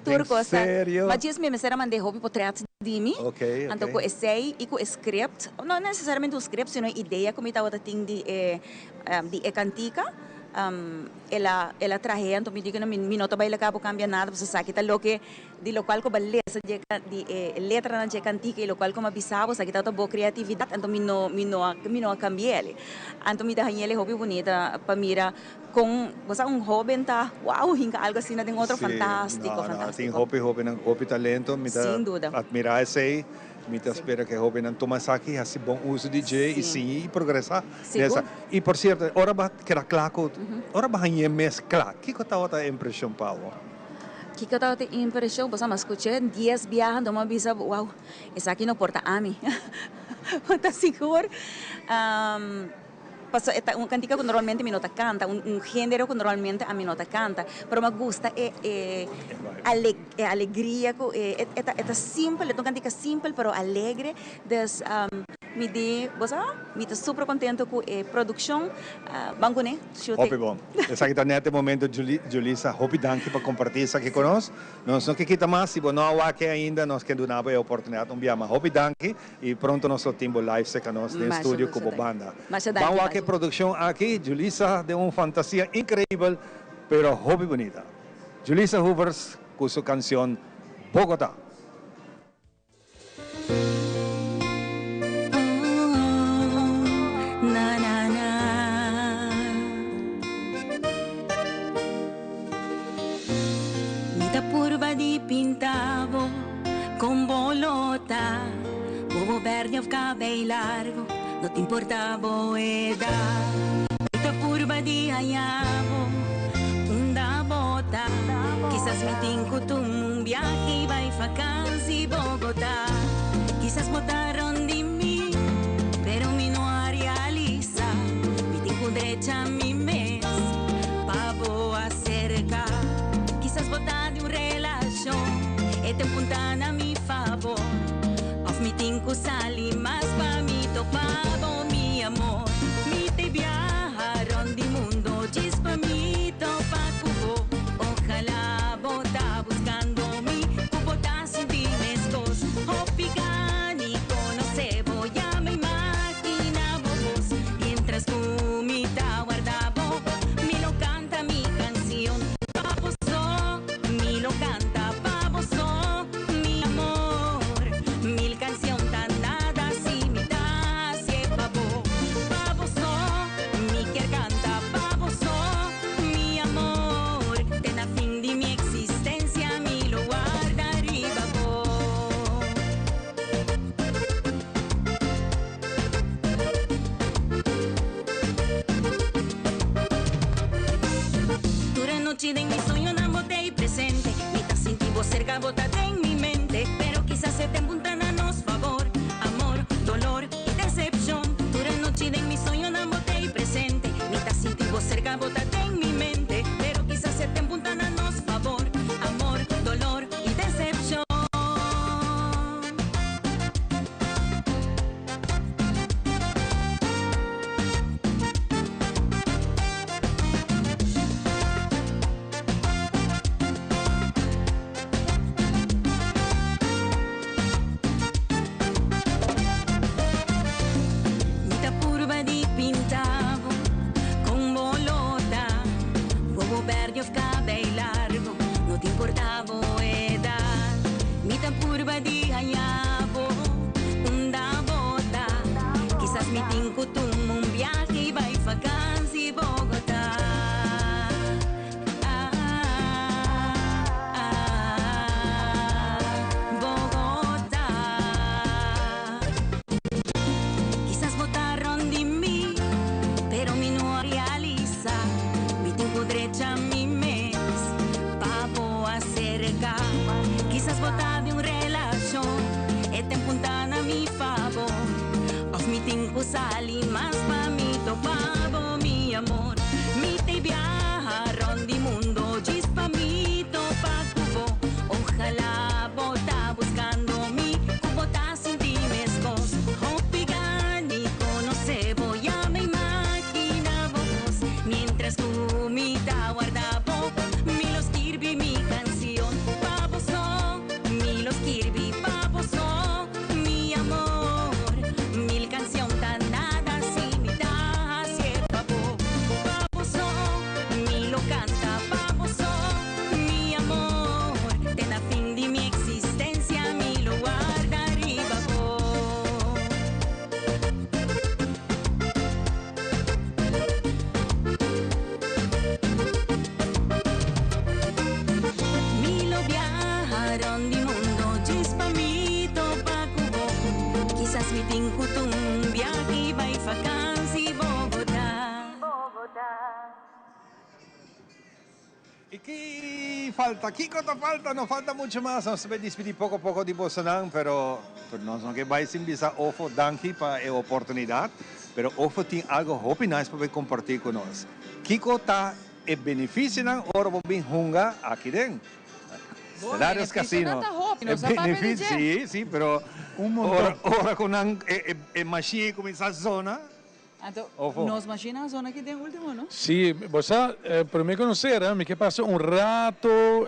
Tur Den cos ta serio? Ma djes mi mester a mand'é hopi potret di mi. Ok, Anto ok. cu esey y cu e script, no necesariamente un script sino e idea cu mi tabata tin di e di e cantica. El a el a trahe anto mi di cu no mi no ta bay laga bo cambia nada pasobra esaki ta loke Di locual cu bo a lesa dje di e letranan dje cantica y locual cu mi a bisa bo, esaki tabata bo creatividad, anto mi no mi no a mi no a cambi'el. Anto mi ta hañ'el e hopi bunita pa mira con bo sa un hoben ta wow hinca algo asina den otro Sí, fantastico, no, no, tin fantastico. hopi hobennan cu hopi talento, mi ta Sin duda. admira esey. Mi ta spera ku e hóbennan tuma esaki, hasi bon uso di dje i siña i progresá den Sigur. esa. I por sierto, ora bo a keda kla ku, ora bo a hañ'é mes kla, kiko tabata e impreshon pa bo? Kiko tabata e impreshon? Bo sa, mi a skuch'é dies biaha, anto mi a bisa, Wow, esaki no por ta ami. Bo ta sigur? Pasobra e ta un kantika ku normalmente mi no ta kanta, un género ku normalmente ami no ta kanta, pero mi a gusta e e e alegria ku e e ta e ta simpel, e ta un kantika simpel pero alegre, dus mi di bo sa mi ta super kontento ku e produkshon, ban kuné shoot Hopi bon. Esaki ta nèt e momento Julissa, hopi danki pa kompartí esaki ku nos. Nos no ke kita mas, si bo no a wak e ainda nos ke duna bo e oportunidat un bia mas. Hopi danki. Y pronto nos lo tin bo live cerca nos den studio cu bo banda. Ban wak e produccion aki, Julissa den un fantasia increibel pero hopi bunita. Julissa Hoevers cu su cancion Bogota. Mi ta purba di pinta bo. Con bo lo ta? Bo bo berde of cabey largo, no ta importa bo edad. Mi ta purba di haña bo unda bo ta. Kisas mi tin cu tuma un biahe y bay vakansi Bogota. Kisas bo ta rond di mi, pero mi no a realisa. Mi tin cu drecha mi mes pa bo acerca. Kisas bo ta di un relacion. E tempu ta na mi fabor. Of mi tin cu sali mas pa mi topa bo, mi amor. Mi te biaha rond di mundo djis pa mi topa cu bo. Ojalá bo ta buscando mi, cu bo ta sinti mescos. Hopi gani conoce bo, ya mi imagina bo bos. Mientras cu mi ta warda bo, mi lo canta mi cancion pa bo so. Mi lo canta pa bo so, mi amor. Mil cancion ta nada si mi ta hacié pa bo. Pa bo so, mi kier canta pa bo so, mi amor. Te na fin di mi existencia mi lo warda riba bo. Tur anochi den mi soñonan bo t'ei presente. Mi ta sinti bo serka, bo ta den mi mente. Pero kisas e tempu n'ta na nos fabor. Amor, dolor i decepcion. Tur anochi den mi soñonan bo t'ei presente. Mi ta sinti bo serka, bo ta den mi mente. Pero kisas e tempu n'ta na nos fabor. Amor, dolor i decepcion. Mi ta purba di pinta bo con bo lo ta. Wowo berde of cabey largo, no ta importa bo edad. Mi ta purba di haña bo unda bo ta. Kisas mi tin cu tuma un biahe y bay vakansi Bogota. Ah, ah, Bogota. Kisas bo ta rond di mi, pero mi no a realisa. Mi tin cu drecha mi mes pa bo acerca. Kisas bo ta di un relacion, e tempu n'ta na mi fabor. Of mi tin cu sali mas pa mi topa bo, mi amor. Mi te biaha rond di mundo djis pa mi topa cu bo. Ojalá bo ta buscando mi, cu bo ta sinti mescos. Hopi gani conoce bo, ya me imagina bo bos. Mientras cu mi ta warda bo, mi lo skirbi mi cancion pa bo so. Mi lo skirbi pa bo so, mi amor. Mil cancion ta nada si mi ta hacié pa bo. Pa. I ki falta? Kiko ta falta? No falta mucho mas. Nos ta bay dispidi poco poco di bosonan, pero nos no ke bay sin bisa Ofo danki pa e oportunidad. Pero Ofo tin algo hopi nice pa bay comparti cu nos. Kiko ta e beneficionan ora bo bin hunga aki den Stellarios Casino? Beneficionan ta hopi, E nos a papia di beneficio, dje. si, si, pero ora, ora cu nan e machine cuminsa zona. Anto, Ofo. nos machine a zona aki den ultimo, no? Si, bo sa, prome cu nos cera, mi ke pasa un rato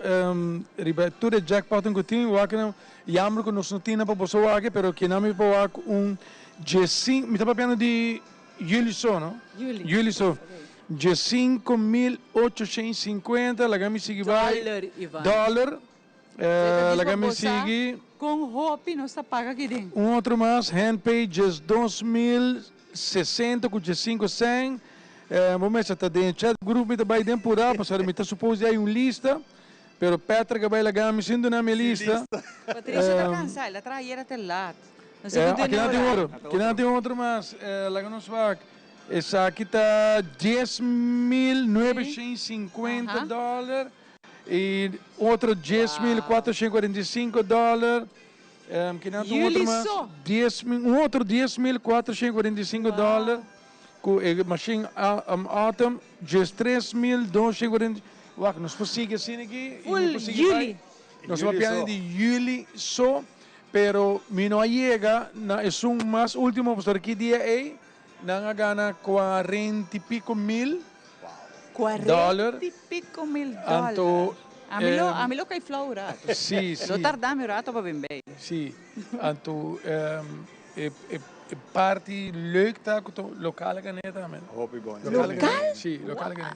riba tur e jackpotten cu tin, wak nan, jammer cu nos no tin nan pa boso wak, pero kinan mi por wak un diescinco, mi ta papiando di juli so, no? Juli. Juli so. 15,850, laga mi sigui bai. Dollar, Ivan. Dollar. Laga mi sigui. Con hopi nos ta paga aki den. Un otro mas, handpay 12060 cu 15 cent. Bo mester ta den chat group mi ta bay den pura pasobra mi ta suppose di hay un lista, pero Patrick a bay laga mi sin duna mi e lista. Patricia ta cansa, el a traha ayera te laat. No sé cu Aki nan tin otro, aki nan tin otro mas, laga nos wak. Esaki ta 10950 dollar. Y otro 10,445 dollar. Kinan ta un otro mas? Juli so. 10,000, un otro 10,445 dollar. Cu e machine Autumn, 13,240. Wak, nos por sigui asina aki. Y Full nos por sigui bai. juli. Nos por papia di juli so, pero mi no a yega na esun mas ultimo, pasobra ki dia ey Nan a gana cuarenta y pico mil dollar. Cuarenta y pico mil dollar. Anto, Ami lo, ami lo cay flauw un rato. Si, si. Lo tarda mi un rato pa bin bay. Si. Anto, e, e, e parti leuk ta cu ta local a gane tambe. Hopi bon. Local? Local? Si, local a gane.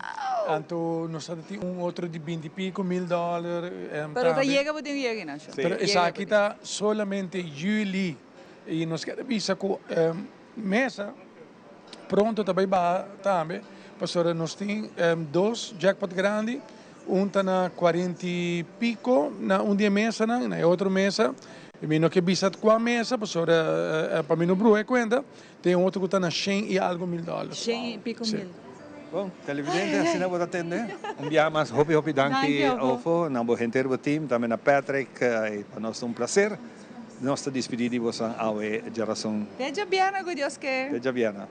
Anto, nos ta tin un otro di binti y pico mil dollar, Pero ta tambe. yega bo tin yega, Ignacio. Pero esaki ta solamente juli. Y nos kier bisa cu Mesa pronto ta bay baha tambe pasobra nos tin dos jackpot grandi, un ta na cuarenta y pico na un di e mesanan, na e otro mesa mi no ke bisa cua mesa pasobra pa mi no bruha e cuenta, tin otro cu ta na shen y algo mil dollar. Shen y pico mil. Bon, televidente, asina bo ta tende. Un biaha mas hopi hopi danki Ofo, na bo henter bo team, tambe na Patrick, y pa nos ta un placer. Nos ta dispidí di boso awe djarason. Te djabièrnè ku Dios ke. Te djabièrnè.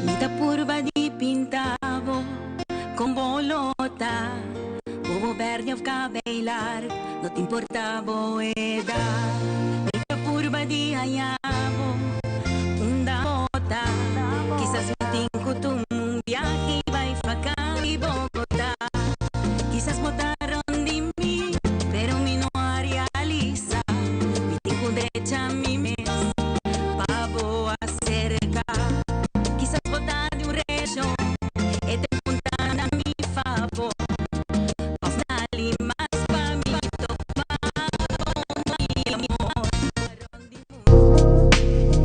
Mi ta purba di pinta bo con bo lo ta, bo bo berde of cabey larg, no ta importa bo edad. Mi ta purba di haya bo.